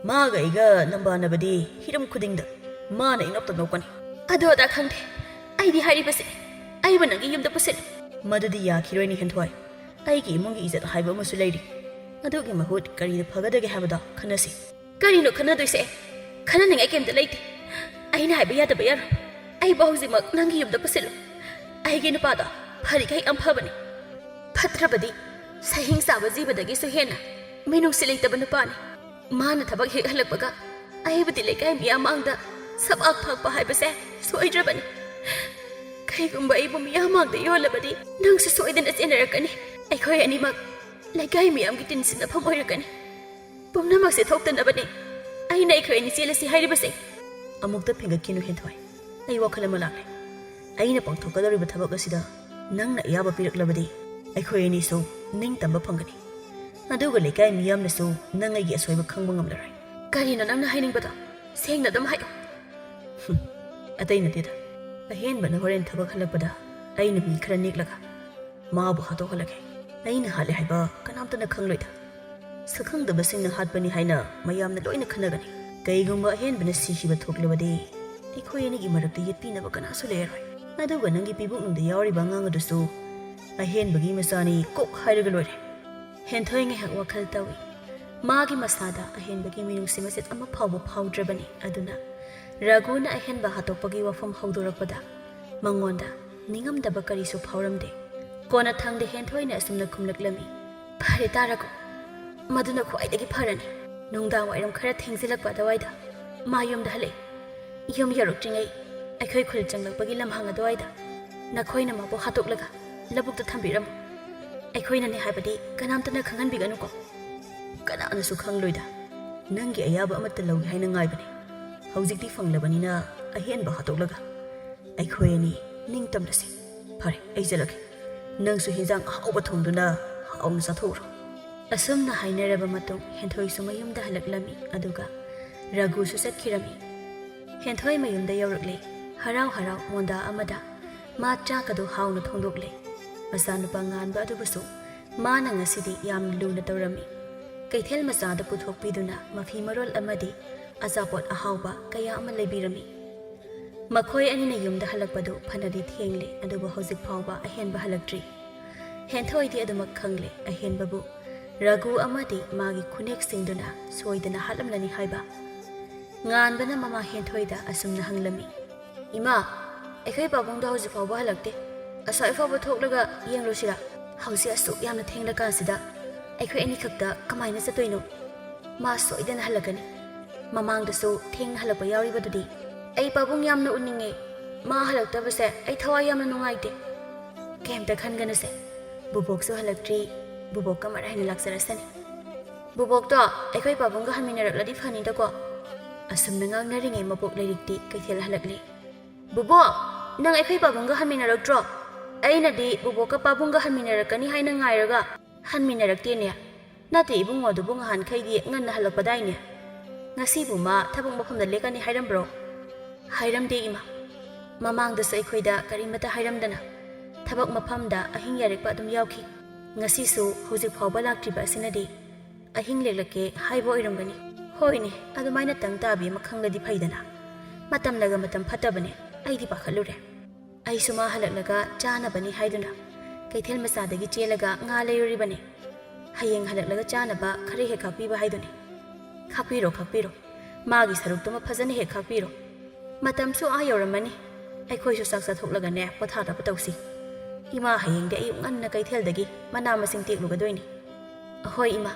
ꯃꯥꯒ ꯑꯩꯒ ꯂꯝꯕꯥꯅꯕꯗꯤ ꯍꯤꯔꯝ ꯈꯨꯗꯤꯡꯗ ꯃꯥꯅ ꯏꯅꯣꯞꯇ ꯅꯣꯞꯀꯅꯤ꯫" "ꯑꯗꯨ ꯑꯗꯥ ꯈꯪꯗꯦ꯫ ꯑꯩꯗꯤ ꯍꯥꯏꯔꯤꯕꯁꯦ, ꯑꯩꯕꯨ ꯅꯪꯒꯤ ꯌꯨꯝꯗ ꯄꯨꯁꯤꯜꯂꯨ꯫" "ꯃꯗꯨꯗꯤ ꯌꯥꯈꯤꯔꯣꯏꯅꯦ ꯍꯦꯟꯊꯣꯏ꯫ ꯑꯩꯒꯤ ꯏꯃꯨꯡꯒꯤ ꯏꯖꯠ ꯍꯥꯏꯕ ꯑꯃꯁꯨ ꯂꯩꯔꯤ꯫ ꯑꯗꯨꯒꯤ ꯃꯍꯨꯠ ꯀꯔꯤꯅ ꯐꯒꯗꯒꯦ ꯍꯥꯏꯕꯗꯣ ꯈꯟꯅꯁꯤ꯫" "ꯀꯔꯤꯅꯣ ꯈꯟꯅꯗꯣꯏꯁꯦ? ꯈꯟꯅꯅꯤꯡꯉꯥꯏ ꯀꯩꯝꯇ ꯂꯩꯇꯦ꯫ ꯑꯩꯅ ꯍꯥꯏꯕ ꯌꯥꯗꯕ ꯌꯥꯔꯣꯏ꯫ ꯑꯩꯕꯨ ꯍꯧꯖꯤꯛꯃꯛ ꯅꯪꯒꯤ ꯌꯨꯝꯗ ꯄꯨꯁꯤꯜꯂꯨ꯫ ꯑꯩꯒꯤ ꯅꯨꯄꯥꯗꯣ ꯐꯔꯤꯈꯩ ꯌꯥꯝ ꯐꯕꯅꯤ꯫ ꯐꯠꯇ꯭ꯔꯕꯗꯤ ꯁꯍꯤꯡ ꯆꯥꯕ ꯖꯤꯕꯗꯒꯤꯁꯨ ꯍꯦꯟꯅ ꯃꯤꯅꯨꯡꯁꯤ ꯂꯩꯇꯕ ꯅꯨꯄꯥꯅꯤ꯫ ꯃꯥꯅ ꯊꯕꯛ ꯍꯦꯛ ꯍꯜꯂꯛꯄꯒ ꯑꯩꯕꯨꯗꯤ ꯂꯩꯀꯥꯏ ꯃꯤꯌꯥꯝ ꯃꯥꯡꯗ ꯁꯕꯥꯛ ꯐꯥꯛꯄ ꯍꯥꯏꯕꯁꯦ ꯁꯣꯏꯗ꯭ꯔꯕꯅꯤ꯫ ꯀꯩꯒꯨꯝꯕ ꯑꯩꯕꯨ ꯃꯤꯌꯥꯝ ꯃꯥꯡꯗ ꯌꯣꯜꯂꯕꯗꯤ ꯅꯪꯁꯨ ꯁꯣꯏꯗꯅ ꯆꯦꯟꯅꯔꯛꯀꯅꯤ꯫ ꯑꯩꯈꯣꯏ ꯑꯅꯤꯃꯛ ꯂꯩꯀꯥꯏ ꯃꯤꯌꯥꯝꯒꯤ ꯇꯤꯟ ꯁꯤꯠꯅꯐꯝ ꯑꯣꯏꯔꯛꯀꯅꯤ꯫ ꯄꯨꯝꯅꯃꯛꯁꯦ ꯊꯣꯛꯇꯅꯕꯅꯤ ꯑꯩꯅ ꯑꯩꯈꯣꯏ ꯑꯅꯤ ꯆꯦꯜꯂꯁꯤ ꯍꯥꯏꯔꯤꯕꯁꯦ꯫" "ꯑꯃꯨꯛꯇ ꯐꯤꯡꯒꯠꯈꯤꯅꯨ ꯍꯦꯟꯊꯣꯏ꯫ ꯑꯩ ꯋꯥꯈꯜ ꯑꯃ ꯂꯥꯛꯂꯦ꯫ ꯑꯩꯅ ꯄꯥꯡꯊꯣꯛꯀꯗꯧꯔꯤꯕ ꯊꯕꯛ ꯑꯁꯤꯗ ꯅꯪꯅ ꯑꯌꯥꯕ ꯄꯤꯔꯛꯂꯕꯗꯤ ꯑꯩꯈꯣꯏ ꯑꯅꯤꯁꯨ ꯅꯤꯡꯇꯝꯕ ꯐꯪꯒꯅꯤ꯫ ꯑꯗꯨꯒ ꯂꯩꯀꯥꯏ ꯃꯤꯌꯥꯝꯅꯁꯨ ꯅꯪ ꯑꯩꯒꯤ ꯑꯁꯣꯏꯕ ꯈꯪꯕ ꯉꯝꯂꯔꯣꯏ꯫" "ꯀꯔꯤꯅꯣ ꯅꯪꯅ ꯍꯥꯏꯅꯤꯡꯕꯗꯣ? ꯁꯦꯡꯅ ꯑꯗꯨꯝ ꯍꯥꯏꯌꯨ꯫" "ꯍꯨꯝ, ꯑꯇꯩ ꯅꯠꯇꯦꯗ꯫ ꯑꯍꯦꯟꯕꯅ ꯍꯣꯔꯦꯟ ꯊꯕꯛ ꯍꯜꯂꯛꯄꯗ ꯑꯩꯅ ꯃꯤ ꯈꯔ ꯅꯦꯛꯂꯒ ꯃꯥꯕꯨ ꯍꯥꯠꯇꯣꯛꯍꯜꯂꯒꯦ꯫ ꯑꯩꯅ ꯍꯥꯠꯂꯦ ꯍꯥꯏꯕ ꯀꯅꯥꯝꯇꯅ ꯈꯪꯂꯣꯏꯗ꯫ ꯁꯛꯈꯪꯗꯕꯁꯤꯡꯅ ꯍꯥꯠꯄꯅꯤ ꯍꯥꯏꯅ ꯃꯌꯥꯝꯅ ꯂꯣꯏꯅ ꯈꯟꯅꯒꯅꯤ꯫ ꯀꯩꯒꯨꯝꯕ ꯑꯍꯦꯟꯕꯅ ꯁꯤꯈꯤꯕ ꯊꯣꯛꯂꯕꯗꯤ ꯑꯩꯈꯣꯏ ꯑꯅꯤꯒꯤ ꯃꯔꯛꯇ ꯌꯦꯠꯄꯤꯅꯕ ꯀꯅꯥꯁꯨ ꯂꯩꯔꯔꯣꯏ꯫ ꯑꯗꯨꯒ ꯅꯪꯒꯤ ꯄꯤꯕꯨꯛꯅꯨꯡꯗ ꯌꯥꯎꯔꯤꯕ ꯑꯉꯥꯡ ꯑꯗꯨꯁꯨ ꯑꯍꯦꯟꯕꯒꯤ ꯃꯆꯥꯅꯤ ꯀꯣꯛ ꯍꯥꯏꯔꯒ ꯂꯣꯏꯔꯦ꯫" ꯍꯦꯟꯊꯣꯏ ꯉꯥꯏꯍꯥꯛ ꯋꯥꯈꯜ ꯇꯧꯏ꯫ ꯃꯥꯒꯤ ꯃꯁꯥꯗ ꯑꯍꯦꯟꯕꯒꯤ ꯃꯤꯅꯨꯡꯁꯤ ꯃꯆꯦꯠ ꯑꯃ ꯐꯥꯎꯕ ꯐꯥꯎꯗ꯭ꯔꯕꯅꯤ꯫ ꯑꯗꯨꯅ ꯔꯘꯨꯅ ꯑꯍꯦꯟꯕ ꯍꯥꯠꯇꯣꯛꯄꯒꯤ ꯋꯥꯐꯝ ꯍꯧꯗꯣꯔꯛꯄꯗ ꯃꯉꯣꯟꯗ ꯅꯤꯡꯉꯝꯗꯕ ꯀꯔꯤꯁꯨ ꯐꯥꯎꯔꯝꯗꯦ꯫ ꯀꯣꯟꯅꯊꯪꯗ ꯍꯦꯟꯊꯣꯏꯅ ꯑꯁꯨꯝꯅ ꯈꯨꯝꯂꯛꯂꯝꯃꯤ, "ꯐꯔꯦ ꯇꯥ ꯔꯘꯨ, ꯃꯗꯨꯅ ꯈ꯭ꯋꯥꯏꯗꯒꯤ ꯐꯔꯅꯤ꯫ ꯅꯨꯡꯗꯥꯡ ꯋꯥꯏꯔꯝ ꯈꯔ ꯊꯦꯡꯖꯤꯜꯂꯛꯄ ꯑꯗꯨꯋꯥꯏꯗ ꯃꯥ ꯌꯨꯝꯗ ꯍꯜꯂꯛꯏ꯫ ꯌꯨꯝ ꯌꯧꯔꯛꯇ꯭ꯔꯤꯉꯩ ꯑꯩꯈꯣꯏ ꯈꯨꯜ ꯆꯪꯂꯛꯄꯒꯤ ꯂꯝꯍꯥꯡ ꯑꯗꯨꯋꯥꯏꯗ ꯅꯈꯣꯏꯅ ꯃꯥꯕꯨ ꯍꯥꯠꯇꯣꯛꯂꯒ ꯂꯧꯕꯨꯛꯇ ꯊꯝꯕꯤꯔꯝꯃꯨ꯫ ꯑꯩꯈꯣꯏꯅꯅꯦ ꯍꯥꯏꯕꯗꯤ ꯀꯅꯥꯝꯇꯅ ꯈꯪꯍꯟꯕꯤꯒꯅꯨꯀꯣ꯫ ꯀꯅꯥꯅꯁꯨ ꯈꯪꯂꯣꯏꯗ꯫ ꯅꯪꯒꯤ ꯑꯌꯥꯕ ꯑꯃꯠꯇ ꯂꯧꯒꯦ ꯍꯥꯏꯅ ꯉꯥꯏꯕꯅꯤ꯫ ꯍꯧꯖꯤꯛꯇꯤ ꯐꯪꯂꯕꯅꯤꯅ ꯑꯍꯦꯟꯕ ꯍꯥꯠꯇꯣꯛꯂꯒ ꯑꯩꯈꯣꯏ ꯑꯅꯤ ꯅꯤꯡꯇꯝꯂꯁꯤ꯫ ꯐꯔꯦ, ꯑꯩ ꯆꯠꯂꯒꯦ꯫ ꯅꯪꯁꯨ ꯍꯦꯟꯖꯥꯡ ꯑꯍꯥꯎꯕ ꯊꯣꯡꯗꯨꯅ ꯍꯥꯎꯅ ꯆꯥꯊꯣꯛꯎꯔꯣ꯫ ꯑꯁꯨꯝꯅ ꯍꯥꯏꯅꯔꯕ ꯃꯇꯨꯡ ꯍꯦꯟꯊꯣꯏꯁꯨ ꯃꯌꯨꯝꯗ ꯍꯜꯂꯛꯂꯝꯃꯤ, ꯑꯗꯨꯒ ꯔꯘꯨꯁꯨ ꯆꯠꯈꯤꯔꯝꯃꯤ꯫ ꯍꯦꯟꯊꯣꯏ ꯃꯌꯨꯝꯗ ꯌꯧꯔꯛꯂꯦ꯫ ꯍꯔꯥꯎ ꯍꯔꯥꯎ ꯃꯣꯟꯗꯥ ꯑꯃꯗ ꯃꯥ ꯆꯥꯛ ꯑꯗꯨ ꯍꯥꯎꯅ ꯊꯣꯡꯗꯣꯛꯂꯦ꯫ ꯃꯆꯥꯅꯨꯄꯥ ꯉꯥꯟꯕ ꯑꯗꯨꯕꯨꯁꯨ ꯃꯥꯅ ꯉꯁꯤꯗꯤ ꯌꯥꯝ ꯂꯨꯅ ꯇꯧꯔꯝꯃꯤ꯫ ꯀꯩꯊꯦꯜ ꯃꯆꯥꯗ ꯄꯨꯊꯣꯛꯄꯤꯗꯨꯅ ꯃꯐꯤ ꯃꯔꯣꯜ ꯑꯃꯗꯤ ꯑꯆꯥꯄꯣꯠ ꯑꯍꯥꯎꯕ ꯀꯌꯥ ꯑꯃ ꯂꯩꯕꯤꯔꯝꯃꯤ꯫ ꯃꯈꯣꯏ ꯑꯅꯤꯅ ꯌꯨꯝꯗ ꯍꯜꯂꯛꯄꯗꯨ ꯐꯅꯗꯤ ꯊꯦꯡꯂꯦ, ꯑꯗꯨꯕꯨ ꯍꯧꯖꯤꯛ ꯐꯥꯎꯕ ꯑꯍꯦꯟꯕ ꯍꯜꯂꯛꯇ꯭ꯔꯤ꯫ ꯍꯦꯟꯊꯣꯏꯗꯤ ꯑꯗꯨꯃꯛ ꯈꯪꯂꯦ, ꯑꯍꯦꯟꯕꯕꯨ ꯔꯘꯨ ꯑꯃꯗꯤ ꯃꯥꯒꯤ ꯈꯨꯅꯦꯛꯁꯤꯡꯗꯨꯅ ꯁꯣꯏꯗꯅ ꯍꯥꯠꯂꯝꯂꯅꯤ ꯍꯥꯏꯕ꯫ ꯉꯥꯟꯕꯅ ꯃꯃꯥ ꯍꯦꯟꯊꯣꯏꯗ ꯑꯁꯨꯝꯅ ꯍꯪꯂꯝꯃꯤ, "ꯏꯃꯥ, ꯑꯩꯈꯣꯏ ꯄꯥꯕꯨꯡꯗꯣ ꯍꯧꯖꯤꯛ ꯐꯥꯎꯕ ꯍꯜꯂꯛꯇꯦ꯫ ꯑꯁ꯭ꯋꯥꯏ ꯐꯥꯎꯕ ꯊꯣꯛꯂꯒ ꯌꯦꯡꯂꯨꯁꯤꯔꯥ? ꯍꯧꯖꯤꯛ ꯑꯁꯨꯛ ꯌꯥꯝꯅ ꯊꯦꯡꯂꯀꯥꯟꯁꯤꯗ ꯑꯩꯈꯣꯏ ꯑꯅꯤꯈꯛꯇ ꯀꯃꯥꯏꯅ ꯆꯠꯇꯣꯏꯅꯣ? ꯃꯥ ꯁꯣꯏꯗꯅ ꯍꯜꯂꯛꯀꯅꯤ꯫ ꯃꯃꯥꯡꯗꯁꯨ ꯊꯦꯡꯅ ꯍꯜꯂꯛꯄ ꯌꯥꯎꯔꯤꯕꯗꯨꯗꯤ꯫ ꯑꯩ ꯄꯥꯕꯨꯡ ꯌꯥꯝꯅ ꯎꯅꯤꯡꯉꯦ꯫ ꯃꯥ ꯍꯜꯂꯛꯇꯕꯁꯦ ꯑꯩ ꯊꯋꯥꯏ ꯌꯥꯝꯅ ꯅꯨꯡꯉꯥꯏꯇꯦ꯫ ꯀꯩꯝꯇ ꯈꯟꯒꯅꯨꯁꯦ꯫ ꯕꯨꯕꯣꯛꯁꯨ ꯍꯜꯂꯛꯇ꯭ꯔꯤ꯫ ꯕꯨꯕꯣꯛꯀ ꯃꯔꯥꯏꯅ ꯂꯥꯛꯆꯔꯁꯅꯤ꯫ ꯕꯨꯕꯣꯛꯇꯣ ꯑꯩꯈꯣꯏ ꯄꯥꯕꯨꯡꯒ ꯍꯟꯃꯤꯟꯅꯔꯛꯂꯗꯤ ꯐꯅꯤꯗꯀꯣ?" ꯑꯁꯨꯝꯅ ꯉꯥꯡꯅꯔꯤꯉꯩ ꯃꯕꯣꯛ ꯂꯩꯔꯤꯛꯇꯤ ꯀꯩꯊꯦꯜ ꯍꯜꯂꯛꯂꯦ꯫ "ꯕꯨꯕꯣꯛ, ꯅꯪ ꯑꯩꯈꯣꯏ ꯄꯥꯕꯨꯡꯒ ꯍꯟꯃꯤꯟꯅꯔꯛꯇ꯭ꯔꯣ? ꯑꯩꯅꯗꯤ ꯕꯨꯕꯣꯛꯀ ꯄꯥꯕꯨꯡꯒ ꯍꯟꯃꯤꯟꯅꯔꯛꯀꯅꯤ ꯍꯥꯏꯅ ꯉꯥꯏꯔꯒ ꯍꯟꯃꯤꯟꯅꯔꯛꯇꯦꯅꯦ꯫ ꯅꯠꯇꯦ ꯏꯕꯨꯡꯉꯣ, ꯑꯗꯨꯕꯨ ꯉꯍꯥꯟꯈꯩꯗꯤ ꯉꯟꯅ ꯍꯜꯂꯛꯄꯗꯥꯏꯅꯦ? ꯉꯁꯤꯕꯨ ꯃꯥ ꯊꯕꯛ ꯃꯐꯝꯗ ꯂꯦꯛꯀꯅꯤ ꯍꯥꯏꯔꯝꯕ꯭ꯔꯣ?" "ꯍꯥꯏꯔꯝꯗꯦ ꯏꯃꯥ꯫ ꯃꯃꯥꯡꯗꯁꯨ ꯑꯩꯈꯣꯏꯗ ꯀꯔꯤꯃꯠꯇ ꯍꯥꯏꯔꯝꯗꯅ ꯊꯕꯛ ꯃꯐꯝꯗ ꯑꯍꯤꯡ ꯌꯥꯔꯦꯛꯄ ꯑꯗꯨꯝ ꯌꯥꯎꯈꯤ꯫ ꯉꯁꯤꯁꯨ ꯍꯧꯖꯤꯛ ꯐꯥꯎꯕ ꯂꯥꯛꯇ꯭ꯔꯤꯕ ꯑꯁꯤꯅꯗꯤ ꯑꯍꯤꯡ ꯂꯦꯛꯂꯛꯀꯦ ꯍꯥꯏꯕ ꯑꯣꯏꯔꯝꯒꯅꯤ꯫ ꯍꯣꯏꯅꯦ, ꯑꯗꯨꯃꯥꯏꯅ ꯇꯪ ꯇꯥꯕꯤ ꯑꯃ ꯈꯪꯂꯗꯤ ꯐꯩꯗꯅ꯫ ꯃꯇꯝꯅꯒ ꯃꯇꯝ ꯐꯠꯇꯕꯅꯦ, ꯑꯩꯗꯤ ꯄꯥꯈꯠꯂꯨꯔꯦ꯫ ꯑꯩꯁꯨ ꯃꯥ ꯍꯜꯂꯛꯂꯒ ꯆꯥꯅꯕꯅꯤ ꯍꯥꯏꯗꯨꯅ ꯀꯩꯊꯦꯜ ꯃꯆꯥꯗꯒꯤ ꯆꯦꯜꯂꯒ ꯉꯥ ꯂꯩꯔꯨꯔꯤꯕꯅꯤ꯫ ꯍꯌꯦꯡ ꯍꯜꯂꯛꯂꯒ ꯆꯥꯅꯕ ꯈꯔ ꯍꯦꯛ ꯈꯥꯛꯄꯤꯕ ꯍꯥꯏꯗꯨꯅꯤ꯫ ꯈꯥꯛꯄꯤꯔꯣ, ꯈꯥꯛꯄꯤꯔꯣ꯫ ꯃꯥꯒꯤ ꯁꯔꯨꯛꯇꯨꯃ ꯐꯖꯅ ꯍꯦꯛ ꯈꯥꯛꯄꯤꯔꯣ꯫ ꯃꯇꯝꯁꯨ ꯑꯥ ꯌꯧꯔꯝꯃꯅꯤ꯫ ꯑꯩꯈꯣꯏꯁꯨ ꯆꯥꯛ ꯆꯥꯊꯣꯛꯂꯒꯅꯦ ꯄꯣꯊꯥꯗꯕ ꯇꯧꯁꯤ꯫ ꯏꯃꯥ ꯍꯌꯦꯡꯗꯤ ꯑꯌꯨꯛ ꯉꯟꯅ ꯀꯩꯊꯦꯜꯗꯒꯤ ꯃꯅꯥ ꯃꯁꯤꯡ ꯇꯦꯛꯂꯨꯒꯗꯣꯏꯅꯤ꯫ ꯑꯍꯣꯏ ꯏꯃꯥ,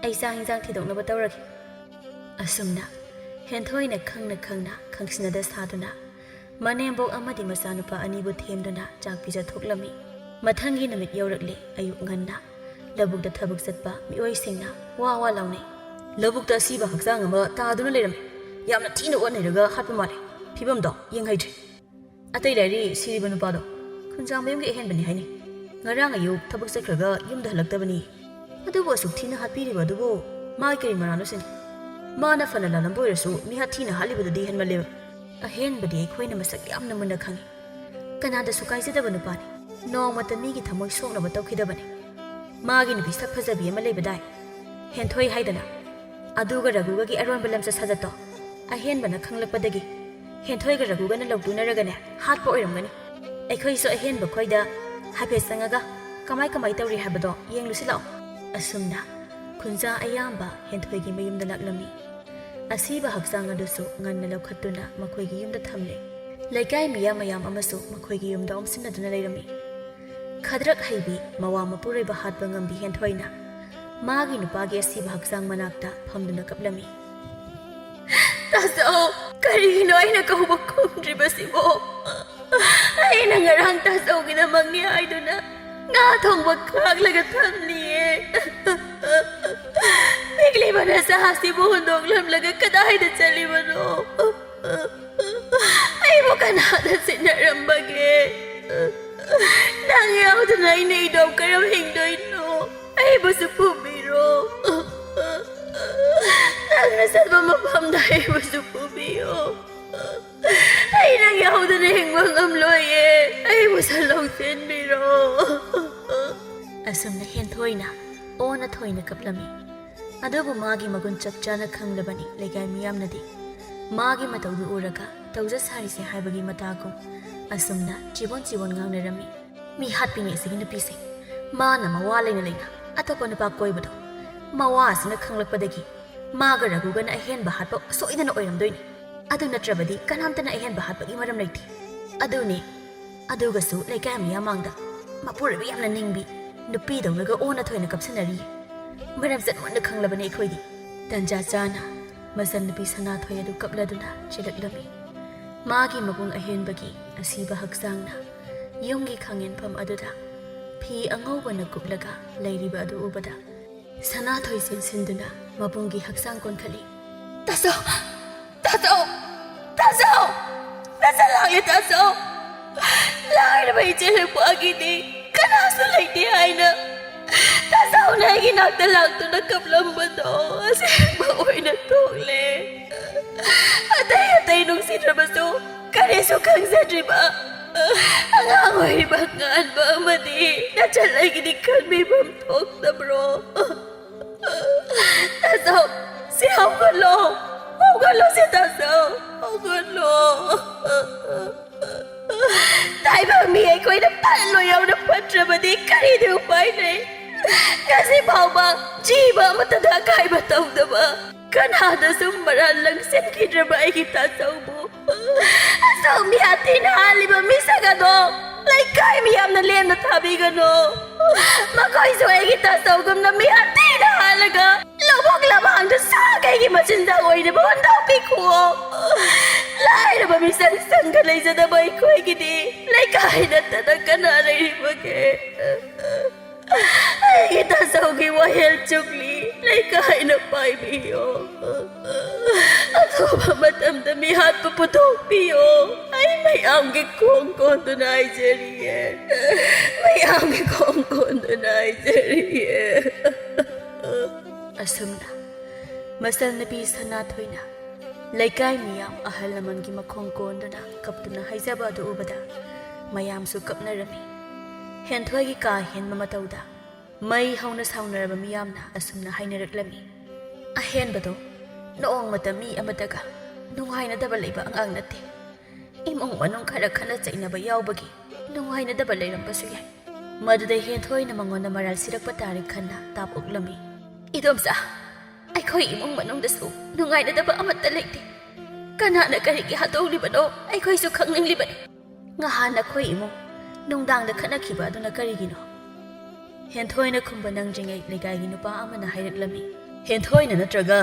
ꯑꯩ ꯆꯥꯛ ꯏꯟꯖꯥꯡ ꯊꯤꯗꯣꯛꯅꯕ ꯇꯧꯔꯒꯦ꯫" ꯑꯁꯨꯝꯅ ꯍꯦꯟꯊꯣꯏꯅ ꯈꯪꯅ ꯈꯪꯅ ꯈꯪꯁꯤꯟꯅꯗ ꯁꯥꯗꯨꯅ ꯃꯅꯦꯝꯕꯣꯛ ꯑꯃꯗꯤ ꯃꯆꯥꯅꯨꯄꯥ ꯑꯅꯤꯕꯨ ꯊꯦꯝꯗꯨꯅ ꯆꯥꯛ ꯄꯤꯖꯊꯣꯛꯂꯝꯃꯤ꯫ ꯃꯊꯪꯒꯤ ꯅꯨꯃꯤꯠ ꯌꯧꯔꯛꯂꯦ꯫ ꯑꯌꯨꯛ ꯉꯟꯅ ꯂꯧꯕꯨꯛꯇ ꯊꯕꯛ ꯆꯠꯄ ꯃꯤꯑꯣꯏꯁꯤꯡꯅ ꯋꯥ ꯋꯥ ꯂꯥꯎꯅꯩ꯫ "ꯂꯧꯕꯨꯛꯇ ꯑꯁꯤꯕ ꯍꯛꯆꯥꯡ ꯑꯃ ꯇꯥꯗꯨꯅ ꯂꯩꯔꯝꯃꯤ꯫ ꯌꯥꯝꯅ ꯊꯤꯅ ꯑꯣꯠꯅꯩꯔꯒ ꯍꯥꯠꯄ ꯃꯥꯜꯂꯦ꯫ ꯐꯤꯕꯝꯗꯣ ꯌꯦꯡꯍꯩꯗ꯭ꯔꯦ꯫ ꯑꯇꯩ ꯂꯥꯏꯔꯤ ꯁꯤꯔꯤꯕ ꯅꯨꯄꯥꯗꯣ ꯈꯨꯟꯖꯥ ꯃꯌꯨꯝꯒꯤ ꯑꯍꯦꯟꯕꯅꯤ ꯍꯥꯏꯅꯤ꯫ ꯉꯔꯥꯡ ꯑꯌꯨꯛ ꯊꯕꯛ ꯆꯠꯈ꯭ꯔꯒ ꯌꯨꯝꯗ ꯍꯜꯂꯛꯇꯕꯅꯤ꯫ ꯑꯗꯨꯕꯨ ꯑꯁꯨꯛ ꯊꯤꯅ ꯍꯥꯠꯄꯤꯔꯤꯕ ꯑꯗꯨꯕꯨ ꯃꯥꯒꯤ ꯀꯔꯤ ꯃꯔꯥꯜꯅꯣ ꯁꯤꯅꯤ? ꯃꯥꯅ ꯐꯅ ꯂꯥꯜꯂꯝꯕ ꯑꯣꯏꯔꯁꯨ ꯃꯤꯍꯥꯠ ꯊꯤꯅ ꯍꯥꯠꯂꯤꯕꯗꯨꯗꯤ ꯍꯦꯟꯃꯜꯂꯦꯕ꯫ ꯑꯍꯦꯟꯕꯗꯤ ꯑꯩꯈꯣꯏꯅ ꯃꯁꯛ ꯌꯥꯝꯅ ꯃꯨꯟꯅ ꯈꯪꯏ꯫ ꯀꯅꯥꯗꯁꯨ ꯀꯥꯏꯖꯗꯕ ꯅꯨꯄꯥꯅꯤ꯫ ꯅꯣꯡꯃꯇ ꯃꯤꯒꯤ ꯊꯃꯣꯏ ꯁꯣꯛꯅꯕ ꯇꯧꯈꯤꯗꯕꯅꯤ꯫ ꯃꯥꯒꯤ ꯅꯨꯄꯤ ꯁꯛ ꯐꯖꯕꯤ ꯑꯃ ꯂꯩꯕꯗꯥꯏ, ꯍꯦꯟꯊꯣꯏ ꯍꯥꯏꯗꯅ꯫ ꯑꯗꯨꯒ ꯔꯘꯨꯒꯒꯤ ꯑꯔꯣꯟꯕ ꯂꯝꯆꯠ ꯁꯥꯖꯠꯇꯣ ꯑꯍꯦꯟꯕꯅ ꯈꯪꯂꯛꯄꯗꯒꯤ ꯍꯦꯟꯊꯣꯏꯒ ꯔꯘꯨꯒꯅ ꯂꯧꯇꯨꯅꯔꯒꯅꯦ ꯍꯥꯠꯄ ꯑꯣꯏꯔꯝꯒꯅꯤ꯫ ꯑꯩꯈꯣꯏꯁꯨ ꯑꯍꯦꯟꯕ ꯈꯣꯏꯗ ꯍꯥꯏꯐꯦꯠ ꯆꯪꯉꯒ ꯀꯃꯥꯏ ꯀꯃꯥꯏ ꯇꯧꯔꯤ ꯍꯥꯏꯕꯗꯣ ꯌꯦꯡꯂꯨꯁꯤ ꯂꯥꯛꯑꯣ꯫ ꯑꯁꯨꯝꯅ ꯈꯨꯟꯖꯥ ꯑꯌꯥꯝꯕ ꯍꯦꯟꯊꯣꯏꯒꯤ ꯃꯌꯨꯝꯗ ꯂꯥꯛꯂꯝꯃꯤ꯫ ꯑꯁꯤꯕ ꯍꯛꯆꯥꯡ ꯑꯗꯨꯁꯨ ꯉꯟꯅ ꯂꯧꯈꯠꯇꯨꯅ ꯃꯈꯣꯏꯒꯤ ꯌꯨꯝꯗ ꯊꯝꯂꯦ꯫ ꯂꯩꯀꯥꯏ ꯃꯤꯌꯥꯝ ꯃꯌꯥꯝ ꯑꯃꯁꯨ ꯃꯈꯣꯏꯒꯤ ꯌꯨꯝꯗ ꯑꯣꯝꯁꯤꯟꯅꯗꯨꯅ ꯂꯩꯔꯝꯃꯤ꯫ ꯈꯗ꯭ꯔꯛ ꯍꯩꯕꯤ, ꯃꯋꯥ ꯃꯄꯨꯔꯣꯏꯕ ꯍꯥꯠꯄ ꯉꯝꯕꯤ ꯍꯦꯟꯊꯣꯏꯅ ꯃꯥꯒꯤ ꯅꯨꯄꯥꯒꯤ ꯑꯁꯤꯕ ꯍꯛꯆꯥꯡ ꯃꯅꯥꯛꯇ ꯐꯝꯗꯨꯅ ꯀꯞꯂꯝꯃꯤ꯫ "ꯇꯥꯆꯧ, ꯀꯔꯤꯒꯤꯅꯣ ꯑꯩꯅ ꯀꯧꯕ ꯈꯨꯝꯗ꯭ꯔꯤꯕꯁꯤꯕꯣ? ꯑꯩꯅ ꯉꯔꯥꯡ ꯇꯥꯆꯧꯒꯤꯗꯃꯛꯅꯤ ꯍꯥꯏꯗꯨꯅ ꯉꯥ ꯊꯣꯡꯕ ꯈꯥꯛꯂꯒ ꯊꯝꯂꯤꯌꯦ꯫ ꯄꯤꯛꯂꯤꯕ ꯅꯆꯥ ꯑꯁꯤꯕꯨ ꯍꯨꯟꯗꯣꯛꯂꯝꯂꯒ ꯀꯗꯥꯏꯗ ꯆꯠꯂꯤꯕꯅꯣ? ꯑꯩꯕꯨ ꯀꯅꯥꯗ ꯁꯤꯟꯅꯔꯝꯕꯒꯦ? ꯅꯪ ꯌꯥꯎꯗꯅ ꯑꯩ ꯅꯨꯃꯤꯠ ꯀꯌꯥꯝ ꯍꯤꯡꯗꯣꯏꯅꯣ? ꯑꯩꯕꯨꯁꯨ ꯄꯨꯕꯤꯔꯣ꯫ ꯅꯪꯅ ꯆꯠꯄ ꯃꯐꯝꯗ ꯑꯩꯕꯨꯁꯨ ꯄꯨꯕꯤꯌꯣ꯫ ꯑꯩ ꯅꯪ ꯌꯥꯎꯗꯅ ꯍꯤꯡꯕ ꯉꯝꯂꯣꯏꯌꯦ꯫ ꯑꯩꯕꯨꯁꯨ ꯂꯧꯁꯤꯟꯕꯤꯔꯣ꯫" ꯑꯁꯨꯝꯅ ꯍꯦꯟꯊꯣꯏꯅ ꯑꯣꯟꯅ ꯊꯣꯏꯅ ꯀꯞꯂꯝꯃꯤ꯫ ꯑꯗꯨꯕꯨ ꯃꯥꯒꯤ ꯃꯒꯨꯟ ꯆꯞ ꯆꯥꯅ ꯈꯪꯂꯕꯅꯤ ꯂꯩꯀꯥꯏ ꯃꯤꯌꯥꯝꯅꯗꯤ꯫ ꯃꯥꯒꯤ ꯃꯇꯧꯗꯨ ꯎꯔꯒ ꯇꯧꯖ ꯁꯥꯔꯤꯁꯦ ꯍꯥꯏꯕꯒꯤ ꯃꯇꯥꯒꯨꯝ ꯑꯁꯨꯝꯅ ꯆꯤꯕꯣꯟ ꯆꯤꯕꯣꯟ ꯉꯥꯡꯅꯔꯝꯃꯤ꯫ "ꯃꯤ ꯍꯥꯠꯄꯤꯅꯤ ꯑꯁꯤꯒꯤ ꯅꯨꯄꯤꯁꯦ꯫ ꯃꯥꯅ ꯃꯋꯥ ꯂꯩꯅ ꯂꯩꯅ ꯑꯇꯣꯞꯄ ꯅꯨꯄꯥ ꯀꯣꯏꯕꯗꯣ ꯃꯋꯥ ꯑꯁꯤꯅ ꯈꯪꯂꯛꯄꯗꯒꯤ ꯃꯥꯒ ꯔꯘꯨꯒꯅ ꯑꯍꯦꯟꯕ ꯍꯥꯠꯄ ꯁꯣꯏꯗꯅ ꯑꯣꯏꯔꯝꯗꯣꯏꯅꯤ꯫ ꯑꯗꯨ ꯅꯠꯇ꯭ꯔꯕꯗꯤ ꯀꯅꯥꯝꯇꯅ ꯑꯍꯦꯟꯕ ꯍꯥꯠꯄꯒꯤ ꯃꯔꯝ ꯂꯩꯇꯦ꯫ ꯑꯗꯨꯅꯦ, ꯑꯗꯨꯒꯁꯨ ꯂꯩꯀꯥꯏ ꯃꯤꯌꯥꯝ ꯃꯥꯡꯗ ꯃꯄꯨꯔꯣꯏꯕ ꯌꯥꯝꯅ ꯅꯤꯡꯕꯤ ꯅꯨꯄꯤꯗꯧꯅꯒ ꯑꯣꯟꯅ ꯊꯣꯏꯅ ꯀꯞꯁꯟꯅꯔꯤ꯫ ꯃꯔꯝ ꯆꯠ ꯃꯨꯟꯅ ꯈꯪꯂꯕꯅꯤ ꯑꯩꯈꯣꯏꯗꯤ꯫" ꯇꯟꯖꯥ ꯆꯥꯅ ꯃꯆꯟꯅꯨꯄꯤ ꯁꯅꯥꯊꯣꯏ ꯑꯗꯨ ꯀꯞꯂꯗꯨꯅ ꯆꯦꯜꯂꯛꯂꯝꯃꯤ꯫ ꯃꯥꯒꯤ ꯃꯕꯨꯡ ꯑꯍꯦꯟꯕꯒꯤ ꯑꯁꯤꯕ ꯍꯛꯆꯥꯡꯅ ꯌꯨꯝꯒꯤ ꯈꯥꯡꯉꯦꯟꯐꯝ ꯑꯗꯨꯗ ꯐꯤ ꯑꯉꯧꯕꯅ ꯀꯨꯞꯂꯒ ꯂꯩꯔꯤꯕ ꯑꯗꯨ ꯎꯕꯗ, ꯁꯅꯥꯊꯣꯏ ꯆꯦꯟꯁꯤꯟꯗꯨꯅ ꯃꯕꯨꯡꯒꯤ ꯍꯛꯆꯥꯡ ꯀꯣꯟꯈꯠꯂꯤ꯫ "ꯇꯥꯆꯧ! ꯇꯥꯆꯧ! ꯇꯥꯆꯧ! ꯅꯆꯥ ꯂꯥꯛꯂꯦ, ꯇꯥꯆꯧ! ꯂꯥꯏꯔꯕ ꯏꯆꯦ ꯂꯨꯄꯥꯒꯤꯗꯤ ꯀꯅꯥꯁꯨ ꯂꯩꯇꯦ ꯍꯥꯏꯅ ꯇꯥꯆꯧꯅ ꯑꯩꯒꯤ ꯅꯥꯛꯇ ꯂꯥꯛꯇꯨꯅ ꯀꯞꯂꯝꯕꯗꯣ ꯑꯁꯦꯡꯕ ꯑꯣꯏꯅ ꯊꯣꯛꯂꯦ꯫ ꯑꯇꯩ ꯑꯇꯩ ꯅꯨꯡꯁꯤꯗ꯭ꯔꯕꯁꯨ ꯀꯔꯤꯁꯨ ꯈꯪꯖꯗ꯭ꯔꯤꯕ ꯑꯉꯥꯡ ꯑꯣꯏꯔꯤꯕ ꯉꯥꯟꯕ ꯑꯃꯗꯤ ꯅꯆꯜ ꯑꯩꯒꯤꯗꯤ ꯈꯟꯕꯤꯐꯝ ꯊꯣꯛꯇꯕ꯭ꯔꯣ? ꯇꯥꯆꯧ, ꯁꯤ ꯍꯧꯒꯠꯂꯣ, ꯍꯧꯒꯠꯂꯣ ꯁꯤ ꯇꯥꯆꯧ, ꯍꯧꯒꯠꯂꯣ꯫ ꯇꯥꯏꯕꯪ ꯃꯤ ꯑꯩꯈꯣꯏꯅ ꯐꯠꯂꯣ ꯌꯥꯎꯅ ꯐꯠꯇ꯭ꯔꯕꯗꯤ ꯀꯔꯤꯗꯤ ꯎꯄꯥꯏ ꯂꯩ? ꯉꯁꯤ ꯐꯥꯎꯕ ꯖꯤꯕ ꯑꯃꯠꯇꯗ ꯑꯀꯥꯏꯕ ꯇꯧꯗꯕ, ꯀꯅꯥꯗꯁꯨ ꯃꯔꯥꯜ ꯂꯪꯁꯤꯟꯈꯤꯗ꯭ꯔꯕ ꯑꯩꯒꯤ ꯇꯥꯆꯧꯕꯨ ꯑꯁꯨꯛ ꯃꯤꯍꯥꯠ ꯊꯤꯅ ꯍꯥꯠꯂꯤꯕ ꯃꯤꯁꯛ ꯑꯗꯣ ꯂꯩꯀꯥꯏ ꯃꯤꯌꯥꯝꯅ ꯂꯦꯝꯅ ꯊꯥꯕꯤꯒꯅꯨ꯫ ꯃꯈꯣꯏꯁꯨ ꯑꯩꯒꯤ ꯇꯥꯆꯧꯒꯨꯝꯅ ꯃꯤꯍꯥꯠ ꯊꯤꯅ ꯍꯥꯠꯂꯒ ꯂꯧꯕꯨꯛ ꯂꯝꯍꯥꯡꯗ ꯁꯥ ꯀꯩꯒꯤ ꯃꯆꯤꯟꯖꯥꯛ ꯑꯣꯏꯅꯕ ꯍꯨꯟꯗꯣꯛꯄꯤꯈꯣ꯫ ꯂꯥꯏꯔꯕ ꯃꯤꯆꯪ ꯆꯪꯒ ꯂꯩꯖꯗꯕ ꯑꯩꯈꯣꯏꯒꯤꯗꯤ ꯂꯩꯀꯥꯏ ꯅꯠꯇꯅ ꯀꯅꯥ ꯂꯩꯔꯤꯕꯒꯦ? ꯑꯩꯒꯤ ꯇꯥꯆꯧꯒꯤ ꯋꯥꯌꯦꯜ ꯆꯨꯞꯂꯤ ꯂꯩꯀꯥꯏꯅ ꯄꯥꯏꯕꯤꯌꯣ꯫ ꯑꯊꯨꯕ ꯃꯇꯝꯗ ꯃꯤꯍꯥꯠꯄ ꯄꯨꯊꯣꯛꯄꯤꯌꯣ꯫ ꯑꯩ ꯃꯌꯥꯝꯒꯤ ꯈꯣꯡ ꯀꯣꯟꯗꯨꯅ ꯍꯥꯏꯖꯔꯤꯌꯦ, ꯃꯌꯥꯝꯒꯤ ꯈꯣꯡ ꯀꯣꯟꯗꯨꯅ ꯍꯥꯏꯖꯔꯤꯌꯦ꯫ ꯑꯁꯨꯝꯅ ꯃꯆꯜ ꯅꯨꯄꯤ ꯁꯅꯥꯊꯣꯏꯅ ꯂꯩꯀꯥꯏ ꯃꯤꯌꯥꯝ ꯑꯍꯜ ꯂꯃꯟꯒꯤ ꯃꯈꯣꯡ ꯀꯣꯟꯗꯨꯅ ꯀꯞꯇꯨꯅ ꯍꯥꯏꯖꯕ ꯑꯗꯨ ꯎꯕꯗ ꯃꯌꯥꯝꯁꯨ ꯀꯞꯅꯔꯝꯃꯤ꯫ ꯍꯦꯟꯊꯣꯏꯒꯤ ꯀꯥ ꯍꯦꯟꯕ ꯃꯇꯧꯗ ꯃꯩ ꯍꯧꯅ ꯁꯥꯎꯅꯔꯕ ꯃꯤꯌꯥꯝꯅ ꯑꯁꯨꯝꯅ ꯍꯥꯏꯅꯔꯛꯂꯝꯃꯤ꯫ ꯑꯍꯦꯟꯕꯗꯣ ꯅꯣꯡꯃꯇ ꯃꯤ ꯑꯃꯠꯇꯒ ꯅꯨꯡꯉꯥꯏꯅꯗꯕ ꯂꯩꯕ ꯑꯉꯥꯡ ꯅꯠꯇꯦ꯫ ꯏꯃꯨꯡ ꯃꯅꯨꯡ ꯈꯔ ꯈꯠꯅ ꯆꯩꯅꯕ ꯌꯥꯎꯕꯒꯤ ꯅꯨꯡꯉꯥꯏꯅꯗꯕ ꯂꯩꯔꯝꯕꯁꯨ ꯌꯥꯏ꯫ ꯃꯗꯨꯗ ꯍꯦꯟꯊꯣꯏꯅ ꯃꯉꯣꯟꯗ ꯃꯔꯥꯜ ꯁꯤꯔꯛꯄ ꯇꯥꯔꯦ ꯈꯟꯅ ꯇꯥꯞ ꯑꯣꯛꯂꯝꯃꯤ꯫ "ꯏꯗꯣꯝꯆꯥ, ꯑꯩꯈꯣꯏ ꯏꯃꯨꯡ ꯃꯅꯨꯡꯗꯁꯨ ꯅꯨꯡꯉꯥꯏꯅꯗꯕ ꯑꯃꯠꯇ ꯂꯩꯇꯦ꯫ ꯀꯅꯥꯅ ꯀꯔꯤꯒꯤ ꯍꯥꯠꯇꯣꯛꯂꯤꯕꯅꯣ ꯑꯩꯈꯣꯏꯁꯨ ꯈꯪꯅꯤꯡꯂꯤꯕꯅꯤ꯫ ꯉꯍꯥꯟ ꯅꯈꯣꯏ ꯏꯃꯨꯡ ꯅꯨꯡꯗꯥꯡꯗ ꯈꯠꯅꯈꯤꯕ ꯑꯗꯨꯅ ꯀꯔꯤꯒꯤꯅꯣ?" ꯍꯦꯟꯊꯣꯏꯅ ꯈꯨꯝꯕ ꯅꯪꯗ꯭ꯔꯤꯉꯩ ꯂꯩꯀꯥꯏꯒꯤ ꯅꯨꯄꯥ ꯑꯃꯅ ꯍꯥꯏꯔꯛꯂꯝꯃꯤ꯫ ꯍꯦꯟꯊꯣꯏꯅ ꯅꯠꯇ꯭ꯔꯒ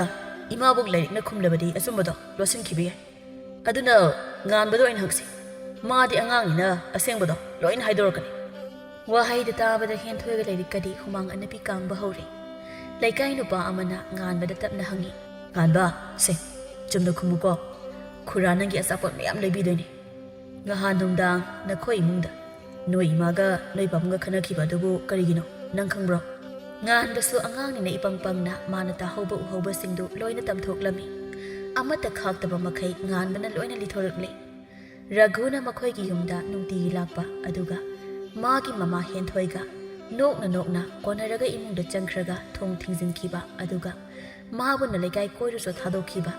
ꯏꯃꯥꯕꯣꯛ ꯂꯥꯏꯔꯤꯛꯅ ꯈꯨꯝꯂꯕꯗꯤ ꯑꯆꯨꯝꯕꯗꯣ ꯂꯣꯠꯁꯤꯟꯈꯤꯕ ꯌꯥꯏ꯫ ꯑꯗꯨꯅ ꯉꯥꯟꯕꯗ ꯑꯣꯏꯅ ꯍꯪꯁꯤ꯫ ꯃꯥꯗꯤ ꯑꯉꯥꯡꯅꯤꯅ ꯑꯁꯦꯡꯕꯗꯣ ꯂꯣꯏꯅ ꯍꯥꯏꯗꯣꯔꯛꯀꯅꯤ꯫ ꯋꯥꯍꯩꯗꯨ ꯇꯥꯕꯗ ꯍꯦꯟꯊꯣꯏꯒ ꯂꯩꯔꯤꯛꯀꯗꯤ ꯍꯨꯃꯥꯡ ꯑꯅꯞꯄꯤ ꯀꯥꯡꯕ ꯍꯧꯔꯦ꯫ ꯂꯩꯀꯥꯏ ꯅꯨꯄꯥ ꯑꯃꯅ ꯉꯥꯟꯕꯗ ꯇꯞꯅ ꯍꯪꯉꯤ, "ꯉꯥꯟꯕ, ꯁꯦ, ꯆꯨꯝꯅ ꯈꯨꯝꯃꯨꯀꯣ꯫ ꯈꯨꯔꯥ ꯅꯪꯒꯤ ꯑꯆꯥꯄꯣꯠ ꯃꯌꯥꯝ ꯂꯩꯕꯤꯗꯣꯏꯅꯤ꯫ ꯉꯍꯥꯟ ꯅꯨꯡꯗꯥꯡ ꯅꯈꯣꯏ ꯏꯃꯨꯡꯗ ꯅꯣꯏ ꯏꯃꯥꯒ ꯅꯣꯏ ꯄꯥꯕꯨꯡꯒ ꯈꯠꯅꯈꯤꯕ ꯑꯗꯨꯕꯨ ꯀꯔꯤꯒꯤꯅꯣ? ꯅꯪ ꯈꯪꯕ꯭ꯔꯣ?" ꯉꯥꯟꯕꯁꯨ ꯑꯉꯥꯡꯅꯤꯅ ꯏꯄꯪ ꯄꯪꯅ ꯃꯥꯅ ꯇꯥꯍꯧꯕ ꯎꯍꯧꯕꯁꯤꯡꯗꯨ ꯂꯣꯏꯅ ꯇꯝꯊꯣꯛꯂꯝꯃꯤ꯫ ꯑꯃꯠꯇ ꯈꯥꯛꯇꯕ ꯃꯈꯩ ꯉꯥꯟꯕꯅ ꯂꯣꯏꯅ ꯂꯤꯊꯣꯔꯛꯂꯦ꯫ ꯔꯘꯨꯅ ꯃꯈꯣꯏꯒꯤ ꯌꯨꯝꯗ ꯅꯨꯡꯇꯤꯒꯤ ꯂꯥꯛꯄ, ꯑꯗꯨꯒ ꯃꯥꯒꯤ ꯃꯃꯥ ꯍꯦꯟꯊꯣꯏꯒ ꯅꯣꯛꯅ ꯅꯣꯛꯅ ꯀꯣꯟꯅꯔꯒ ꯏꯃꯨꯡꯗ ꯆꯪꯈ꯭ꯔꯒ ꯊꯣꯡ ꯊꯤꯡꯖꯤꯟꯈꯤꯕ, ꯑꯗꯨꯒ ꯃꯥꯕꯨꯅ ꯂꯩꯀꯥꯏ ꯀꯣꯏꯔꯨꯁꯨ ꯊꯥꯗꯣꯛꯈꯤꯕ꯫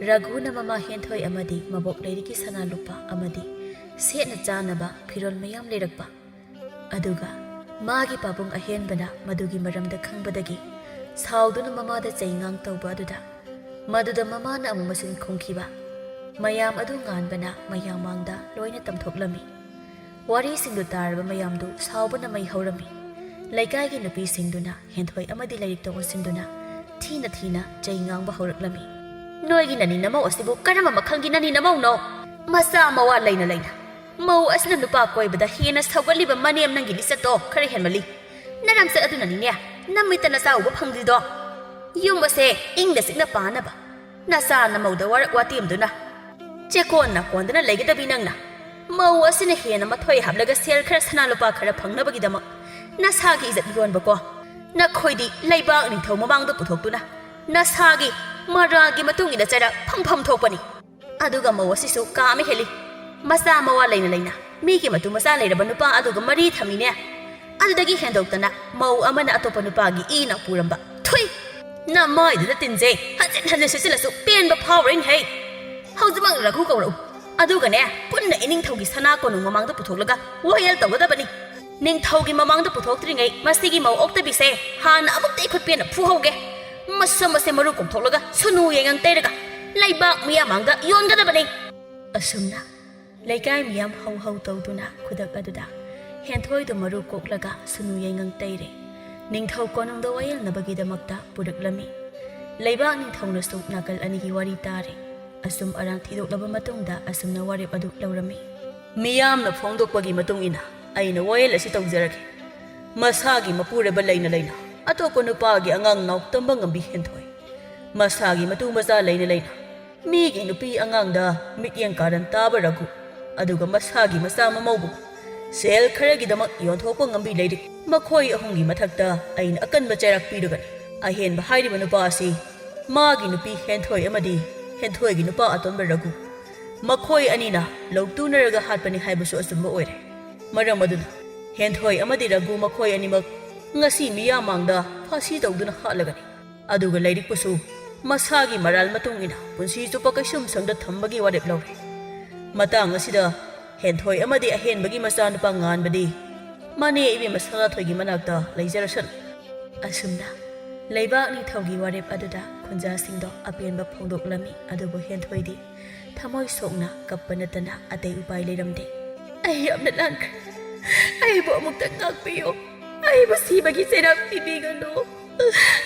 ꯔꯘꯨꯅ ꯃꯃꯥ ꯍꯦꯟꯊꯣꯏ ꯑꯃꯗꯤ ꯃꯕꯣꯛ ꯂꯩꯔꯤꯛꯀꯤ ꯁꯅꯥ ꯂꯨꯄꯥ ꯑꯃꯗꯤ ꯁꯦꯠꯅ ꯆꯥꯅꯕ ꯐꯤꯔꯣꯜ ꯃꯌꯥꯝ ꯂꯩꯔꯛꯄ꯫ ꯑꯗꯨꯒ ꯃꯥꯒꯤ ꯄꯥꯕꯨꯡ ꯑꯍꯦꯟꯕꯅ ꯃꯗꯨꯒꯤ ꯃꯔꯝꯗ ꯈꯪꯕꯗꯒꯤ ꯁꯥꯎꯗꯨꯅ ꯃꯃꯥꯗ ꯆꯩꯉꯥꯡ ꯇꯧꯕ ꯑꯗꯨꯗ, ꯃꯗꯨꯗ ꯃꯃꯥꯅ ꯑꯃꯨꯛ ꯃꯆꯤꯟ ꯈꯨꯝꯈꯤꯕ꯫ ꯃꯌꯥꯝ ꯑꯗꯨ ꯉꯥꯟꯕꯅ ꯃꯌꯥꯝ ꯃꯥꯡꯗ ꯂꯣꯏꯅ ꯇꯝꯊꯣꯛꯂꯝꯃꯤ꯫ ꯋꯥꯔꯤꯁꯤꯡꯗꯨ ꯇꯥꯔꯕ ꯃꯌꯥꯝꯗꯨ ꯁꯥꯎꯕꯅ ꯃꯩ ꯍꯧꯔꯝꯃꯤ꯫ ꯂꯩꯀꯥꯏꯒꯤ ꯅꯨꯄꯤꯁꯤꯡꯗꯨꯅ ꯍꯦꯟꯊꯣꯏ ꯑꯃꯗꯤ ꯂꯥꯏꯔꯤꯛꯇ ꯑꯣꯟꯁꯤꯟꯗꯨꯅ ꯊꯤꯅ ꯊꯤꯅ ꯆꯩ ꯉꯥꯡꯕ ꯍꯧꯔꯛꯂꯝꯃꯤ꯫ "ꯅꯣꯏꯒꯤ ꯅꯅꯤ ꯅꯃꯧ ꯑꯁꯤꯕꯨ ꯀꯔꯝꯕ ꯃꯈꯜꯒꯤ ꯅꯅꯤ ꯅꯃꯧꯅꯣ? ꯃꯆꯥ ꯃꯋꯥ ꯂꯩꯅ ꯂꯩꯅ ꯃꯧ ꯑꯁꯤꯅ ꯅꯨꯄꯥ ꯀꯣꯏꯕꯗ ꯍꯦꯟꯅ ꯁꯧꯒꯠꯂꯤꯕ ꯃꯅꯦꯝ ꯅꯪꯒꯤ ꯂꯤꯆꯠꯇꯣ ꯈꯔ ꯍꯦꯟꯃꯜꯂꯤ꯫ ꯅꯔꯝꯆꯠ ꯑꯗꯨꯅꯅꯤꯅꯦ ꯅꯃꯤꯠꯇ ꯅꯆꯥ ꯎꯕ ꯐꯪꯗ꯭ꯔꯤꯗꯣ꯫ ꯌꯨꯝ ꯑꯁꯦ ꯏꯪꯅ ꯆꯤꯛꯅ ꯄꯥꯅꯕ ꯅꯆꯥ ꯅꯃꯧꯗ ꯋꯥꯔꯛ ꯋꯥꯇꯦꯝꯗꯨꯅ ꯆꯦꯀꯣꯟ ꯅꯥꯀꯣꯟꯗꯅ ꯂꯩꯒꯗꯕꯤ ꯅꯪꯅ ꯃꯧ ꯑꯁꯤꯅ ꯍꯦꯟꯅ ꯃꯊꯣꯏ ꯍꯥꯞꯂꯒ ꯁꯦꯜ ꯈꯔ, ꯁꯅꯥ ꯂꯨꯄꯥ ꯈꯔ ꯐꯪꯅꯕꯒꯤꯗꯃꯛ ꯅꯁꯥꯒꯤ ꯏꯖꯠ ꯌꯣꯟꯕꯀꯣ꯫ ꯅꯈꯣꯏꯗꯤ ꯂꯩꯕꯥꯛ ꯅꯤꯡꯊꯧ ꯃꯃꯥꯡꯗ ꯄꯨꯊꯣꯛꯇꯨꯅ ꯅꯁꯥꯒꯤ ꯃꯔꯥꯜꯒꯤ ꯃꯇꯨꯡ ꯏꯟꯅ ꯆꯩꯔꯛ ꯐꯪꯐꯝ ꯊꯣꯛꯄꯅꯤ꯫ ꯑꯗꯨꯒ ꯃꯧ ꯑꯁꯤꯁꯨ ꯀꯥ ꯑꯃ ꯍꯦꯜꯂꯤ꯫ ꯃꯆꯥ ꯃꯋꯥ ꯂꯩꯅ ꯂꯩꯅ ꯃꯤꯒꯤ ꯃꯇꯨ ꯃꯆꯥ ꯂꯩꯔꯕ ꯅꯨꯄꯥ ꯑꯗꯨꯒ ꯃꯔꯤ ꯊꯝꯃꯤꯅꯦ꯫ ꯑꯗꯨꯗꯒꯤ ꯍꯦꯟꯗꯣꯛꯇꯅ ꯃꯧ ꯑꯃꯅ ꯑꯇꯣꯞꯄ ꯅꯨꯄꯥꯒꯤ ꯏꯅ ꯄꯨꯔꯝꯕ꯫ ꯊꯨꯏ! ꯅꯃꯥꯏꯗꯨꯗ ꯇꯤꯟꯖꯩ꯫ ꯍꯟꯖꯤꯟ ꯍꯟꯖꯤꯟ ꯁꯤꯠꯆꯤꯜꯂꯁꯨ ꯄꯦꯟꯕ ꯐꯥꯎꯔꯣꯏꯅꯦꯍꯦ꯫ ꯍꯧꯖꯤꯛꯃꯛ ꯔꯘꯨ ꯀꯧꯔꯛꯎ꯫ ꯑꯗꯨꯒꯅꯦ, ꯄꯨꯟꯅ ꯏꯅꯤꯡꯊꯧꯒꯤ ꯁꯅꯥ ꯀꯣꯅꯨꯡ ꯃꯃꯥꯡꯗ ꯄꯨꯊꯣꯛꯂꯒ ꯋꯥꯌꯦꯜ ꯇꯧꯒꯗꯕꯅꯤ꯫ ꯅꯤꯡꯊꯧꯒꯤ ꯃꯃꯥꯡꯗ ꯄꯨꯊꯣꯛꯇ꯭ꯔꯤꯉꯩ ꯃꯁꯤꯒꯤ ꯃꯧ ꯑꯣꯛꯇꯕꯤꯁꯦ ꯍꯥꯟꯅ ꯑꯃꯨꯛꯇ ꯏꯈꯨꯠ ꯄꯦꯟꯅ ꯐꯨꯍꯧꯒꯦ꯫ ꯃꯁꯝ ꯑꯁꯦ ꯃꯔꯨ ꯀꯣꯛꯊꯣꯛꯂꯒ ꯁꯨꯅꯨ ꯌꯥꯏꯉꯪ ꯇꯩꯔꯒ ꯂꯩꯕꯥꯛ ꯃꯤꯌꯥꯝ ꯃꯥꯡꯗ ꯌꯣꯟꯒꯗꯕꯅꯤ꯫ ꯑꯁꯨꯝꯅ ꯂꯩꯀꯥꯏ ꯃꯤꯌꯥꯝ ꯍꯧ ꯍꯧ ꯇꯧꯗꯨꯅ ꯈꯨꯗꯛ ꯑꯗꯨꯗ ꯍꯦꯟꯊꯣꯏꯗꯨ ꯃꯔꯨ ꯀꯣꯛꯂꯒ ꯁꯨꯅꯨ ꯌꯥꯏꯉꯪ ꯇꯩꯔꯦ꯫ ꯅꯤꯡꯊꯧ ꯀꯣꯅꯨꯡꯗ ꯋꯥꯌꯦꯜꯅꯕꯒꯤꯗꯃꯛꯇ ꯄꯨꯔꯛꯂꯝꯃꯤ꯫ ꯂꯩꯕꯥꯛ ꯅꯤꯡꯊꯧꯅꯁꯨ ꯅꯥꯀꯜ ꯑꯅꯤꯒꯤ ꯋꯥꯔꯤ ꯇꯥꯔꯦ꯫ ꯑꯁꯨꯝ ꯑꯔꯥꯡ ꯊꯤꯗꯣꯛꯂꯕ ꯃꯇꯨꯡꯗ ꯑꯁꯨꯝꯅ ꯋꯥꯔꯦꯞ ꯑꯗꯨ ꯂꯧꯔꯝꯃꯤ꯫ ꯃꯤꯌꯥꯝꯅ ꯐꯣꯡꯗꯣꯛꯄꯒꯤ ꯃꯇꯨꯡ ꯏꯟꯅ ꯑꯩꯅ ꯋꯥꯌꯦꯜ ꯑꯁꯤ ꯇꯧꯖꯔꯒꯦ꯫ ꯃꯁꯥꯒꯤ ꯃꯄꯨꯔꯣꯏꯕ ꯂꯩꯅ ꯂꯩꯅ ꯑꯇꯣꯞꯄ ꯅꯨꯄꯥꯒꯤ ꯑꯉꯥꯡ ꯅꯥꯎꯇꯝꯕ ꯉꯝꯕꯤ ꯍꯦꯟꯊꯣꯏ, ꯃꯁꯥꯒꯤ ꯃꯇꯨ ꯃꯆꯥ ꯂꯩꯅ ꯂꯩꯅ ꯃꯤꯒꯤ ꯅꯨꯄꯤ ꯑꯉꯥꯡꯗ ꯃꯤꯠꯌꯦꯡ ꯀꯥꯔꯟ ꯇꯥꯕ ꯔꯘꯨ, ꯑꯗꯨꯒ ꯃꯁꯥꯒꯤ ꯃꯆꯥ ꯃꯃꯧꯕꯨ ꯁꯦꯜ ꯈꯔꯒꯤꯗꯃꯛ ꯌꯣꯟꯊꯣꯛꯄ ꯉꯝꯕꯤ ꯂꯩꯔꯤꯛ, ꯃꯈꯣꯏ ꯑꯍꯨꯝꯒꯤ ꯃꯊꯛꯇ ꯑꯩꯅ ꯑꯀꯟꯕ ꯆꯩꯔꯥꯛ ꯄꯤꯔꯒꯅꯤ꯫ ꯑꯍꯦꯟꯕ ꯍꯥꯏꯔꯤꯕ ꯅꯨꯄꯥ ꯑꯁꯤ ꯃꯥꯒꯤ ꯅꯨꯄꯤ ꯍꯦꯟꯊꯣꯏ ꯑꯃꯗꯤ ꯍꯦꯟꯊꯣꯏꯒꯤ ꯅꯨꯄꯥ ꯑꯇꯣꯟꯕ ꯔꯘꯨ, ꯃꯈꯣꯏ ꯑꯅꯤꯅ ꯂꯧꯇꯨꯅꯔꯒ ꯍꯥꯠꯄꯅꯤ ꯍꯥꯏꯕꯁꯨ ꯑꯆꯨꯝꯕ ꯑꯣꯏꯔꯦ꯫ ꯃꯔꯝ ꯑꯗꯨꯅ ꯍꯦꯟꯊꯣꯏ ꯑꯃꯗꯤ ꯔꯘꯨ ꯃꯈꯣꯏ ꯑꯅꯤꯃꯛ ꯉꯁꯤ ꯃꯤꯌꯥꯝ ꯃꯥꯡꯗ ꯐꯥꯁꯤ ꯇꯧꯗꯨꯅ ꯍꯥꯠꯂꯒꯅꯤ꯫ ꯑꯗꯨꯒ ꯂꯩꯔꯤꯛꯄꯨꯁꯨ ꯃꯁꯥꯒꯤ ꯃꯔꯥꯜ ꯃꯇꯨꯡ ꯏꯟꯅ ꯄꯨꯟꯁꯤ ꯆꯨꯞꯄ ꯀꯩꯁꯨꯝꯁꯪꯗ ꯊꯝꯕꯒꯤ ꯋꯥꯔꯦꯞ ꯂꯧꯔꯦ꯫ ꯃꯇꯥꯡ ꯑꯁꯤꯗ ꯍꯦꯟꯊꯣꯏ ꯑꯃꯗꯤ ꯑꯍꯦꯟꯕꯒꯤ ꯃꯆꯥꯅꯨꯄꯥ ꯉꯥꯟꯕꯗꯤ ꯃꯅꯦ ꯏꯕꯦꯝꯃ ꯁꯅꯥꯊꯣꯏꯒꯤ ꯃꯅꯥꯛꯇ ꯂꯩꯖꯔꯁꯅꯨ꯫ ꯑꯁꯨꯝꯅ ꯂꯩꯕꯥꯛ ꯅꯤꯡꯊꯧꯒꯤ ꯋꯥꯔꯦꯞ ꯑꯗꯨꯗ ꯈꯨꯟꯖꯥꯁꯤꯡꯗꯣ ꯑꯄꯦꯟꯕ ꯐꯣꯡꯗꯣꯛꯂꯝꯃꯤ꯫ ꯑꯗꯨꯕꯨ ꯍꯦꯟꯊꯣꯏꯗꯤ ꯊꯃꯣꯏ ꯁꯣꯛꯅ ꯀꯞꯄ ꯅꯠꯇꯅ ꯑꯇꯩ ꯎꯄꯥꯏ ꯂꯩꯔꯝꯗꯦ꯫ "ꯑꯩ ꯌꯥꯝꯅ ꯂꯥꯟꯈ꯭ꯔꯦ꯫ ꯑꯩꯕꯨ ꯑꯃꯨꯛꯇ ꯉꯥꯛꯄꯤꯌꯨ꯫ ꯑꯩꯕꯨ ꯁꯤꯕꯒꯤ ꯆꯩꯔꯥꯛ ꯄꯤꯕꯤꯒꯅꯨ꯫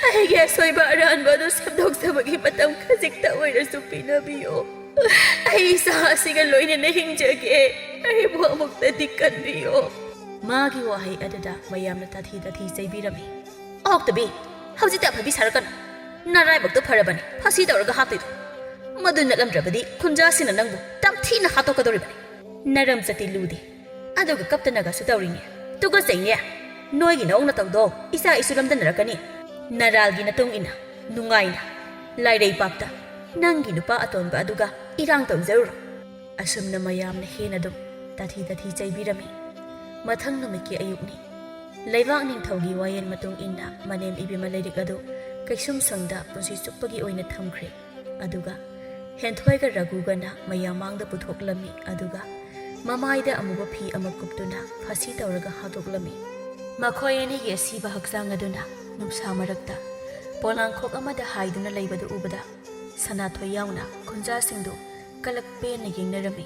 ꯑꯩꯒꯤ ꯑꯁꯣꯏꯕ ꯑꯔꯥꯟꯕ ꯑꯗꯨ ꯁꯦꯝꯗꯣꯛꯆꯕꯒꯤ ꯃꯇꯝ ꯈꯖꯤꯛꯇ ꯑꯣꯏꯔꯁꯨ ꯄꯤꯅꯕꯤꯌꯨ꯫ ꯑꯩ ꯏꯆꯥ ꯑꯁꯤꯒ ꯂꯣꯏꯅꯅ ꯍꯤꯡꯖꯒꯦ꯫ ꯑꯩꯕꯨ ꯑꯃꯨꯛꯇꯗꯤ ꯀꯟꯕꯤꯌꯨ꯫" ꯃꯥꯒꯤ ꯋꯥꯍꯩ ꯑꯗꯨꯗ ꯃꯌꯥꯝꯅ ꯇꯥꯊꯤ ꯇꯥꯊꯤ ꯆꯩꯕꯤꯔꯝꯃꯤ꯫ "ꯑꯣꯛꯇꯕꯤ, ꯍꯧꯖꯤꯛꯇ ꯑꯐꯕꯤ ꯁꯥꯔꯛꯀꯅꯨ꯫ ꯅꯔꯥꯏꯕꯛꯇꯣ ꯐꯔꯕꯅꯤ ꯐꯥꯁꯤ ꯇꯧꯔꯒ ꯍꯥꯠꯇꯣꯏꯗꯣ꯫ ꯃꯗꯨ ꯅꯠꯂꯝꯗ꯭ꯔꯕꯗꯤ ꯈꯨꯟꯖꯥꯁꯤꯡꯅ ꯅꯪꯕꯨ ꯇꯝꯊꯤꯅ ꯍꯥꯠꯇꯣꯛꯀꯗꯧꯔꯤꯕꯅꯤ꯫ ꯅꯔꯝ ꯆꯠꯇꯤ ꯂꯨꯗꯦ, ꯑꯗꯨꯒ ꯀꯞꯇꯅꯒꯁꯨ ꯇꯧꯔꯤꯅꯦ꯫ ꯇꯨꯀꯠꯆꯩꯅꯦ꯫ ꯅꯣꯏꯒꯤ ꯅꯑꯣꯡ ꯅꯇꯧꯗꯣ ꯏꯆꯥ ꯏꯁꯨ ꯂꯝꯗꯝꯅꯔꯛꯀꯅꯤ꯫ ꯅꯔꯥꯜꯒꯤ ꯃꯇꯨꯡ ꯏꯟꯅ ꯅꯨꯡꯉꯥꯏꯅ ꯂꯥꯏꯔꯩꯄꯥꯛꯇ ꯅꯪꯒꯤ ꯅꯨꯄꯥ ꯑꯇꯣꯟꯕ ꯑꯗꯨꯒ ꯏꯔꯥꯡ ꯇꯧꯖꯔꯨꯔꯣ꯫" ꯑꯁꯨꯝꯅ ꯃꯌꯥꯝꯅ ꯍꯦꯟꯅ ꯑꯗꯨꯝ ꯇꯥꯊꯤ ꯇꯥꯊꯤ ꯆꯩꯕꯤꯔꯝꯃꯤ꯫ ꯃꯊꯪ ꯅꯨꯃꯤꯠꯀꯤ ꯑꯌꯨꯛꯅꯤ꯫ ꯂꯩꯕꯥꯛ ꯅꯤꯡꯊꯧꯒꯤ ꯋꯥꯌꯦꯜ ꯃꯇꯨꯡ ꯏꯟꯅ ꯃꯅꯦꯝ ꯏꯕꯦꯝꯃ ꯂꯩꯔꯤꯛ ꯑꯗꯨ ꯀꯩꯁꯨꯝꯁꯪꯗ ꯄꯨꯟꯁꯤ ꯆꯨꯞꯄꯒꯤ ꯑꯣꯏꯅ ꯊꯝꯈ꯭ꯔꯦ꯫ ꯑꯗꯨꯒ ꯍꯦꯟꯊꯣꯏꯒ ꯔꯘꯨꯒꯅ ꯃꯌꯥꯝ ꯃꯥꯡꯗ ꯄꯨꯊꯣꯛꯂꯝꯃꯤ꯫ ꯑꯗꯨꯒ ꯃꯃꯥꯏꯗ ꯑꯃꯨꯕ ꯐꯤ ꯑꯃ ꯀꯨꯞꯇꯨꯅ ꯐꯥꯁꯤ ꯇꯧꯔꯒ ꯍꯥꯠꯇꯣꯛꯂꯝꯃꯤ꯫ ꯃꯈꯣꯏ ꯑꯅꯤꯒꯤ ꯑꯁꯤꯕ ꯍꯛꯆꯥꯡ ꯑꯗꯨꯅ ꯅꯨꯡꯁꯥ ꯃꯔꯛꯇ ꯄꯣꯂꯥꯡꯈꯣꯛ ꯑꯃꯗ ꯍꯥꯏꯗꯨꯅ ꯂꯩꯕꯗꯨ ꯎꯕꯗ ꯁꯅꯥꯊꯣꯏ ꯌꯥꯎꯅ ꯈꯨꯟꯖꯥꯁꯤꯡꯗꯨ ꯀꯂꯛ ꯄꯦꯟꯅ ꯌꯦꯡꯅꯔꯝꯃꯤ꯫